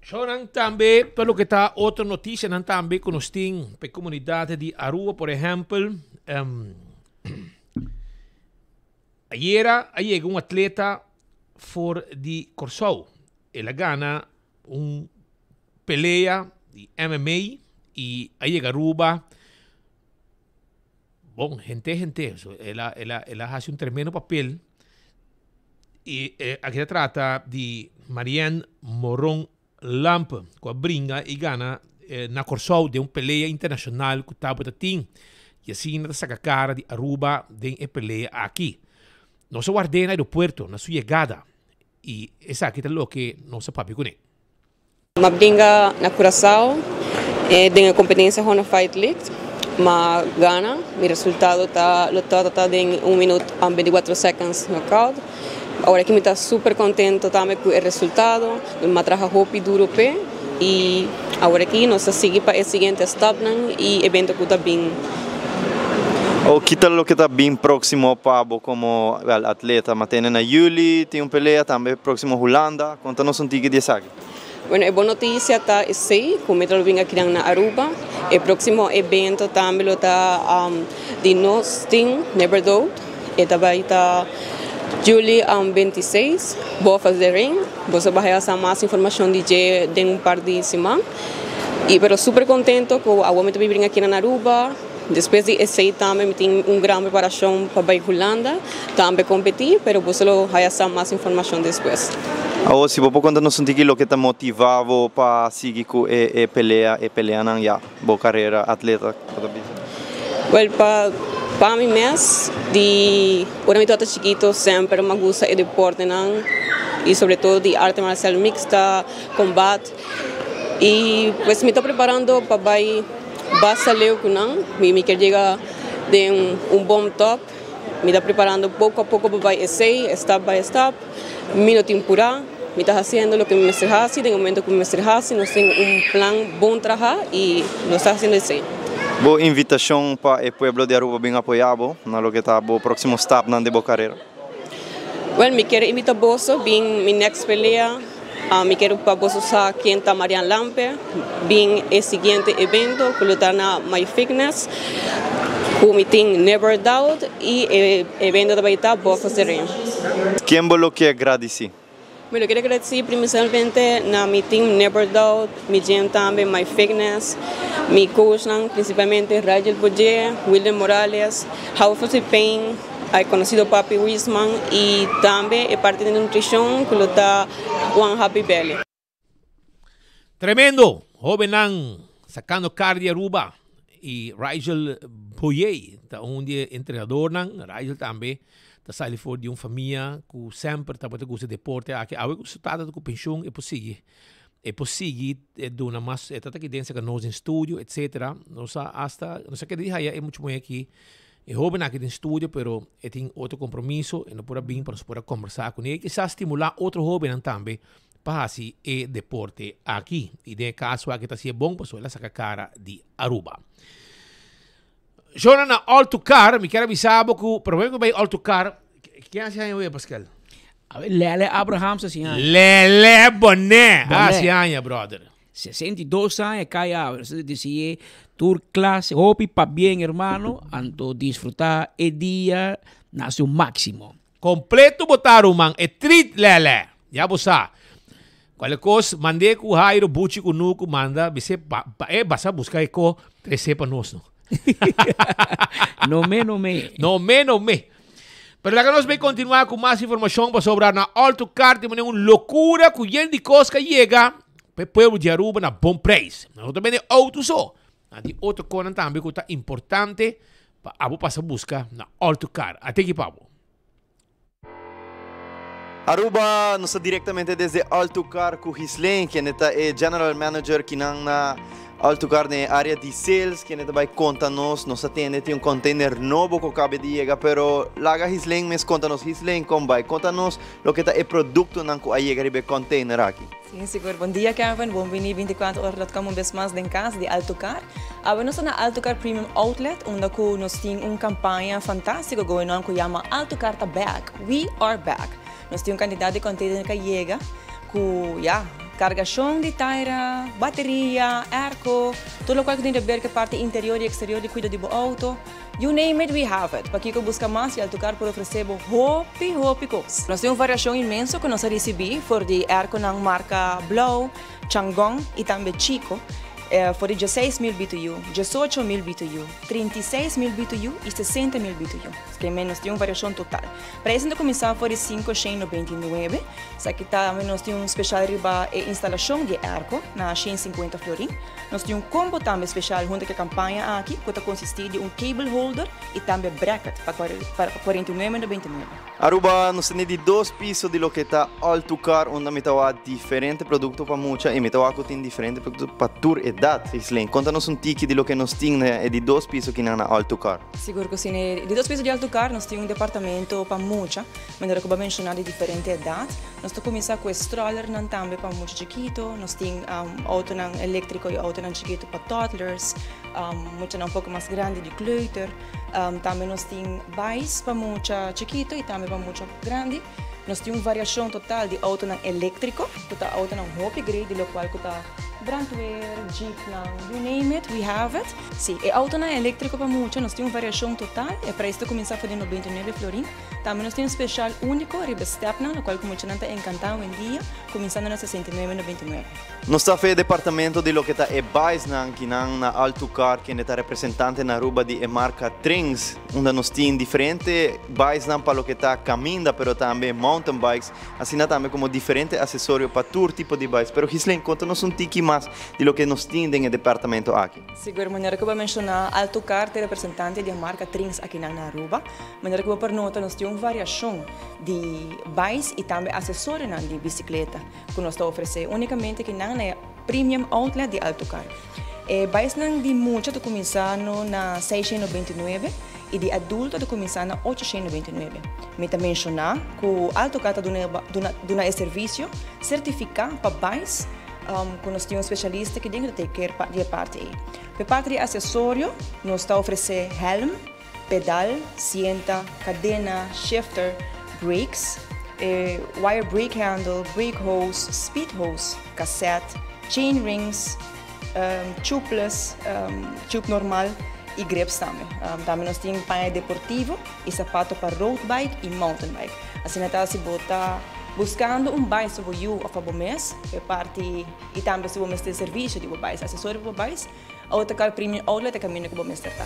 Shownan tambe pa loke ta otro noticianan tambe cu nos tin pa e comunidad di Aruba. Por ehempel, ayera a yega un atleta for di Corsou. El a gana un pelea di MMA y a yega Aruba. Bon, hente, hente. So, el a, el a, el a haci un tremendo papel. Y eh, aki ta trata di Marianne Moron Lampe, cu a bringa y gana eh, na Corsou den un pelea internacional cu tabata tin. Y asina ta saca cara di Aruba den e pelea aki. Nos a ward'é na aeropuerto na su yegada. Y esaki ta loke nos a papia cuné. M'a bringa na Curaçao den e competencia Honda Fight League. M'a gana. Mi resultado ta lo tabata den un minuut 24 seconds knockout. Awor aki mi ta super contento tambe cu e resultado. M'a traha hopi duro p'e y awor aki nos ta sigui pa e siguiente stapnan y evento cu ta bin. O kita loke ta bin proximo pa bo como, wel, atleta? Ma tene na juli tin un pelea, tambe proximo Hulanda. Conta nos un tiki di esaki. Bueno, e bon noticia ta esey, cu mi ta lo bin akinan na Aruba. E proximo evento tambe lo ta di nos team, Never Doubt. E ta bay ta juli 26, Bofas de Ring. Boso bay haya sa mas informacion di dje den un par di siman. Y pero super contento cu awor mi ta bin akinan na Aruba. Despues di esey tambe mi tin un gran preparacion pa bay Hulanda tambe competi, pero boso lo haya sa mas informacion despues. Awor si bo por conta nos un tiki loke ta motiva bo pa sigui cu e pelea, e peleanan ya, bo carera atleta bo ta bisa? Wel pa pa mi mes di ora mi tabata chikito semper mi a gusta e deportenan y sobre todo di arte marcial mixta, combat y pues mi ta preparando pa bay. Basta leu ku nan, mi mi kier yega den un bon top. Mi ta preparando poko a poko pa bai esei, stap by stap. Mi no tin purá, mi ta hasiendo loke mi mester hasi den e momento ku mi mester hasi. Nos tin un plan bon trahá i nos ta hasiendo esei. Bo invitashon pa e pueblo di Aruba bin apoyá bo na loke ta bo próksimo stapnan den bo karera? Well, mi kier invita boso bin mi next pelea. Mi kier pa boso sa ken ta Marian Lampe. Bin e siguiente evento ku lo ta na My Fitness ku mi tin Never Doubt i e evento ta bai ta Bofos de Ring. Ken bo lo kier gradisí? Mi lo kier gradisí primeramente na mi team Never Doubt, mi gym tambe My Fitness, mi coachnan principalmente Rigel Boyer, William Morales, Howard Payne, E conocido Papi Wisman y tambe e parti di nutricion cu lo ta One Happy Belly. Tremendo! Hobennan sacando car di Aruba y Rigel Boyey ta un di e entrenadornan. Rigel tambe ta sali for di un famia cu semper tabata gusta deporte aki. Awe cu su tata ta cu pensioen e por sigui e por sigui duna mas e tata aki den saca nos den studio etcetera. Nos a hasta nos a keda di haya e mucha muher aki E hoben aki den studio pero e tin otro compromiso, e no por a bin pa nos por a combersa cune y kisas stimula otro hobennan tambe pa haci e deporte aki. Y den e caso aki ta haci e bon pasobra el a saca cara di Aruba. Shona na All to Car, mi kier a bisa bo cu prome cu bay All to Car, ken a haci aña hoy Pascal? Lele Abrahams a haci aña. Lele Bonet a haci aña brother. 62 aña kai awe. Nos ta disi tur clase hopi pabien hermano, anto disfruta e dia na su maximo. Kompleto bo ta ruman, e trit lèlè. Ya bo sa. Kualke kos, mand'é ku Jairo, Buchi ku Nuku manda bis'é pa pa e basa buska e ko tres'é pa nos no. No me, no me. No me, no me. Pero laga nos bay kontinuá ku mas informashon pasobra na Alto Car tin manera un lokura ku yen di kos ka yega pa e pueblo di Aruba na bon preis. Nan no ta bende outo so, nan tin otro konan tambe ku ta importante pa abo pasa buska na Alto Car. Ate ki pa bo. Aruba, nos ta directamente desde Altucar cu Ghislaine, kende ta e General Manager kinan na Altucar den e area di sales, kende ta bay conta nos, nos a tende tin un container nobo cu cabe di yega, pero laga Ghislaine mes conta nos. Ghislaine, con bay? Conta nos loke ta e productonan cu a yega riba e container aki. Sí, sigur. Bon dia Kevin, bon bini 24 ora dot com un bes mas den cas di Altucar. Awe nos ta na Altucar Premium Outlet unda cu nos tin un campaña fantastico going on cu yama Altucar ta back, we are back. Nos tin un cantidad di container ca yega cu ya, cargacion di taira, bateria, airco, tur locual cu tin di ber cu e parti interior y exterior di cuido di bo auto. You name it, we have it. Pakico busca mas y Altucar por ofrece bo hopi, hopi cos. Nos tin un variacion inmenso cu nos a ricibi for di airconan marca Blauw, Changon y tambe Chico, for di 16.000 BTU, 18.000 BTU, 36.000 BTU y 60.000 BTU. Esaki men nos tin un variacion total. Prijsnan ta cuminsa for di 599. Esaki ta nos tin un special riba e instalacion di e airco na 150 florin. Nos tin un combo tambe special hunto cu e campaña aki cu ta consisti di un cable holder y tambe bracket pa 49,99. Aruba nos tene di dos piso di loke ta All To Car unda mi ta wak diferente producto pa mucha y mi ta wak cu tin diferente producto pa tur edad. Gislaine, conta nos un tiki di loke nos tin na e di dos piso kinan na All To Car. Sigur cu si. Na e di dos piso di All To Car nos tin un departamento pa mucha, manera cu bo a menciona di diferente edad. Nos ta cuminsa cu e strollernan tambe pa mucha chikito, nos tin autonan electrico y autonan chikito pa toddlers, muchanan un poco mas grandi di kleuter. Tambe nos tin bais pa mucha chikito y tambe pa mucha grandi. Nos tin un variacion total di autonan electrico, cu ta autonan hopi great di locual cu ta brandweer, jeepnan, you name it, we have it. Si, e autonan electrico pa mucha nos tin un variacion total, e prijs ta cuminsa for di 99 florin. Tambe nos tin un special unico riba stepnan, locual cu muchanan ta encanta awendia, cuminsando na 69,99. Nos ta fe departamento di loke ta e baisnan kinan na Altucar kende ta representante na Aruba di e marca Trings unda nos tin diferente baisnan pa loke ta caminda pero tambe mountain bikes asina tambe como diferente acesorio pa tur tipo di bais pero Gislin conta nos un tiki mas di loke nos tin den e departamento aki. Sigur, manera cu bo a menciona Altucar ta e representante di e marca Trings akinan na Aruba. Manera cu bo por nota nos tin un variacion di bais y tambe acesorionan di bicicleta cu nos ta ofrece unicamente akinan na e Premium Outlet di Altucar. E baisnan di mucha ta cuminsa no na 699 y di adulto ta cuminsa na 899. Mi ta menciona cu Altucar ta duna e servicio certifica pa bais cu nos tin un specialista aki den cu ta take care di e parti ey. Pa e parti di acesorio nos ta ofrece helm, pedal, sienta, cadena, shifter, brakes, e wire brake handle, brake hose, speed hose, cassette, chain rings, tubeless, tube normal y grips tambe. Tambe nos tin paña deportivo y zapato pa road bike y mountain bike. Asina ta si bo ta buscando un bike pa bo yu of pa bo mes, e parti y tambe si bo mester servicio di bo bike, accesorio pa bo bike, Autocar Premium Outlet e kaminda ku bo mester ta.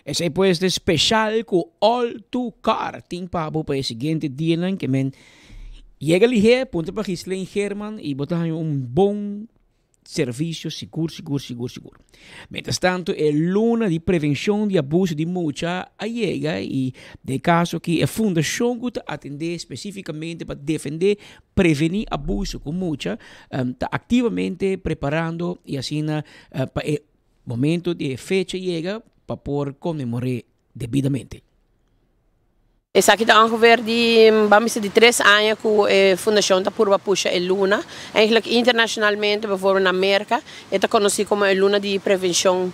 Esei pues ta special ku All To Car tin pa bo pa e siguiente dianan ke men yega lihé puntra pa Ghislaine Geerman i bo ta haña un bon servicio sigur sigur sigur sigur. Mientras tanto e luna di prevencion di abuso di mucha a yega y den e caso aki e fundacion cu ta atende specificamente pa defende preveni abuso cu mucha ta activamente preparando y asina pa e momento di e fecha yega pa por conmemore debidamente. Esaki ta ongeveer di, ban bisa di tres aña ku e fundashon ta purba pusha e luna. Eigenlijk internashonalmente, bijvoorbeeld na Merka, e ta konosí komo e luna di prevenshon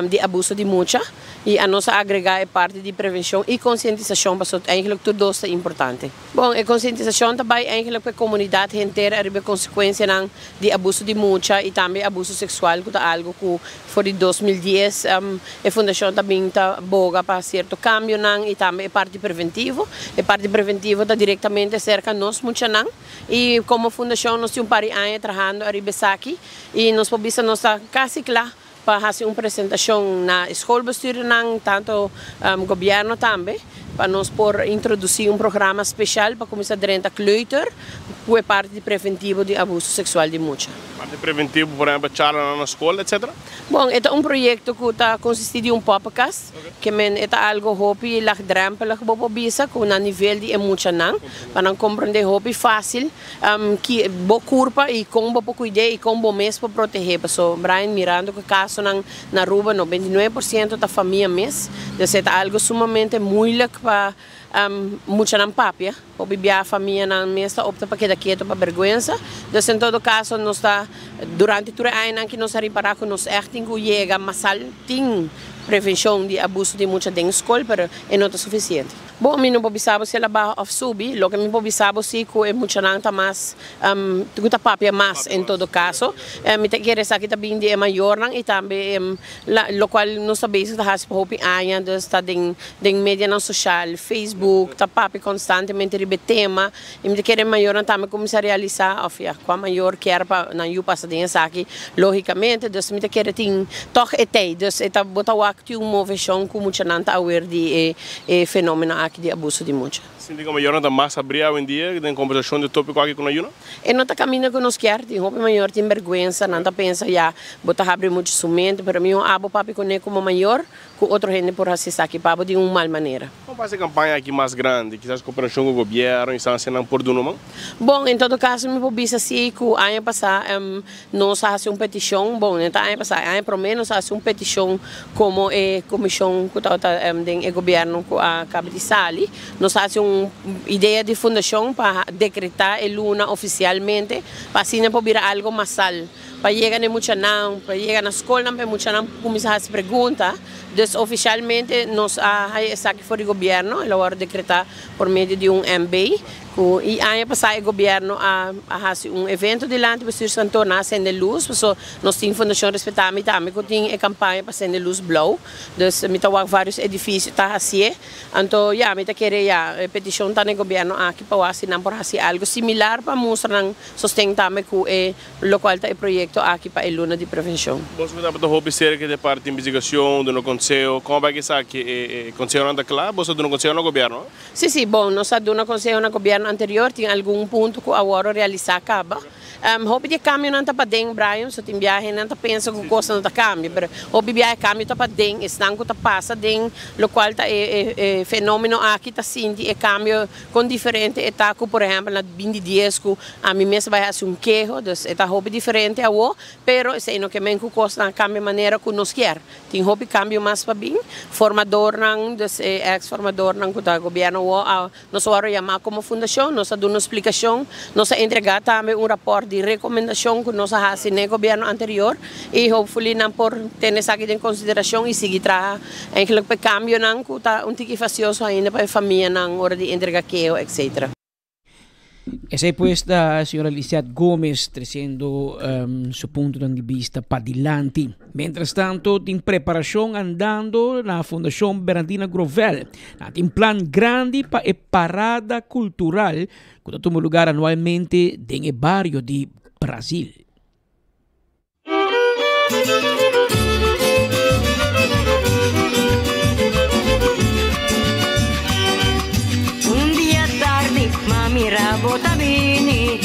di abuso di mucha. I anos a agregá e parti di prevenshon i konsientisashon pasobra eigenlijk tur dos ta importante. Bon, e konsientisashon ta bai eigenlijk pa e komunidat henter ariba e konsekuensianan di abuso di mucha i tambe abuso seksual ku ta algu ku For di 2010 e fundashon ta bin ta boga pa sierto kambionan i tambe e parti preventivo. E parti preventivo ta direktamente serka nos muchanan i komo fundashon nos tin un par di aña trahando ariba esaki i nos por bisa nos ta kasi kla pa hasi un presentashon na e schoolbestuurnan, tanto gobièrnu tambe, pa nos por introdusí un programa speshal pa kuminsá drenta kleuter ku e parti di preventivo di abuso seksual di mucha. Parti preventivo, por ehempel charlanan na skol, etc. Bon, e ta un proyekto ku ta konsistí di un poppenkast, ke men e ta algo hopi lagdrempelig bo por bisa, ku na nivel di e muchanan, pa nan komprendé hopi fásil ki bo kurpa i kon bo por kuid'é i kon bo mes por protehé. Paso, Brian, mirando ku e kasonan na Aruba, 99 por siento ta famia mes, dus e ta algo sumamente moeilijk pa muchanan papia. Hopi bia famianan mes ta opta pa keda keto pa bergwensa. Dus en todo kaso nos ta durante tur e añanan ku nos a ripará ku nos ègt tin ku yega masal tin prevenshon di abuso di mucha den skol, pero e no ta sufisiente. Bon, mi no por bisa bo si el a baha òf subi. Loke mi por bisa bo si ku e muchanan ta mas ku ta papia mas en todo kaso. Mi ta kere esaki ta bin di e mayornan i tambe lokual nos ta bezig ta hasi pa hopi aña, dus ta den den medianan sosial, Facebook, ta papia konstantemente riba e tema i mi ta kere mayornan tambe kuminsá realisá òf ya kua mayor kier pa nan yu pasa den esaki lógikamente, dus mi ta kere tin tòg e tei, dus e ta bo ta wak tin un moveshon ku muchanan ta awer di e e fenómeno aki di abuso di mucha. Sinti ku mayornan ta mas abrí awendia den kombersashon di tópiko aki ku nan yunan? E no ta kaminda ku nos kier, tin hopi mayor tin bèrgwensa, nan ta pensa ya bo ta habri muchu su mente, pero mihó abo papia kuné komo mayor ku otro hende por hasi esaki pa bo di un mal manera. Kon pasa e kampaña aki mas grandi? Kisas koperashon ku gobièrnu, instansianan por duna man? Bon, en todo kaso mi por bisa si ku aña pasá nos a hasi un petishon, bon, no ta aña pasá, e aña promé nos a hasi un petishon komo e komishon ku tabata den e gobièrnu ku a kaba di sali. Nos a hasi un idea di fundashon pa dekretá e luna ofisialmente pa asina por bira algu masal. Pa yega na e muchanan, pa yega na skolnan pa e muchanan kuminsá hasi pregunta. Dus ofishalmente nos a haya esaki for di gobièrnu, el a wòrdu dekretá por medio di un MB, ku i aña pasá e gobièrnu a a hasi un evento dilanti bestuurskantoor, nan a sende lus, paso nos tin Fundashon Respetami tambe ku tin e kampaña pa sende lus blou. Dus mi ta wak vários edifisio ta hasié. Anto ya, mi ta kere ya, e petishon ta na e gobièrnu aki pa wak si nan por hasi algu similar pa mustra nan sosten tambe ku e Locual ta e proyecto aki pa e luna di prevencion. Boso ku tabata hopi cerca di e parti di investigacion, duna conseho, como bai esaki? E consehonan ta cla? Boso a duna conseho na gobierno? Si, si. Bon, nos a duna conseho na gobierno anterior. Tin algun punto cu awor a realisa caba. Hopi di e cambionan ta paden, Brian. So tin biahe nan ta pensa cu cosnan no ta cambia, pero hopi biahe e cambio ta paden. Esnan cu ta pasa den locual ta e e fenomeno aki ta sinti e cambio. Kon diferente e ta ku por ehèmpel na binti dies ku ami mes a bai hasi un keho, dus e ta hopi diferente awo, pero esei no ke men ku kosnan a kambia manera ku nos kier. Tin hopi kambio mas pa bin, formadornan, dus e eks formadornan ku ta gobièrnu awo a nos a wòrdu yamá komo fundashon, nos a duna un splikashon, nos a entregá tambe un rapòrt di rekomendashon ku nos a hasi n'e gobièrnu anterior i hopefully nan por tene esaki den konsiderashon i sigui traha Eigenlijk pa e cambionan cu ta un tiki fastioso ainda pa e famianan ora di entrega keho etc. Esey pues ta señora Lisette Gomez treciendo su puntonan di bista padilanti. Mientras tanto tin preparacion andando na Fundacion Bernardina Grovel. Nan tin plan grandi pa e parada cultural cu ta tuma lugar anualmente den e bario di Brazil. Un dia tardi m'a mira bo ta bini,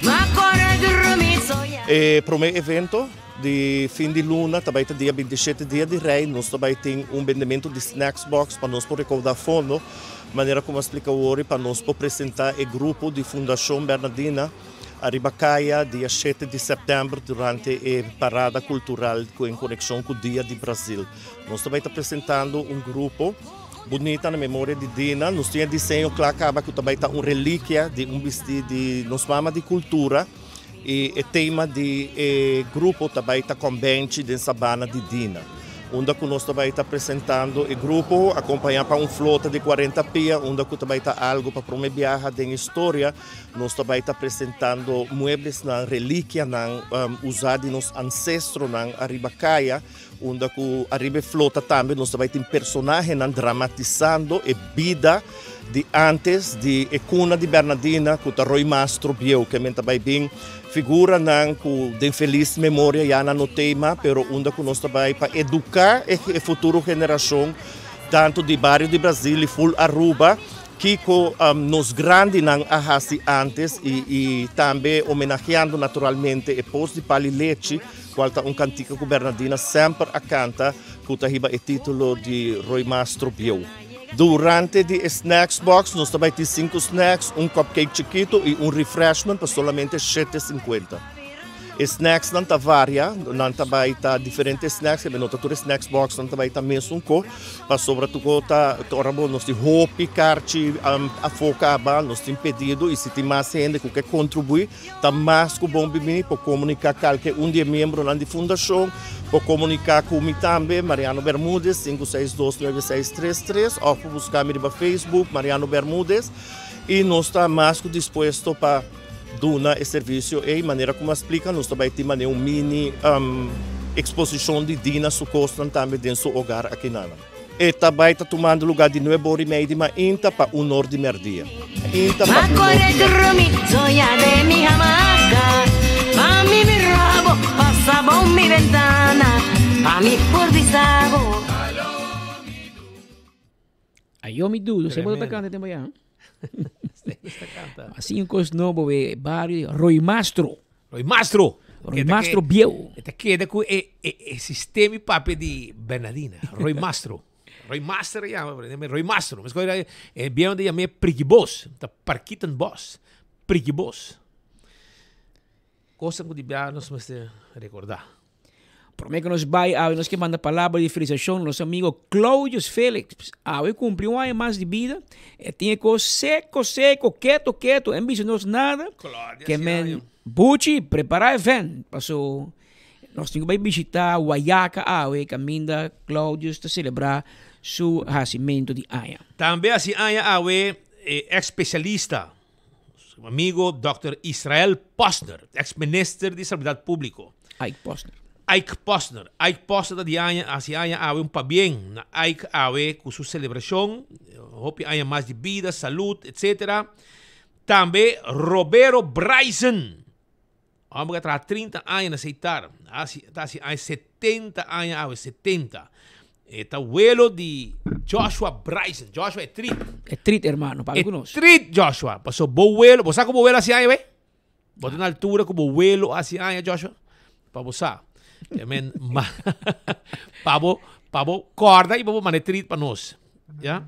m'a kore drumi soña. E prome evento di fin di luna ta bai ta dia 27 dia di Rei. Nos ta bai tin un bendemento di snacks box pa nos por recauda fondo, manera como a splica awor, pa nos por presenta e grupo di Fundacion Bernardina Ariba kaya dia shete di sèptèmber durante e parada kultural ku en konekshon ku Dia di Brasil. Nos ta bai ta presentando un grupo bunita na memoria di Dina. Nos tin e diseño kla kaba ku ta bai ta un relikia di un bisti di nos mama di kultura i e tema di e grupo ta bai ta Kombenchi den Sabana di Dina. Unda ku nos ta bai ta presentando e grupo akompañá pa un flota di kuarenta pia unda ku ta bai ta algu pa prome biaha den historia. Nos ta bai ta presentando mueblesnan, relikianan usá di nos ansestronan ariba kaya. Unda ku ariba e flota tambe nos ta bai tin personahenan dramatisando e bida di antes di e kuna di Bernadina ku ta Roy Mastro bieu ke men ta bai bin figuranan ku den felis memoria ya nan no tema pero unda ku nos ta bai pa eduká e futuro generashon tantu di bario di Brasil i ful Aruba kiko nos grandinan a hasi antes i tambe homenaheando naturalmente e pos di Pali Lechi. Cual ta un cantica cu Bernadina semper a canta cu ta hiba e titulo di Roy Mastro Bieu. Durante di e snacks box nos ta bay tin cinco snacks, un cupcake chikito y un refreshment pa solamente shete cincuenta. E snacksnan ta varia, nan ta bay ta diferente snacks, no ta tur e snacks box nan ta bay ta mesun co, pasobra tur co ta ora bo nos tin hopi carchi afo caba, nos tin pedido y si tin mas hende cu ke contribui, Ta mas ku bon bini por komuniká kalke un di e miembronan di fundashon. Por komuniká ku mi tambe, Mariano Bermudez, 5629633, òf por buska mi riba Facebook, Mariano Bermudez. I nos ta mas ku dispuesto pa duna e servisio ei. Manera ku mi a splika, nos ta bai tin manera un mini eksposishon di Dina su kosnan tambe den su hogar akinanan. E ta bai ta tumando lugá di nuebe ora i mei di mainta pa un or di mèrdia. Inta pa un or di mèrdia. Ayo mi dudu, se bo ta canta tempo ya. Así un cos nobo we barrio Roy Mastro. Roy Mastro. Roy Mastro bieu. E ta keda ku e e e sistema i papia di Bernadina. Roy Mastro. Roy Master e yama, pero Roy Mastro. Mes koe e bieu ta yam'é Prikibos. Ta Parkietenbos. Prikibos. Kosnan ku di bia nos mester rekordá. Prome ku nos bai awe nos ke manda palabra di felisashon na nos amigo Claudius Felix. Awe kumpli un aña mas di bida. E tin e kos seko seko, keto keto, en bisa nos nada. Ke men Buchi, prepara e vent, paso nos tin ku bai bishita Wayaca awe kaminda Claudius ta selebrá su hasimentu di aña. Tambe hasi aña awe e ex spesialista, Su amigo Dòkter Israel Posner, ex minister di Salubridad Publico. Ike Posner. Ike Posner. Ike Posner ta di aña, hasi aña awe un pabien na Ike awe ku su selebrashon, hopi aña mas di bida, salud, etc. Tambe Robero Bryson, homber ku a traha 30 aña na Seitar, hasi, ta hasi aña 70 aña awe, 70. E ta welo di Joshua Bryson. Joshua e trit. E trit hermano, papia ku nos. E trit Joshua. Paso bo welo, bo sa ku bo welo hasi aña wey? Bo ta na altura ku bo welo hasi aña Joshua? Pa bo sa. I mean, ma, pa bo, pa bo korda i pa bo manda e trit pa nos. Ya?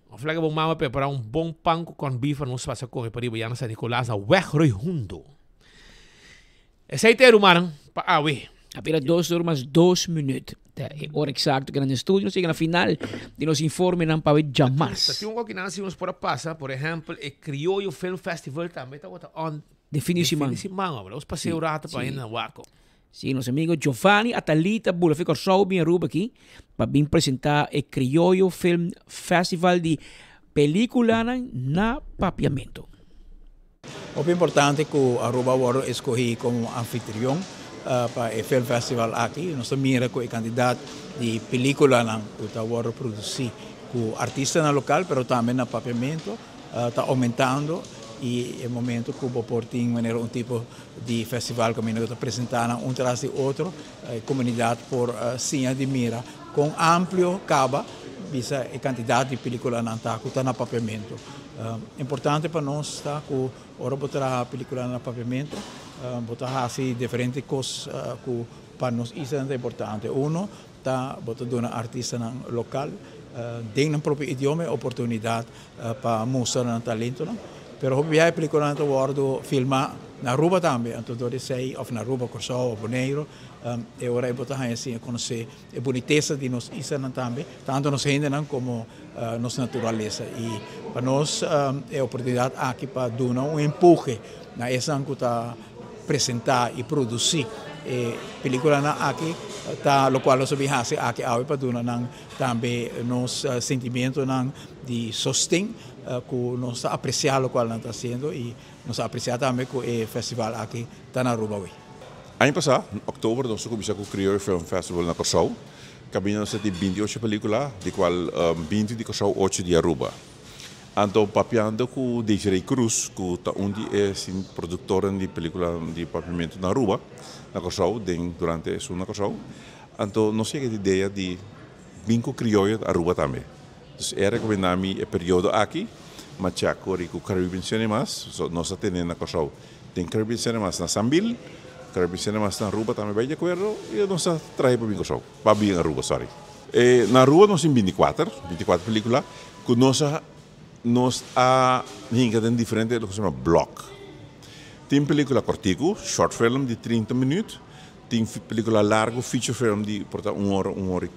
Of laga bo mama prepara un bon pan ku corn beef pa nos pasa kome pariba ya na San Nicolas na Weg Rooi Hundo. Esei ta e rumannan pa awe. A bira dos ora mas dos minuut. Ta e ora exacto ku nan den studio. Nos yega na final di nos informenan pa awe djamas. Ta tin un kokinan si nos por a pasa, por ehempel e Crioyo Film Festival tambe tabata on Den fin di siman. Den fin di siman, hombre. Nos pas'é un rato pa hende na wak. Si, nos amigo Giovanni Atalita bula fi Kòrsou bin Aruba aki pa bin presentá e Crioyo Film Festival di pelikulanan na Papiamentu. Hopi importante ku Aruba a wòrdu eskohí komo anfitrion pa e film festival aki. Nos ta mira ku e kantidat di pelikulanan ku ta wòrdu produsí ku artistanan lokal pero tambe na papiamentu ta oumentando i e momento ku bo por tin manera un tipo di festival kaminda ku ta presentá nan un tras di otro e komunidat por siña di mira kon amplio kaba bisa e kantidat di pelikulanan ta ku ta na papiamentu. Importante pa nos ta ku ora bo traha peliculanan na papiamento bo ta hasi diferente kos ku pa nos islanan ta importante. Uno ta bo ta duna artistanan lokal den nan propio idioma e oportunidat pa mustra nan talentonan. Pero hopi biaha e peliculanan ta wòrdu filmá. na Aruba tambe, anto dor di esei of na Aruba, Kòrsou of Boneiru, e ora ei bo ta haña siña konosé e bunitesa di nos islanan tambe, tantu nos hendenan komo nos naturalesa. I pa nos e oportunidat aki pa duna un empuhe na esnan ku ta presentá i produsí e pelikulanan aki ta lokual nos a bin hasi aki awe pa duna nan tambe nos sentimentonan di sosten ku nos ta apresiá lokual nan ta hasiendo i nos ta apresiá tambe ku e festival aki ta na Aruba awe. Aña pasá, na òktober, nos a kuminsá ku Krioyo Film Festival na Kòrsou. Kaminda nos a tin binti ocho pelíkula, di kual binti di Kòrsou, ocho di Aruba. Anto papiando ku Desiree Cruz, ku ta un di e produktornan di pelíkula di papiamentu na Aruba, na Kòrsou, den durante esun na Kòrsou, anto nos yega di idea di bin ku Krioyo na Aruba tambe. Dus e a rekomendá mi e periodo aki, m'a chèk ori ku Caribbean Cinemas, so nos a tene na Kòrsou den Caribbean Cinemas na Sambil, Caribbean Cinemas na Aruba tambe bai di akuerdo i nos a trahe pa bin Kòrsou, pa bin Aruba, sorry. E na Aruba nos tin bintikuater, bintikuater pelikula ku nos a nos a hinka den diferente loke se yama blòk. Tin pelikula kòrtiku, short film di trinta minüt, tin pelikula largu, feature film di por ta un ora, un ora i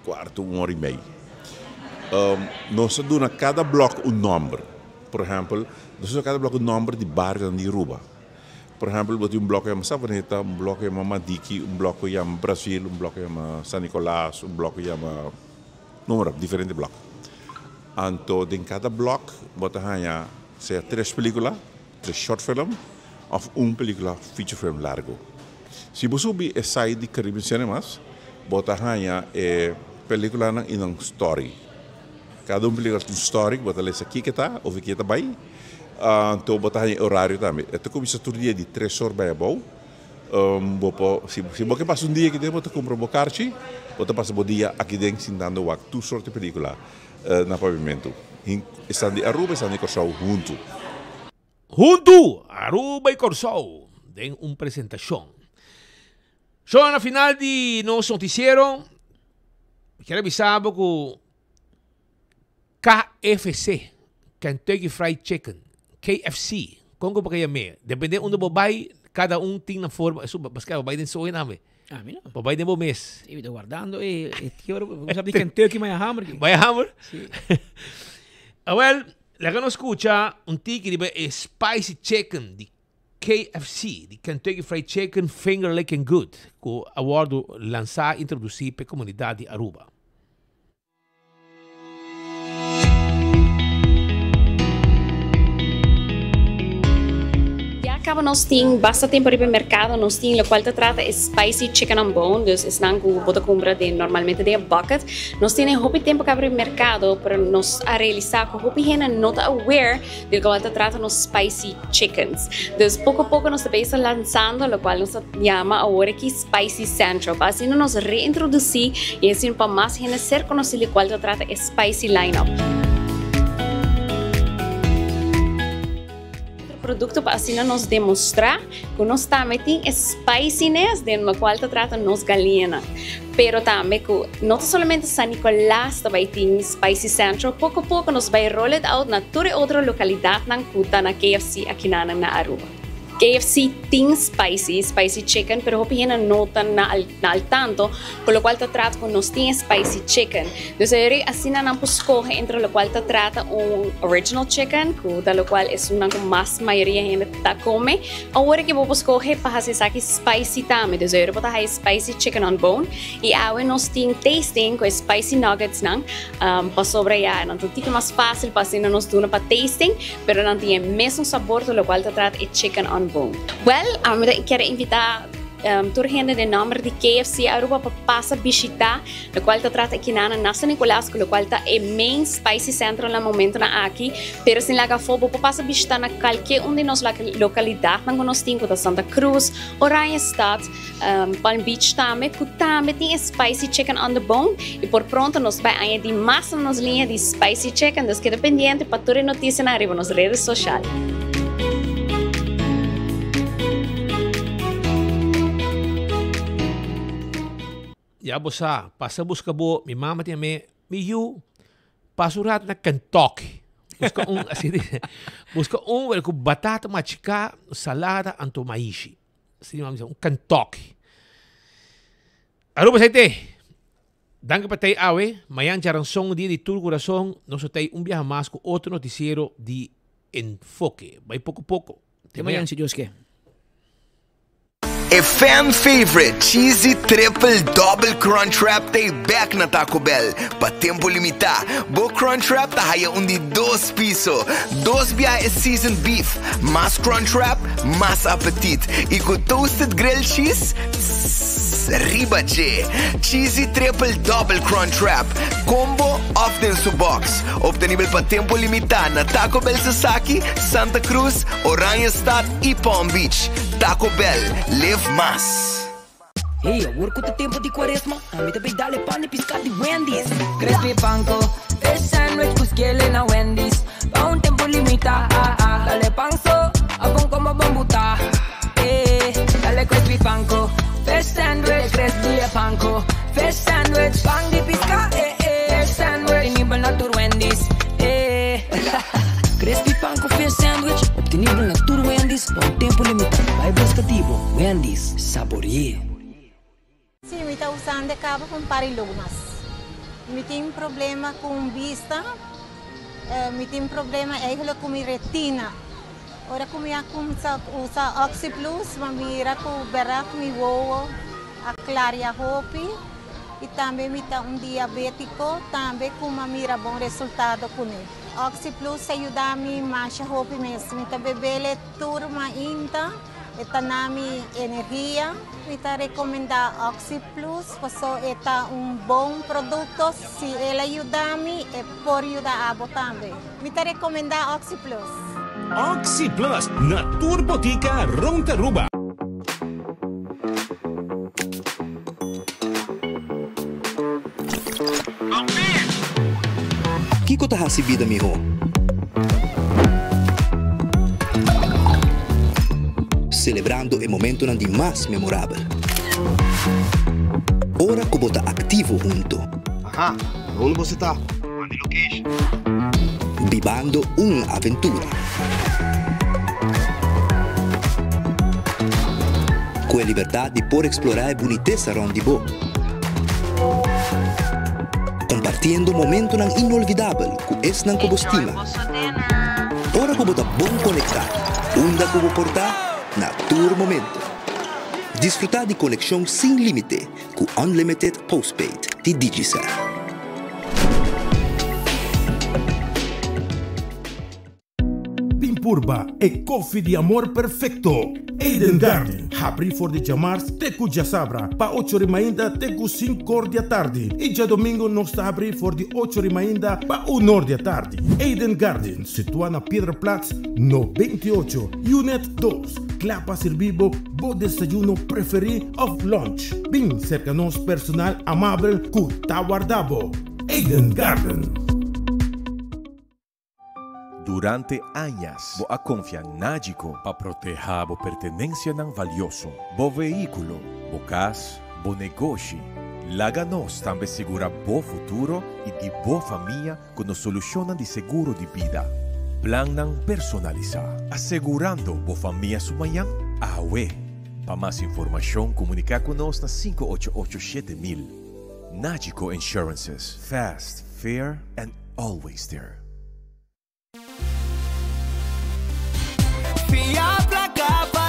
Cuarto, un ora y mei. Nos ta duna cada blok un nomber. Por ehempel, nos ta duna cada blok un nomber di barionan di Aruba. Por ehempel, bo tin un blok cu yama Savaneta, un blok cu yama Madiki, un blok cu yama Brasil, un blok cu yama San Nicolas, un blok cu yama, noem maar op, diferente blok. Anto den cada blok bo ta haya sea tres pelicula, tres short film, of un pelicula feature film largo. Si bo subi e site di Caribbean Cinemas, bo ta haña e peliculanan y nan story. Cada un pelicula tin un story cu bo ta lesa kico ta of kico ta bay. Anto bo ta haña e horario tambe. E ta cuminsa tur dia di tres or bay abou. Bo por, si bo ke pasa un dia aki den bo ta cumpra bo karchi, bo ta pasa bo dia aki den sintando wak tur soort di pelicula na pavimento. Esnan di Aruba, esnan di Corsou hunto. Huntu, Aruba y Corsou den un presentacion. So na final di nos noticiero, mi kier a bisa bo cu KFC, Kentucky Fried Chicken, KFC, con cu bo ka yam'e, depende unda bo bay, cada un tin nan forma, esun paske bo bay den soe nan be. Ah, mi no. Bo bay den bo mes. Sí, mi ta guardando e, e tio, bo sabi di Kentucky maya hamburger. Maya hamburger? Sí. Awel, Laga nos skucha un tiki riba e spicy chicken di KFC, di Kentucky Fried Chicken Finger Lickin' Good, ku a wòrdu lansá i introdusí pa e komunidat di Aruba. Ya caba nos tin basta tempo riba e mercado, nos tin locual ta trata e spicy chicken on bone, dus esnan cu bo ta cumpra den normalmente den e bucket. Nos tene hopi tempo caba riba mercado, pero nos a realisa cu hopi hende no ta aware di locual ta trata nos spicy chickens. Dus poco a poco nos ta bezig lanzando locual nos ta yama awor aki Spicy Central, pa asina nos reintroduci y asina pa mas hende ser conoci locual ta trata e spicy lineup. Producto pa asina nos demostra cu nos tambe tin e spiciness den locual ta trata nos galiñanan. Pero tambe cu no ta solamente San Nicolas ta bay tin Spicy Central, poco poco nos bay roll it out na tur e otro localidadnan cu ta na KFC akinanan na Aruba. KFC tin spicy, spicy chicken, pero hopi hende no ta na na al tanto cu locual ta trata cu nos tin e spicy chicken. Dus ayori asina nan por scoge entre locual ta trata un original chicken cu ta locual esunnan cu mas mayoria hende ta come. Awor aki bo por scoge pa haci esaki spicy tambe. Dus ayori bo ta haya spicy chicken on bone y awe nos tin tasting cu e spicy nuggets nan pasobra ya nan ta un tiki mas facil pa asina nos duna pa tasting pero nan tin e mesun sabor cu locual ta trata e chicken on bone. Well, ami ta kier invita Tur hende den nomber di KFC Aruba pa pasa bishita locual ta trata ekinana na San Nicolas cu locual ta e main spicy central na momentonan aki pero sin laga afo bo por pasa bishita na cualkier un di nos localidadnan cu nos tin cu ta Santa Cruz, Oranjestad, Palm Beach tambe cu tambe tin e spicy chicken on the bone y por pronto nos bay añadi mas na nos liña di spicy chicken dus keda pendiente pa tur e noticianan riba nos redes social. Ya bo sa, pasa buska bo, mi mama tin a me, mi yu, pasa un rat na Kentucky. Buska un, asina di, buska un ku batata machiká, salada anto maishi. Asina mi bisa, un Kentucky. Aruba esei te. Danki pa tei awe. Mañan djaranson dia di tur kurason nos lo tei un biaha mas ku otro notisiero di Enfoke. Bai poko poko. Te mañan si Dios ke. E fan favorite Cheesy Triple Double Crunch Wrap ta e bek na Taco Bell. Pa tempo limita, bo Crunch Wrap ta haya un di dos piso. Dos biaha e seasoned beef, mas Crunch Wrap, mas apetit. Y cu toasted grilled cheese, tss, riba dje. Cheesy Triple Double Crunch Wrap, combo of den su box. Obtenibel pa tempo limita na Taco Bell Sasaki, Santa Cruz, Oranjestad y Palm Beach. Taco Bell, live mas. Hey, awor ku ta tempu di kuaresma, ami ta bay dal e pan di piská di Wendy's. Crispy panko, fish sandwich ku skele na Wendy's. Pa un tempu limitá, ah, ah. Dal e pan so, abon komo bon butá. Eh, dal e crispy panko, fish sandwich, crispy e panko, fish sandwich, pan di piská, eh, eh. Fish sandwich, obtenibel na tur Wendy's, eh. Crispy panko fish sandwich, obtenibel na tur Wendy's pa un tempu limitá. Bai buska di bo, Wendy's, sabori'é. Sí, mi ta usando e caba pa un par di lunas. Mi tin problema cu bista, mi tin problema eigenlijk cu mi retina. Ora cu mi a cuminsa usa OxyPlus, mi a mira cu berdad mi wowo a claria hopi y tambe mi ta un diabetico tambe cu mi a mira bon resultado cune. OxyPlus a yuda mi masha hopi mes. Mi ta bebele tur mainta. E ta na mi energia. Mi ta recomenda Oxy Plus paso e ta un bon producto. Si el a yuda mi, e por yuda abo tambe. Mi ta recomenda Oxy Plus. Oxy Plus na tur botica rond Aruba. Kiko ta hasi bida mihó? Selebrando e momentonan di mas memorabel. Ora ku bo ta aktivo hunto. Aha, unda boso ta? Manda e location. Bibando un aventura. Ku e libertat di por eksplorá e bunitesa rònt di bo. Kompartiendo momentonan inolvidabel ku esnan ku bo stima. Ora ku bo ta bon konektá, unda ku bo por ta, na tur momento. Disfrutá di konekshon sin límite ku Unlimited Postpaid di Digicel. Bin purba e koffie di amor perfecto! Eden Garden, habri for di djamars te ku djasabra pa ocho ri mainta te ku sinkor di atardi i djadomingo nos ta habri for di ocho ri mainta pa unor di atardi. Eden Garden, situa na Piedraplaats 98, Unit dos, kla pa sirbi bo bo desayuno preferi of lunch. Bin serka nos personal amabel ku ta warda bo. Eden Garden. Durante añas bo a konfia Nagico pa protehá bo pertenensianan valioso, bo vehíkulo, bo kas, bo negoshi. Laga nos tambe sigurá bo futuro i di bo famia ku nos solushonnan di seguro di bida. Plannan personalisá, asegurando bo famia su mañan awe. Pa mas informashon komuniká ku nos na 588 7000. Nagico Insurances, fast, fair and always there. Fia placa pa